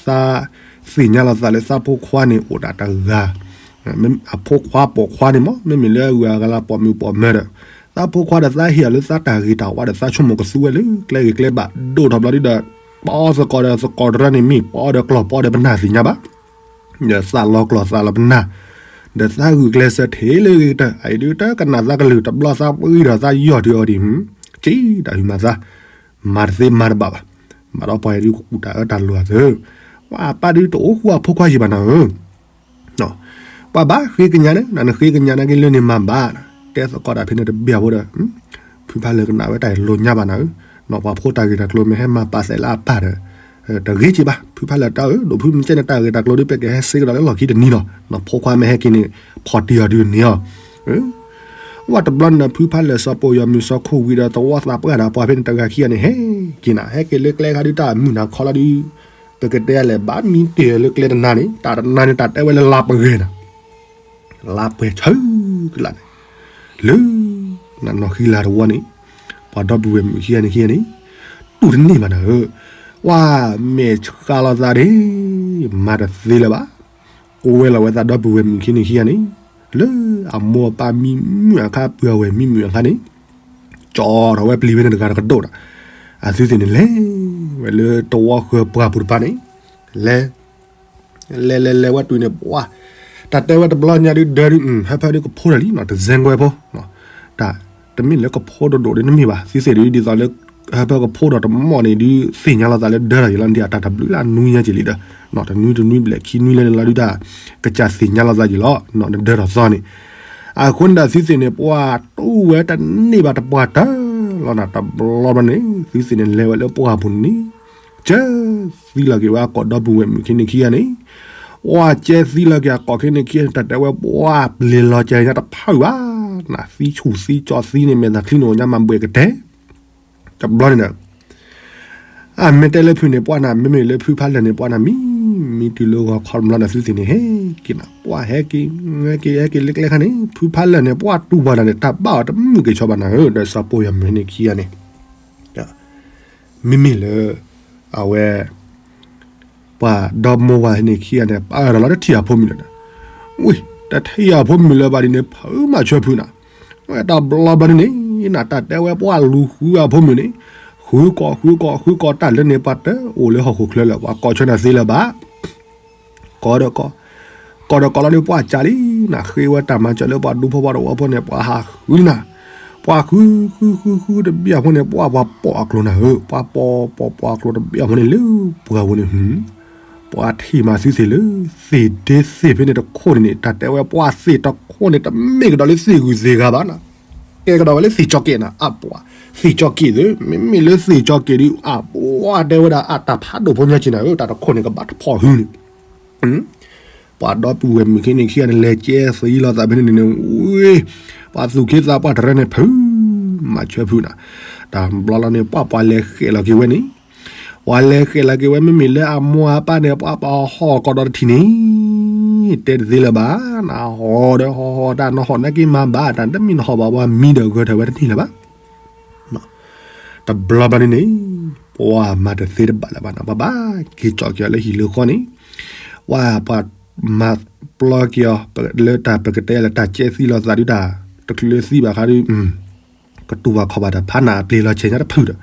သးသ့ၣ်ညါလီၤသးလၢသးဖိခွါန့ၣ်အိၣ်ဒၣ်တဂၤ, အဖိခွါပိာ်ခွါန့ၣ်မး မ့မ့ၢ်လၢအဂၤအဂၤလၢပိာ်မုၣ်ပိာ်မၢၤဒီး သးဖိခွါဒီးသးဟ့ၣ်အီၤလၢသးတၢ်ဂ့ၤတၢ်ဝါဒီးသးဆိကမိၣ်ကသူဝဲလၢကျဲဂ့ၤကျဲဘၣ်ဒိၣ်ထီၣ်ဘျီဒုဒီး ပအီသကိးဒီးသကိးတရၢန့ၣ်မ့ၢ်ပအီဒီးကျီၢ်ပအီဒီးပနၢ်သ့ၣ်ညါဘၣ် ဒီးသးလီၤကျီၢ်သးလီၤပနၢ်, ဒီးသးဂုာ်ကျဲးစၢးထဲလၢဂ့ၤကတၢၢ် အအံၤဒုးတကနၣ်သးကလုၢ်တဘျီသးပှံၤဒီးသးယီၢ်တုၤအီၤဒံး, က့တၢ်ဟူးမၤသး, မၤတသ့မၤတဘၣ်ဘၣ်, ဘၣ်ဒီးပှၤအံၤဒုးကူၣ်တၢ်အၢတၢ်လီၤအသၢ, ပှၤပၢ်ဒုးတအိၣ်ဃူအဖိခွါယံၤဘၣ်နၤဧၢ ပှၤဘၣ်ဃ့ကညးန့ၣ် နဃ့ကညးနာ်က့လၢန့ၣ်မၤဘၣ်, တဲသကိးတၢ်ဖဲန့ၣ်တဘၣ်ဖိဒီး, ဖုဖးလၢာ်ကနၣ်ဝဲတၢ်လိၤညါဘၣ်နၤဧၢ, ပှၤဖိတၢ်ဂ့ၢ်တၢ်ကျိၤမ့ၢ်ဟဲမၤပာ်စဲးလၢအပၢ်ဒီး, တဂ့ၤက့ဘၣ် ဖုဖးလၢာ်တဲအီၤဧၢ ဒိၣ်ဖုမ့ၢ်ကဲန့ၣ်တၢ်ဂ့ၢ်တၢ်ကျိၤဒုး ပကဟဲစ့ကဒီးလၢလီၢ်ခံတနံၤလီၤ, ဖိခွါမ့ၢ်ဟဲက့ၤန့ၣ်, ဖီၣ်တံၢ်အီၤဒုးန့ၣ်လီၤ ဝဲတဘျီန့ၣ်ဒီး ဖုဖးလၢာ်စီၤပိာ်ယီၤမုၣ်စီၤခိၣ်ဝံၤဒီး သဝီသးပှၢ်ဒီးပှၤဖဲန့ၣ်တဂၤခံဂၤန့ၣ် ဟဲက့ၤနၤ ဟဲက့ၤလၢကျဲခါဒုးတၢ်မုာ်နၤခီလီၤဒုး, ပကတဲလဲၣ် ဘၣ်မံတ့ၢ်လၢကျဲတနၤန့ၣ် တၢ်တနၤန့ၣ် တၢ်တဲဝဲလၢလါပှဲၤနၤ, လါပှဲၤဆၢကလးန့ၣ်, လၢ နနီၢ်ဃံလၤတဝီန့ၣ်, ပှၤဒီပုၢ်ဝဲၢ်မုၣ်ခံဂၤန့ၣ်ခံဂၤန့ၣ်, တူၢ်တန့ၢ်ဘၣ်နၤဧၢ, ဝဲမဲာ်ဆှးလီၤသးဒ့, မၤတသ့လၢၤဘၣ် ကိးဝဲလီၤဝဲသးဒီပုၢ်ဝဲၢ်မုၣ်ခံန့ၣ်ခံဂၤန့ၣ်, လၢအမိၢ်အပၢ်မံမုာ်အခါ ပုၢ်အဝဲၢ်မံမုာ်အခါန့ၣ်, ကၠီထီၣ်ဝဲပျံၤဝဲန့ၣ်တဂၤတကဒိၣ်ဒီး, အသုသ့ၣ်န့ၣ်လဲၤဝဲလၢတဝီဃၢၤပှၢ်ပူၤတဖၣ်န့ၣ်, လဲၤ လဲၤလဲၤလဲၤဝဲတုၤန့ၣ် ပှၤ တၢ်တဲဝဲတဘျီညါဒုးဒၢဒုး ဟၢဖၢဒုးကဖိတၢ်လံနီၤ တစဲကွဲဖိ, တၢ် တမ့ၢ်လၢကဖိတဒိၣ်ဒ်နမ့ၢ်ဘၣ် သုသ့ၣ်ဒုးဒ်သိးလၢ ဟၢဖၢကဖိဒီးတမီၢ်န့ၣ်ဒုး သ့ၣ်ညါလီၤသးလၢဒၢထီၣ်ယံၤလီၤ နဒ်အတၢ်တဘျုးလၢအနွံညါက့ၤလံဒီး, တနွံတနွံဘျဲၣ်ခံနွံလဲၣ်န့ၣ်လီၤဒုးတၢ် ကစၢ်သ့ၣ်ညါလီၤသးယံၤလီၤ နဒၢထီၣ်သီန့ၣ်, အဃိန့ၣ်ဒီးသုသ့ၣ်န့ၣ် ပှၤတူၢ်ဝဲတန့ၢ်ဘၣ်တပှၢ်တၢၢ်လီၤနၤ တဘျီဘျီန့ၣ် သုသ့ၣ်န့ၣ်လဲၤဝဲလၢပှၢ်ပူၤန့ၣ် ကၢသံလီၤက့ၤဝဲအကိာ်ဒီပုၢ်ဝဲၢ်မုၣ်ခံန့ၣ်ခံဂၤန့ၣ်, ပှၤကၢသံလီၤက့ၤအကိာ်ခံန့ၣ်ခံဂၤန့ၣ် တၢ်တဲဝဲပှၤပျ့ၤလီၤကၢညါတဖၣ်ဘၣ်, နသံဆူၣ်သံကၠီသံန့ၣ် မဲာ်သးချံန့ၣ် အိၣ်ညါမၤဘှဲးကတဲာ်, တဘျီန့ၣ်ဒီး အမ့ၢ်တဲလၢဖုန့ၣ် ပှၢ်နၤ မ့မ့ၢ်လၢဖုဖးလၢာ်န့ၣ် ပှၢ်နၤမံ, မံတုၤလၢဂီၤခီတဘျီဒီး သုသ့ၣ်န့ၣ် ဟဲက့ၤနၤ ပှၢ်ဟဲက့ၤ, ဟဲက့ၤ ဟဲက့ၤလၢကျဲခါန့ၣ် ဖုဖးလၢာ်န့ၣ် ပှၢ်တူၢ်ပှၤတၢ်န့ၣ် တၢ်ဘၣ်အီၤတမုာ်က့ၤဆီဘၣ်နၤဧၢ, ဒီးစီၤပိာ်ယီၤမုၣ်န့ၣ်ခံဂၤန့ၣ် မ့မ့ၢ်လၢ အဝဲ ပှၤဒီမိၢ်ဝၤန့ၣ်ခံဂၤန့ၣ် ပာ်အၢၣ်လီၤလီၤတထံၣ်အဖိမုၣ်လၢၤဒီး, ဝံၤ တထံၣ်အဖိမုၣ်လၢၤဘၣ်ဒ်န့ၣ် ဖုမၤဆၢဖုနၤ, ဝဲတဘျီဘျီန့ၣ်န့ၣ် နတၢ်တဲဝဲပှၢ်လူၤဃုအဖိမုၣ်န့ၣ်, ဃုကိး ဃုကိး ဃုကိးတၢ်လၢန့ၣ် ပှၤတအိၣ်လၢဟီၣ်ခိၣ်ချၢလၢၤ ပှၤကိးဆၢနၤသ့လၢၤဘၣ် ကိးဒီးကိး, ကိးဒီးကိးလီၤဒီးပှၢ်ကးလံ, နဃ့ဝဲတၢ်မၤစၢၤလၢပှၤဒူဖိပှၤတဝီဖိန့ၣ် ပှၤဟးဃုနၤ, ပှၤဃု ဃု ဃု ဃုတဘ့ၣ်အဖိန့ၣ် ပှၢ်ပှၤပိာ်အကျိၤနၤဧၢ, ပှၤပိာ် ပိာ် ပိာ်အကျိၤတဘ့ၣ်အဖိန့ၣ်လၢပှၢ်ပူၤန့ၣ်, ပှၤထံၣ်မၤသုသ့ၣ်လၢ သ့ၣ်ဒ့သ့ၣ်ဖဲန့ၣ်တခိၣ်န့ၣ်န့ၣ် တၢ်တဲဝဲပှၢ်သ့ၣ်တခိၣ်န့ၣ် တမ့ၢ်ကဒီးလၢသ့ၣ်ဂုၤသ့ၣ်ဂၤဘၣ်နၤ, ကဲကဒီးဝဲလၢသ့ၣ်ကၠီက့ၤနၤ အပှၤ, သ့ၣ်ကၠီက့ၤသ့ၣ် မ့မ့ၢ်လၢသ့ၣ်ကၠီက့ၤဒုး အပှၤတဲဝဲဒၣ်အတၢ်ဖးဒိၣ်ဖိညါက့ၤနၤဧၢ, တၢ်တခိၣ်န့ၣ်ကဘၣ်တဖီၣ်ဟုန့ၣ် ပှၤဒီပုၢ်ဝဲၢ်မုၣ်ခံန့ၣ်ခံဂၤန့ၣ် လဲၤကဲသံလီၤသးဖဲန့ၣ်န့ၣ် ဝ့ၢ် ပှၤသူၣ်က့သးပှၢ်တရၢန့ၣ် ဖုမၤဆၢဖုနၤ, တၢ်ဘျီလီၤန့ၣ် ပှၢ်ပှၤလဲၤဃဲးလီၤက့ၤဝဲန့ၣ်, ပှၤလဲၤဃဲးလီၤက့ၤဝဲ မ့မ့ၢ်လၢအမိၢ်အပၢ်န့ၣ် ပှၢ်ပှၤဟီၣ်ကီးဒီးတထံၣ်န့ၣ်, တဲတသ့လၢၤဘၣ်, နဟီၣ်ဒီးဟီၣ်ဟီၣ်တၢ် နဟီၣ်နာ်က့မၤဘၣ်တၢ် တမ့ၢ်နဟီၣ်ဘၣ်ပှၤမံဒီးဂဲၤထၢၣ်ဝဲတန့ၢ်လၢၤဘၣ် တဘျီဘျီန့ၣ်န့ၣ် ပှၤမၤတသ့တဘၣ်လၢၤဘၣ်နီၤ, ပှၤဘၣ်က့ၤကၠီက့ၤအီၤလၢဟံၣ်လၢဃီန့ၣ်, ပှၤ ပှၤ မၤပျီက့ၤအီၤ လၢတၢ်ပကတဲလၢတၢ်ကဲသံလိာ်သးဒုးတၢ် တချုးလၢသံဘၣ်ခါဒုး ကတူၢ်ဘၣ်ခီၣ်ဘၣ်တၢ်ဖးနၢ်အပျ့ၤလီၤဆဲးညါတဖုဒီး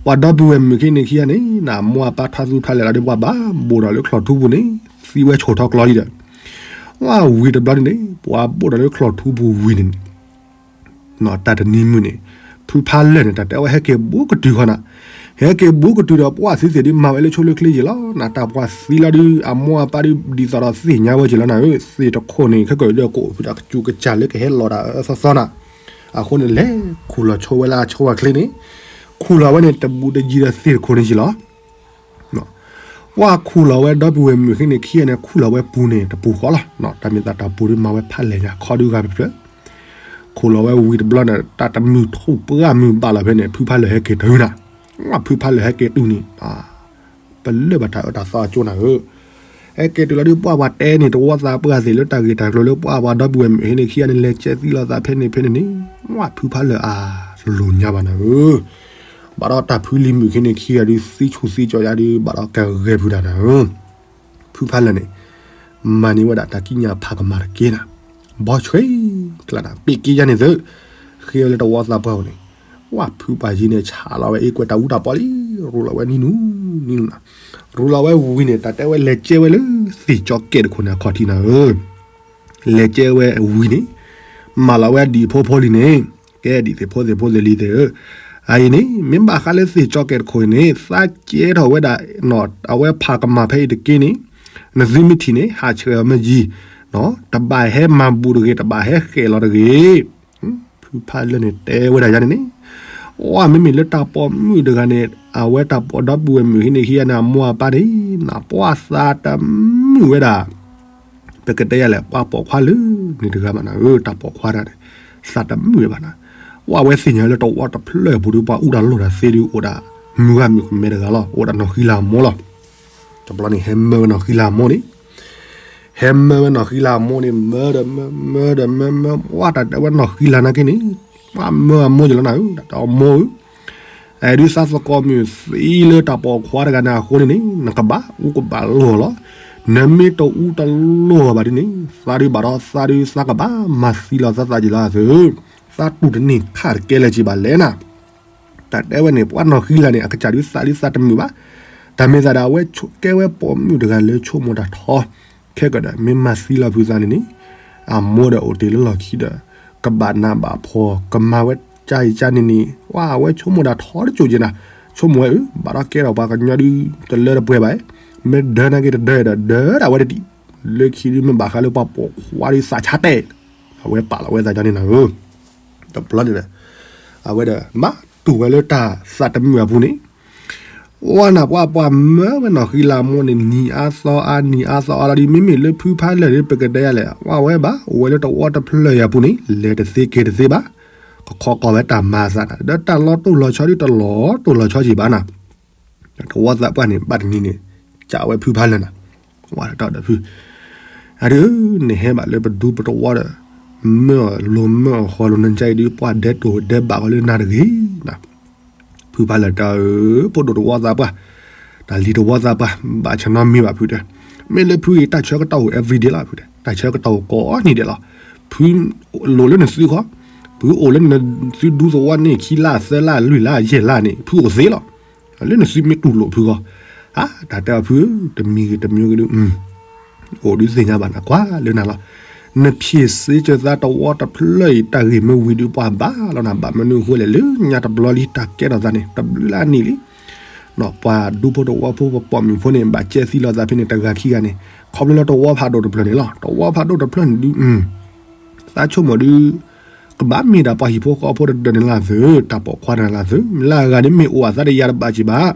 ပှၤဒီပုၢ်ဝဲၢ်မုၣ်ခံန့ၣ်ခံဂၤန့ၣ် နမိၢ်အပၢ်ထီသူဖးလဲၢ်လီၤဒီး ပှၤဘၣ်ဘိၣ်ဒီးလၢချီၣ်ထူပူၤန့ၣ် သံဝဲဆိၣ်ထီၣ်ကျီလံဒီး ဝံၤတဘျီန့ၣ်န့ၣ် ပှၤဘိၣ်ဒီးလၢချီၣ်ထူပူၤဝံၤန့ၣ်န့ၣ် တၢ်တနံၤမုၢ်န့ၣ် ဖုဖးလၢာ်န့ၣ် တၢ်တဲဝဲဟဲက့ၤဘူးကတုၤဃီနၤ, ဟဲက့ၤဘူးကတုၤဒီး ပှၤသံသ့ၣ်ဒုးမၤဝဲလၢဆိလၢချ့ယံာ်လီၤ. နတၢ်ပှၤသံလီၤဒုး အမိၢ်အပၢ်ဒုး ဒ်သိးဒီးသ့ၣ်ညါဝဲက့ၤလီၤနၤဧၢ, သ့ၣ်တခိၣ်န့ၣ် ခဲကၢၣ်ဒုးကအိၣ်ဖုးတၢ်ကစူးကစၢ်လၢကဟဲလီၤတၢ်အၢသီသီနၤ, အဃိန့ၣ်လဲၤခူၣ်လီၤဆိဝဲလၢအဆိအချ့န့ၣ်, ခူၣ်လီၤဝဲန့ၣ် တဘူးတယံၤဒီးသ့ၣ်တခိၣ်န့ၣ်ယံၤလီၤ. ပှၤခူၣ်လီၤဝဲဒီပုၢ်ဝဲၢ်မုၣ်ခံန့ၣ်ခံဂၤန့ၣ် ခူၣ်လီၤဝဲပူၤန့ၣ် တပူၤဃီလီၤ. တၢ်မ့ၢ်သးတၢ်ပူၤဒုးမၤဝဲဖးလဲၢ်ညါခီဒုးဂၤပဖျၢၣ်, ခူၣ်လီၤဝဲဝံၤတဘျီန့ၣ် တၢ်တမုာ်ထူၣ်ပှၢ်မုာ်ဘၣ်လီၤဖဲန့ၣ် ဖုဖးလၢာ်ဟဲက့ၤတုၤနၤ, ဖုဖးလၢာ်ဟဲက့ၤတုၤန့ၣ် ပလၢၢ်ဘၣ်တၢ်အၢတၢ်သီအကၠိနၤဧၢ, ဟဲက့ၤတုၤလီၤဒုး ပှၤပှၤတဲန့ၣ် တဝီသးပှၢ်သ့ၣ်လၢတၢ်ဂ့ၢ်တၢ်ကျိၤလၢပှၤပှၤဒီပုၢ်ဝဲၢ်မုၣ်ခံန့ၣ်ခံဂၤန့ၣ် လဲၤကဲသံလိာ်သးဖဲန့ၣ်ဖဲန့ၣ်န့ၣ်, ဝဲဖုဖးလၢာ်အါတလိၤညါဘၣ်နၤဧၢ ဘၣ်ဒီးတၢ်ဖုလံၤမုၣ်ခံန့ၣ်ခံဂၤဒုးသံဆူၣ်သံကၠီယါဒုး ဘၣ်ဒီးကဂဲၤဖုးတၢ်နၤဧၢ, ဖုဖးလၢာ်န့ၣ် မၤန့ၢ်ဝဲဒၣ်တၢ်ကံးညာ်ဖးကမၣ်တက့ၢ်နၤ, ဘီဆွဲကျါနၤ ပ့းက့ယါန့ၣ်သု, ဃ့ဝဲလၢတဝီသးပှၢ်အအိၣ်န့ၣ်, ဝဲဖုပှၢ်ယံၤန့ၣ် ဆးလီၤဝဲအ့ၣ်ကွဲးတၢ်အူတၢ်ပီလံ, ရူၤလီၤဝဲနံၤနူၤနံၤနူၤနၤ, ရူၤလီၤဝဲဝံၤန့ၣ် တၢ်တဲဝဲလဲၤကဲဝဲလၢသ့ၣ်ကၠီကဲးတခိၣ်န့ၣ်အခီၣ်ထံးနၤဧၢ လဲၤကဲဝဲဝံၤန့ၣ်, မၤလီၤဝဲဒံၣ်ဖိဖိလံၤန့ၣ်, ကဲဒံၣ်သ့ၣ်ဖိသ့ၣ်ဖိသ့ၣ်လံၤသ့ၣ်ဧၢ, အအံၤန့ၣ် မ့ၢ်ဘၣ်ဃးလၢသ့ၣ်ကၠီကဲးတခိၣ်အံၤန့ၣ် သးကဲထီၣ်ဝဲဒၣ် အဝဲဖးကမၣ်ဖဲအံၤတက့ၢ်န့ၣ်, နသုမ့ၢ်ထံၣ်န့ၣ် ဟးဆှဲးအီၤမ့ၢ်ယံၤ, တဘၣ်ဟဲမၤဘူးတဂ့ၤ တဘၣ်ဟဲဃဲးလီၤတဂ့ၤ ဖုဖးလၢာ်န့ၣ်တဲဝဲဒၣ်ယါန့ၣ်န့ၣ်, အမ့မ့ၢ်လၢတၢ်ပိာ်မုၣ်တဂၤန့ၣ် အဝဲတၢ်ပိာ်ဒီပုၢ်ဝဲၢ်မုၣ်ဟံးန့ၢ်ခံဂၤန့ၣ် အမိၢ်အပၢ်န့ၣ် နပှၢ်သးတမုာ်ဝဲဒၣ်, ပကတဲယၤလဲၣ် ပှၤပိာ်ခွါလၢန့ၣ်တဂၤဘၣ်နၤဧၢ, တၢ်ပိာ်ခွါတဂၤန့ၣ် သးတမုာ်ဝဲဘၣ်နၤ, ဝဲသ့ၣ်ညါလၢတဝီတဖျၢၣ်အပူၤဒီး ပှၤအူတၢ်လိၣ်တၢ်သ့ဒီး အိၣ်ဒၣ် မုၢ်ဂၤမုၣ်ကမဲတဂၤလီၤ, အိၣ်ဒၣ်နီၢ်ဃံလၤအမိၢ်လီၤ. တဘျီန့ၣ် ဟဲမၢဝဲနီၢ်ဃံလၤအမိၢ်န့ၣ်, ဟဲမၢဝဲနီၢ်ဃံလၤအမိၢ်န့ၣ် မၢဒီးမၢ မၢဒီးမၢ မၢ ပှၤတၢ်တဲဝဲနီၢ်ဃံလၤနာ်က့န့ၣ်, ပှၤမၢအမိၢ်ယလီၤနၤဧၢ, တၢ်တဲအမိၢ်ဧၢ, အဲၣ်ဒုးသးသကိးမုၢ်သံလၢတၢ်ပိာ်ခွါတဂၤန့ၣ်အဃိန့ၣ်န့ၣ် နကဘၣ်အူကဘၣ်လိၢ်လီၤ. နမ့ၢ်တအူတလိၢ်ဘၣ်ဒ်န့ၣ် သးဒုးဘၣ်ဒီးသးဒုးသးကဘၣ်မၤသံလီၤသးသးယံာ်လီၤသု, သးတူၢ်တန့ၢ်ခၣ်တကဲလၢၤက့ဘၣ်လဲၣ်နၤ. တၢ်တဲဝဲန့ၣ် ပှၤနီၢ်ဃံလၤန့ၣ် အကစၢ်ဒုးသးဒုးသးတမုာ်ဘၣ်. တၢ်မ့ၢ်သးဒၣ်အဝဲကဲဝဲပိာ်မုၣ်တဂၤလၢဆိကမိၣ်တၢ်ထီ, ခဲကဒီး မ့ၢ်မၤသံလီၤဖုးသးန့ၣ်န့ၣ်, အမိၢ်ဒီးအိၣ်တ့ၢ်လၢလီၢ်ခံဒီး ကဘၣ်နးဘၣ်ဖှီၣ် ကမၤဝဲကၢအံၤကၢန့ၣ်န့ၣ်, ဝဲအဝဲဆိကမိၣ်တၢ်ထီတစိၢ်က့နၤ, ဆိကမိၣ်ဝဲအၢ ဘၣ်ဒီးကဲထီၣ်ပှၤကညီဒုး တလၢတပှဲၤဘၣ်, မ့ၢ်ဒၢနာ်က့တဒၢဒီး ဒၢဒၣ်ဝဲတဒံး, လၢခံဒုးမ့ၢ်ဘၣ်ဃးလၢပှၤပိာ်ခွါဒုးသးဆါတဲာ်, အဝဲပာ်လီၤဝဲသးကန့ၣ်နၤဧၢ. တဘျီန့ၣ်ဒီး အဝဲဒီး မၤတူၢ်ဝဲလၢတၢ်သးတမုာ်အပူၤန့ၣ်, ဝဲနၢ်ပှၤပှၤမၢဝဲနီၢ်ဃံလၤမိၢ်န့ၣ် နံၤအါသီအါ နံၤအါသီအါလီၤဒ် မ့မ့ၢ်လၢဖုဖးလၢာ်ဒ် ပကတဲယၤလဲၣ်, ဝဲဝဲဘၣ် အိၣ်ဝဲလၢတဝီတဖျၢၣ်အံၤအပူၤန့ၣ် လဲၤတသ့က့ၤတသ့ဘၣ်, ကခီကီၢ်ဝဲတၢ်မၤအသးနၤ, ဒီးတၢ်လီၤတိၢ်လီၤဆီဒ်တလီၤတိၢ်လီၤဆီက့ဘၣ်နၤ တဝီသးပှၢ်န့ၣ် ဘၣ်တနံၤန့ၣ် ကးဝဲဖုဖးလၢာ်နၤ, ဝဲတတီၢ်ဒီးဖု, အဒုး နဟဲဘၣ်လၢပဒူပတဝီဒီး မၢအီၤလိၤမၢအီၤဃီလိၤ နကါအံၤဒုး ပှၤဒဲးတိၢ်ဒဲးဘၣ်အီၤလၢနၤတဂ့ၤနၤ, ဖုဖးလၢာ်တၢ်ဧၢ, ဖိဒိၣ်တဝီသးပှၢ်, တၢ်လံၤတဝီသးပှၢ် ဘၣ်ဆၢနီတမံၤဘၣ်ဖုတဲ, မ့ၢ်လၢဖုအံၤ တၢ်ဆၢကတီၢ်အိၣ် everyday လီၤဖုတဲ, တၢ်ဆၢကတီၢ်အိၣ်ကိးနံၤဒဲးလီၤ, ဖုလိၣ်လၢနသုဃီ, ဖုအိၣ်လၢနသုဒူသဝီန့ၣ် ခံလါသၢလါလွံၢ်လါယဲၢ်လါန့ၣ် ဖုအိၣ်သ့လီၤ, လၢနသုမ့ၢ်တူၢ်လိာ်ဖုဃီ, အါ တၢ်တဲအီၤဖုဧၢ, တမံၤဂ့ၤတမံၤဂ့ၤဒုး အိၣ်ဒုးသ့ၣ်ညါဘၣ်နၤကွၢ်လၢနၤလီၤ, နဖံးစ့ကၢၤသးတဝီတဖျၢၣ်အံၤ တၢ်ဂ့ၢ်မ့ၢ်ဝံၤဒုး ပှၤဘၣ်လီၤနၤ, ဘၣ်မနုၤအဃိလဲၣ် လၢညါတဘျီလံ တၢ်ကဲထီၣ်သးန့ၣ် တဘျုးလၢအနံၣ်လံ, ပှၤဒူဖိတဝီဖိ ပပိာ်မုၣ်ဖိန့ၣ် ဘၣ်ကဲသံလိာ်သးဖဲန့ၣ် တဂၤခံဂၤန့ၣ် ခီဖျိလၢတဝီဖးဒိၣ်တဖျၢၣ်န့ၣ်လီၤ, တဝီဖးဒိၣ်တဖျၢၣ်န့ၣ်ဒုး သးဆိကမိၣ်ဒုး ကဘၣ်မ့ၢ်ဒၣ်ပှၤဟံၣ်ဖိဃီဖိတဒၢးန့ၣ်လၢသု, တၢ်ပိာ်ခွါန့ၣ်လၢသု, မ့ၢ်လၢအဂၤန့ၣ်မ့ၢ်အိၣ်အသးတယၤတဘၣ်က့ၤဘၣ်,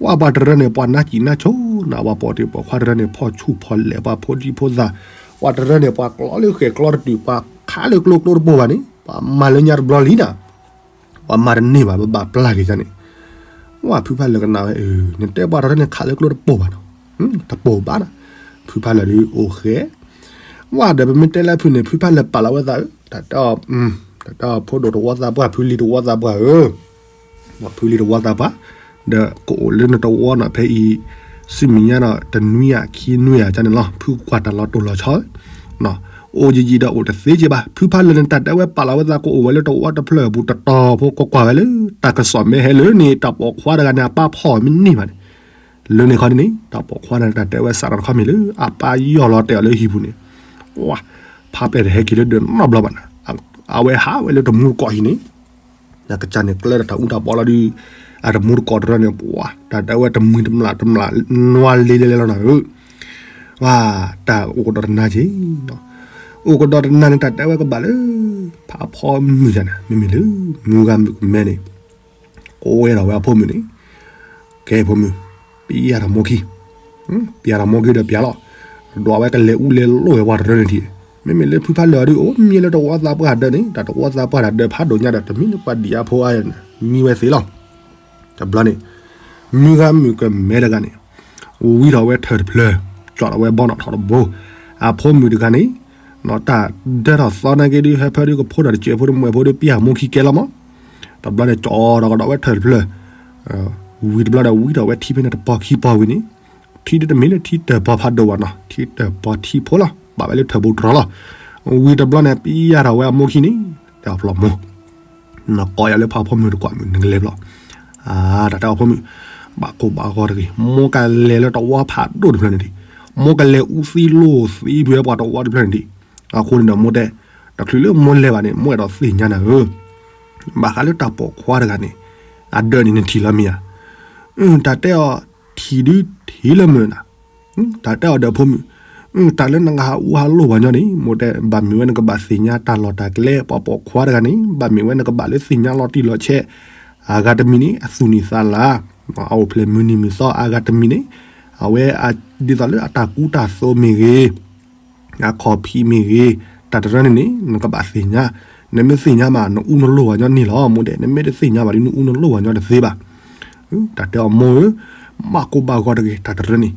ဝဲပှၤတရၢန့ၣ် ပှၤနါစံာ်နါဆိနၤ, ပှၤပိာ်တ့ၢ်ပိာ်ခွါတရၢန့ၣ် ဖီၣ်ဆူၣ်ဖီၣ်လဲၢ် ပှၤဖိဒံဖိသၣ်, ပှၤတရၢန့ၣ် ပှၤကျီလၢဃဲၣ်ကျီတတုာ် ပှၤခးလၢကျိကျိတပိၢ်ဘၣ်န့ၣ် ပှၤမၤလၢညါတဘျီလံနၤ ပှၤမၤတန့ၢ်ဘၣ် ပဘၣ်ပျၢ်က့ၤန့ၣ်, ဝဲဖုဖးလၢာ်ကနၣ်ဝဲ နတဲပှၤတရၢန့ၣ် ခးလၢကျိတပိၢ်ဘၣ်နီၤ, တပိၢ်ဘၣ်နီၤ, ဖုဖးလၢာ်ဒုးအိၣ်ဃဲ, ဝဲဒီးပမ့ၢ်တဲလၢဖုန့ၣ် ဖုဖးလၢာ်ပာ်လီၤဝဲသးဧၢ, တၢ်တဲအီၤ, တၢ်တဲအီၤဖိဒိၣ်တဝီသးပှၢ် ဖုလံၤတဝီသးပှၢ်ဧၢ ဖုလံၤတဝီသးပှၢ်, ဒီးကအိၣ်လၢနတဝီနီၤ ဖဲအံၤ, စံးမံၤညါဒီးတနွံဧါခံနွံဧါန့ၣ်လီၤ ဖုကွၢ်တၢ်လီၤတိၢ်လီၤဆီ အိၣ်ယံာ်ယံာ်ဒီးအိၣ်တသ့က့ဘၣ် ဖုဖးလၢာ်န့ၣ် တၢ်တဲဝဲပာ်လီၤဝဲသးကအိၣ်ဝဲလၢတဝီတဖျၢၣ်အပူၤတတီၤဖိ ကွၢ်ကွၢ်ဝဲလၢ တၢ်ကစီၣ်မ့ၢ်ဟဲလၢန့ၣ် တၢ်ပိာ်ခွါတဂၤန့ၣ် အပၢ်ဖီၣ်မ့ၢ်န့ၢ်ဘၣ်န့ၣ် လၢန့ၣ်ခီန့ၣ် တၢ်ပိာ်ခွါန့ၣ် တၢ်တဲဝဲစးထီၣ်တခီမ့ၢ်လၢ အပၢ်ယီၢ်လီၤတဲာ်အီၤလၢဟံၣ်ပူၤန့ၣ် ဝါ ဖးပျဲၢ်တဟဲက့ၤလၢဒၢးနီတဘျီဘၣ်န့ၣ် အဝဲဟးဝဲလၢတမူတကိးဟံၣ်န့ၣ် ကစၢ်န့ၣ်ကျၢဒီးတၢ်အူတၢ်ပီလီၤဒီး အတမူတကိးတရၢန့ၣ် ပှၤ တၢ်တဲဝဲတမှံၤတမျၢ်တမျၢ်နွါလ့လဲလဲလီၤနၤဧၢ, ဝါ တၢ်အိၣ်ကဒီးတနၤက့ၤ, အိၣ်ကဒီးတနၤန့ၣ် တၢ်တဲဝဲကဘၣ်လၢ ဖးဖီမုၢ်ယၤန့ၣ် မ့မ့ၢ်လၢ မူဂၤမုၣ်ကမဲန့ၣ် ကိးဝဲဒီးဝဲအဖိမုၣ်န့ၣ်, ကဲဖိမုၣ်, ပျၢ်ထီၣ်မိၢ်ခံ, ပျၢ်ထီၣ်မိၢ်ခံဒီးပျၢ်လီၤ, ဒွးဝဲကလဲၤအူလဲၤလိၣ်ဝဲပှၤတရၢန့ၣ်ထံၣ်, မ့မ့ၢ်လၢဖုဖးလၢာ်အီၤဒုး အိၣ်မံလၢတဝီသးပှၢ်တၢၢ်န့ၣ် တၢ်တဝီသးပှၢ်တၢၢ်ဒၢးဖးဒိၣ်ညါဒီး တမ့ၢ်လၢပှၤဒံးအါဖိအါန့ၣ် မံဝဲသ့လီၤ. တဘျီန့ၣ် မုၢ်ဂၤမုၣ်ကမဲတဂၤန့ၣ် ဝံထီၣ်ဝဲထၢၣ်တဖျၢၣ်, ကၠီထီၣ်ဝဲဘီနီၣ်ထီၣ်တဘိ, အဖိမုၣ်တဂၤန့ၣ် တၢ်ဒၢထီၣ်သီနာ်က့ဒုး ဟၢဖၢဒုးကဖိထီၣ်တစဲးဖိဒုး မွဲၢ်ဖိဒုး ပျၢ်မိၢ်ခံကဲလီၤမး, တဘျီန့ၣ် ကၠီထီၣ်ကဒီးဝဲထၢၣ်တဖျၢၣ်, ဝံၤတဘျီဒီး ဝံထီၣ်ဝဲထံဖဲန့ၣ်တပီၤခံပီၤဝံၤန့ၣ်, ထံဒုးတမ့ၢ်လၢထံတၢၢ်ပီၤဖးဒိၣ်ဘၣ်နီၤ, ထံတၢၢ်ပီၤထံဖိလီၤ, ဘၣ်ဝဲလၢထၢၣ်ဘိတြီၤလီၤ. ဝံၤတဘျီန့ၣ် ပျၢ်ထီၣ်ဝဲအမိၢ်ခံန့ၣ် တဲအီၤဖျီမိၢ် နကိးယၤလၢဖးဖီမုၢ်တကွၢ်မုၢ် နကလဲၤဖျီ, တၢ်တဲအီၤဖိမုၣ်, ဘၣ်ကိၢ်ဘၣ်ဂီၤတဂ့ၤ, မိၢ်ကလဲၤလၢတဝီဖးဒိၣ်တဖျၢၣ်န့ၣ်ဒံး, မိၢ်ကလဲၤအူသံလိၢ်သံဖဲပှၤတဝီတဖျၢၣ်န့ၣ်ဒံး, အဃိန့ၣ်ဒီးမိၢ်တဲ, တချုးလၢမိၢ်လဲၤဘၣ်န့ၣ် မိၢ်အဲၣ်ဒိးသ့ၣ်ညါနၤဧၢ, ဘၣ်ဃးလၢတၢ်ပိာ်ခွါတဂၤန့ၣ် အဒၢးန့ၣ်နထံၣ်လီၤမ့ၢ်ဧါ, တၢ်တဲအီၤထံၣ်ဒုးထံၣ်လၢမုာ်နၤ တၢ်တဲအီၤဒီးဖိမုၣ်, တၢ်လၢနကဟးအူဟးလိၢ်ပှၤညီန့ၣ် မိၢ်တဲ ဘၣ်မ့ၢ်ဝဲနကဘၣ်သ့ၣ်ညါတၢ်လီၢ်တၢ်ကျဲ ပှၤပိာ်ခွါတဂၤန့ၣ် ဘၣ်မ့ၢ်ဝဲနကဘၣ်လၢသ့ၣ်ညါလီၤတံၢ်လီၤဆဲး, အဂၤတမံၤန့ၣ် အသူၣ်နံၣ်သးလၤ, အအိၣ်ဖျဲၣ်မုၢ်နံၤမုၢ်သီအဂၤတမံၤန့ၣ်, အဝဲဒ်သိးလၢအတၢ်ကူတၢ်သိးမ့ၢ်ဂ့ၤ အခီၣ်ဖံးမ့ၢ်ဂ့ၤ, တၢ်တရၢန့ၣ်န့ၣ် နကဘၣ်သ့ၣ်ညါ, နမ့ၢ်သ့ၣ်ညါမး နအူနလိၢ်ပှၤညီန့ၢ်လီၤ မိၢ်တဲ, နမ့ၢ်တသ့ၣ်ညါဘၣ်ဒီး နအူနလိၢ်ပှၤညီတသ့ဘၣ်. တၢ်တဲအီၤမိၢ်ဧၢ, ဘၣ်ကိၢ်ဘၣ်ဂီၤတဂ့ၤ တၢ်တရၢန့ၣ်,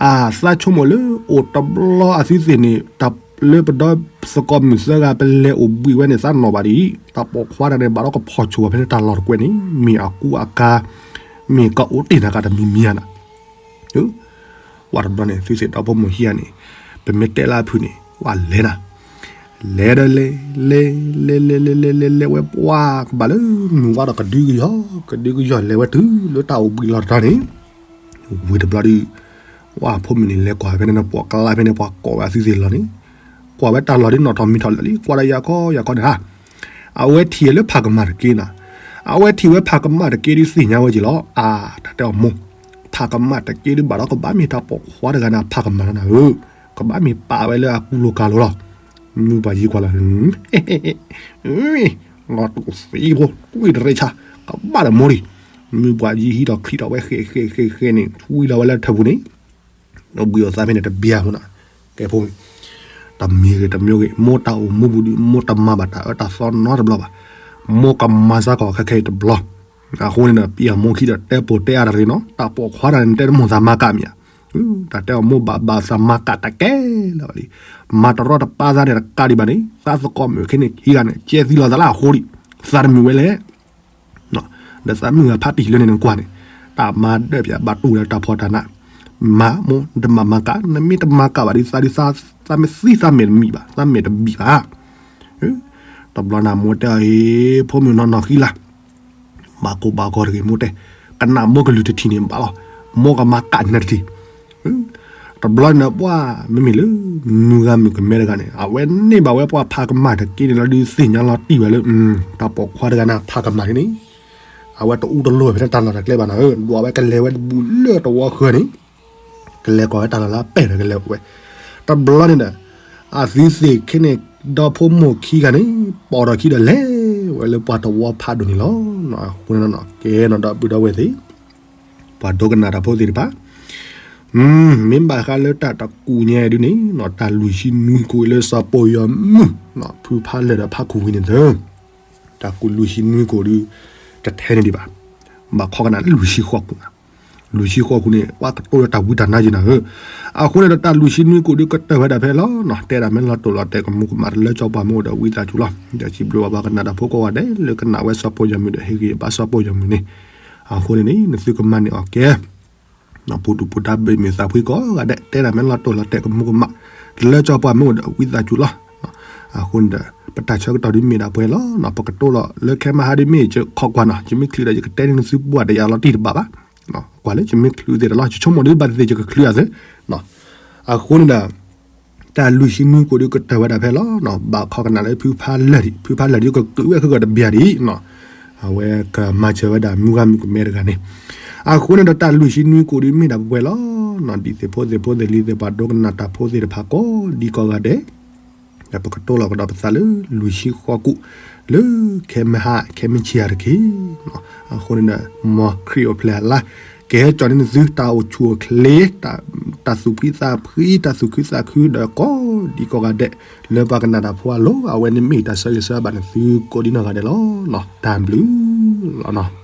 အသးဆိကမိၣ်လၢအိၣ်တဘျီအသုသ့ၣ်န့ၣ် တၢ်လၢပဒီသကိးမုၣ်သၢဂၤ ပလဲၤအိၣ်ဘှံးဝဲန့ၣ် သးနီၣ်ဘၣ်ဒ်အံၤ, တၢ်ပိာ်ခွါတဂၤန့ၣ် ဘၣ်ဒီးကဖီၣ်ဆိၣ်ဝဲဖဲန့ၣ်တၢ်လီၢ်တကွဲးန့ၣ် မ့ၢ်အကူအကၤ, မ့ၢ်ကအိၣ်တ့ၢ်နၤကတမံၤမံၤဧါနၤ ဝဲတဘျီန့ၣ် သုသ့ၣ်ဒီဖိမိၢ်ခံဂၤန့ၣ် ပမ့ၢ်တဲလၢအဖုၣ်န့ၣ် ဝဲလဲၤနၤ, လဲၤဒီးလဲၤ, လဲၤ, လဲၤလဲၤလဲၤလဲၤလဲၤလဲၤဝဲပှၢ် ကဘၣ်လၢမုၢ်ဝါဒီးကဒုကယီၢ်, ကဒုကယီၢ်လဲၤဝဲတုၤလၢတၢ်အိၣ်ဘှံးလီၢ်တတီၤန့ၣ်, ဝံၤတဘျီဒီး ဝဲဖိမုၣ်န့ၣ် လဲၤကွၢ်ဖဲန့ၣ် ပှၤကျါဖဲန့ၣ် ပှၤကိးဝဲအသုသ့ၣ်လီၤန့ၣ်, ကွၢ်ဝဲတၢ်လီၢ်ဒုးနီၣ်ထီၣ်မံၤထီၣ်လၢာ်လံ ကွၢ်ဒီးယၤခီယၤခီန့ၣ်ဧါ အဝဲထံၣ်လၢဖးကမၣ်တက့နၤ, အဝဲထံၣ်ဝဲဖးကမၣ်တက့ဒုးသ့ၣ်ညါဝဲက့ၤလီၤ. အါ တၢ်တဲအီၤမိၢ်, ဖးကမၣ်တက့ဒုးဘၣ်ဒီးကဘၣ်မ့ၢ်တၢ်ပိာ်ခွါတဂၤန့ၣ် ဖးကမၣ်လီၤနၤဧၢ, ကဘၣ်မ့ၢ်ပာ်ဝဲလၢအကူလိၤကၤလိၤလီၤ. မုၢ်ပှၢ်ယံၤကွၢ်လီၤ, လီၤတူာ်သံဖိ ကွံာ်တရ့ဆါ ကဘၣ်ဒီးမိၢ်လံ. မုၢ်ပှၢ်ယံၤဟံးထီၣ်ချံးထီၣ်ဝဲဃဲးဃဲးဃဲးဃဲးန့ၣ် ထွံလီၤဝဲလၢထၢၣ်ပူၤန့ၣ် ဒီးဘှံးအီၣ်သးဖဲန့ၣ်တဘျီအဃိန့ၣ်, ကဲဖိ တမံၤဂ့ၤတမံၤဂ့ၤ မိၢ်တၢ်အိၣ်မူပူၤဒီး မိၢ်တမၤဘၣ်တၢ်အၢတၢ်သီနီတဘျီဘၣ်. မိၢ်ကမၤစၢ်ကီၢ်ခဲခဲအံၤတဘျီ. အဃိန့ၣ်ဒီး ပျၢ်မိၢ်ခံဒီးတဲပိာ်တဲအါတၢ်တဂ့ၤနီၤ, တၢ်ပိာ်ခွါတဂၤန့ၣ်တဲတမိၢ်သးမၤကၣ်မ့ၢ်ဧါ. တၢ်တဲအီၤမိၢ်ဘၣ်ဘၣ်သးမၤကၣ်တကဲလၢၤဘၣ်လံ. မၤတရီတပါသးန့ၣ်တကးဒံးဘၣ်န့ၣ် သးသကိးမုၣ်ခဲန့ၣ်ခံဂၤန့ၣ် ကဲသံလီၤသးလၢအဃိလံ. သးတမုာ်ဝဲလဲၣ် ဒီးသးမုၢ်ဂၤဖးတံၢ်လၢန့ၣ်နကွၢ်န့ၣ်, တၢ်မၤဒၢးပျၢ်ဘၣ်တူၢ်လၢတၢ်ဖီတၢ်နး, မၤမိၢ်တမၤမၤကၣ်, နမ့ၢ်တမၤကၣ်ဘၣ်ဒီးသးဒုးသး, သးမ့ၢ်သံသးမဲာ်တမံၤဘၣ်, သးမဲာ်တဘံၣ်ဘၣ်. တဘျီန့ၣ်မိၢ်တဲအီၤ ဖိမုၣ်နီၢ်နီၢ်ဃံလၤ, ဘၣ်ကိၢ်ဘၣ်ဂီၤတဂ့ၤမိၢ်တဲ, ကနၣ်မိၢ်ကလုၢ်တထံၣ်န့ၣ်ဘၣ်လီၤ, မိၢ်ကမၤကၣ်နၤတထံၣ် တဘျီန့ၣ်ပှၢ် မ့မ့ၢ်လၢ မုၢ်ဂၤမုၣ်ကမဲတဂၤန့ၣ် အဝဲန့ၢ်ဘၣ်ဝဲပှၤဖးကမၣ်တက့န့ၣ်လီၤဒုးသ့ၣ်ညါလီၤတံၢ်ဝဲလၢ တၢ်ပိာ်ခွါတဂၤန့ၣ်ဖးကမၣ်န့ၣ်န့ၣ်, အဝဲတအူတလိၢ်ဖဲန့ၣ်တၢ်လီၢ်တၢ်ကျဲဘၣ်နၤဧၢ, ဒွးဝဲကလဲၤဝဲတဘူၣ်လၢတဝီဃၢၤန့ၣ်, ကလဲၤကွၢ်ဝဲတၢ်လီၢ်လၢအပဲာ်ဒီးကလဲၤဝဲ, တဘျီန့ၣ်ဒီး အသုသ့ၣ်ခဲန့ၣ် ဒီဖိမိၢ်ခံဂၤန့ၣ် ပိာ်ထီၣ်ခံဒီးလဲၤဝဲလၢပှၤတဝီဖးဒိၣ်န့ၣ်လီၤ. အဃိန့ၣ် ကဲနီၤဒီပုၢ်ဒီဝဲၢ်သ့ၣ် ပှၤဒိကနၣ်တၢ်ဖိသ့ၣ်တဖၣ်, မ့ၢ်ဘၣ်ဃးလၢတၢ်တကူၣ်ညါဒုးန့ၣ် တၢ်လွံၢ်ဆံနွံကိၣ်လၢစီၤပီၢ်ယီၤမုၢ် ဖုဖးလၢာ်ဒီးဖးခူၣ်ဝံၤန့ၣ်သၢ, တၢ်ကူၣ်လွံၢ်ဆံနွံကိၣ်ဒုး တထဲန့ၣ်ဒံးဘၣ်, ဘၣ်ခီကနၣ်လၢလွံၢ်ဆံဃိးကိၣ်နၤ, လွံၢ်ဆံဃိးကိၣ်န့ၣ် ပှၤကတိၤလၢတၢ်ဝံတၢ်နါယံၤနၤဧၢ, အဃိန့ၣ်ဒီးတၢ်လွံၢ်ဆံနွံကိၣ်ဒုးကတၢၢ်ဝဲဒၣ်ဖဲလီၤ, တဲဒၣ်မ့ၢ်လီၤတိၢ်လီၤတဲာ်ကမူကမၣ်တလၢကၠီပှၤမ့ၢ်အိၣ်ဒီးဝံသးစူၤလီၤ. ဒီးစံးဘျုးဘၣ်ပှၤကနၣ်တၢ်ဖိကိးဂၤဒဲး လၢကနၣ်ဝဲစီၤပီၢ်ယီၤမုၢ်ဒီးဟ့ၣ်ဂံၢ်ဘါစီၤပီၢ်ယီၤမုၢ်န့ၣ်, အဃိန့ၣ်န့ၣ် နသုကမၤန့ၢ်အီၤကဲ ပူၤဒုၣ်ပူၤဒါ ဘၣ်မုာ်သးဖှံကိးဂၤဒဲး တဲဒၣ်မ့ၢ်လီၤတိၢ်လီၤတဲာ် ကမူကမၣ် လၢကၠီပှၤမ့ၢ်အိၣ်ဒီး ဝံသးစူၤလီၤ. အဃိန့ၣ်ဒီး ပတၢ်ဆၢကတီၢ်ဒ်မ့ၢ်ဒၣ်ပှဲၤလီၤ. ပကတိၤလီၤလၢခဲမဟါဒ်မ့ၢ် ယခီကွၢ်နီၤ, ယမ့ၢ်ချုးဒီး ယကတဲန့ၢ်နသုပှၢ်တယၤလီၤတံၢ်တဘၣ်ဘၣ်. ကွၢ်လၢယမ့ၢ်ချုးသ့ၣ်တလီၤ, ယဆိကမိၣ်ဒ်ဘၣ်သ့ၣ်သ့ၣ် ယကချုးအသ့. အဃိန့ၣ်ဒီး တၢ်လွံၢ်ဆံနွံကိးဒ်ကတၢၢ်ဝဲဒၣ်ဖဲလီၤ. ဘၣ်ခီကနၣ်လၢဖုဖးလၢာ်ဒံး, ဖုဖးလၢာ်ဒ်ကကတုၤဝဲခဲကတဘျီဒံး, အဝဲကမၤစၢၤဝဲဒၣ်မုၢ်ဂၤမုၢ်ကမဲတဂၤန့ၣ်. အဃိန့ၣ်ဒီး တၢ်လွံၢ်ဆံနွံကိးဒ်မ့ၢ်ဒၣ်ပှဲၤလီၤ. ဒ်သ့ၣ်ဖိသ့ၣ်ဖိသ့ၣ်လံၤသ့ၣ် ပှၤဒိကနၣ်တၢ်ဖိသ့ၣ်တဖၣ်ကိးဒ်ကိးဂၤဒဲး ဒီးပကတိၤလီၤကဒီးပသးလၢ လွံၢ်ဆံဃိးကိး လၢခဲမဟါ ခဲမုၢ်ဆ့ၣ်တက့ၢ်. အဃိန့ၣ်ဒီး မ်ခရံာ်အိၣ်ဖျဲၣ်အလါ ကဟဲကၠီၤန့ၢ်နသု တၢ်အိၣ်ဆူၣ်အိၣ်ချ့ တၢ်သူၣ်ဖှံသးဖှံ တၢ်သူၣ်ခုသးခု ဒီးကိးဒ်ကိးဂၤဒဲး လၢပှၤကနၣ်တၢ်ဖိအလိၤ အဝဲန့ၣ်မ့ၢ်တၢ်ဆၢဂ့ၤဆၢဝါဘၣ်နသုကိးဒ်နီၢ်ဂၤဒဲးလီၤ. တၢ်ဘျုးလီၤ.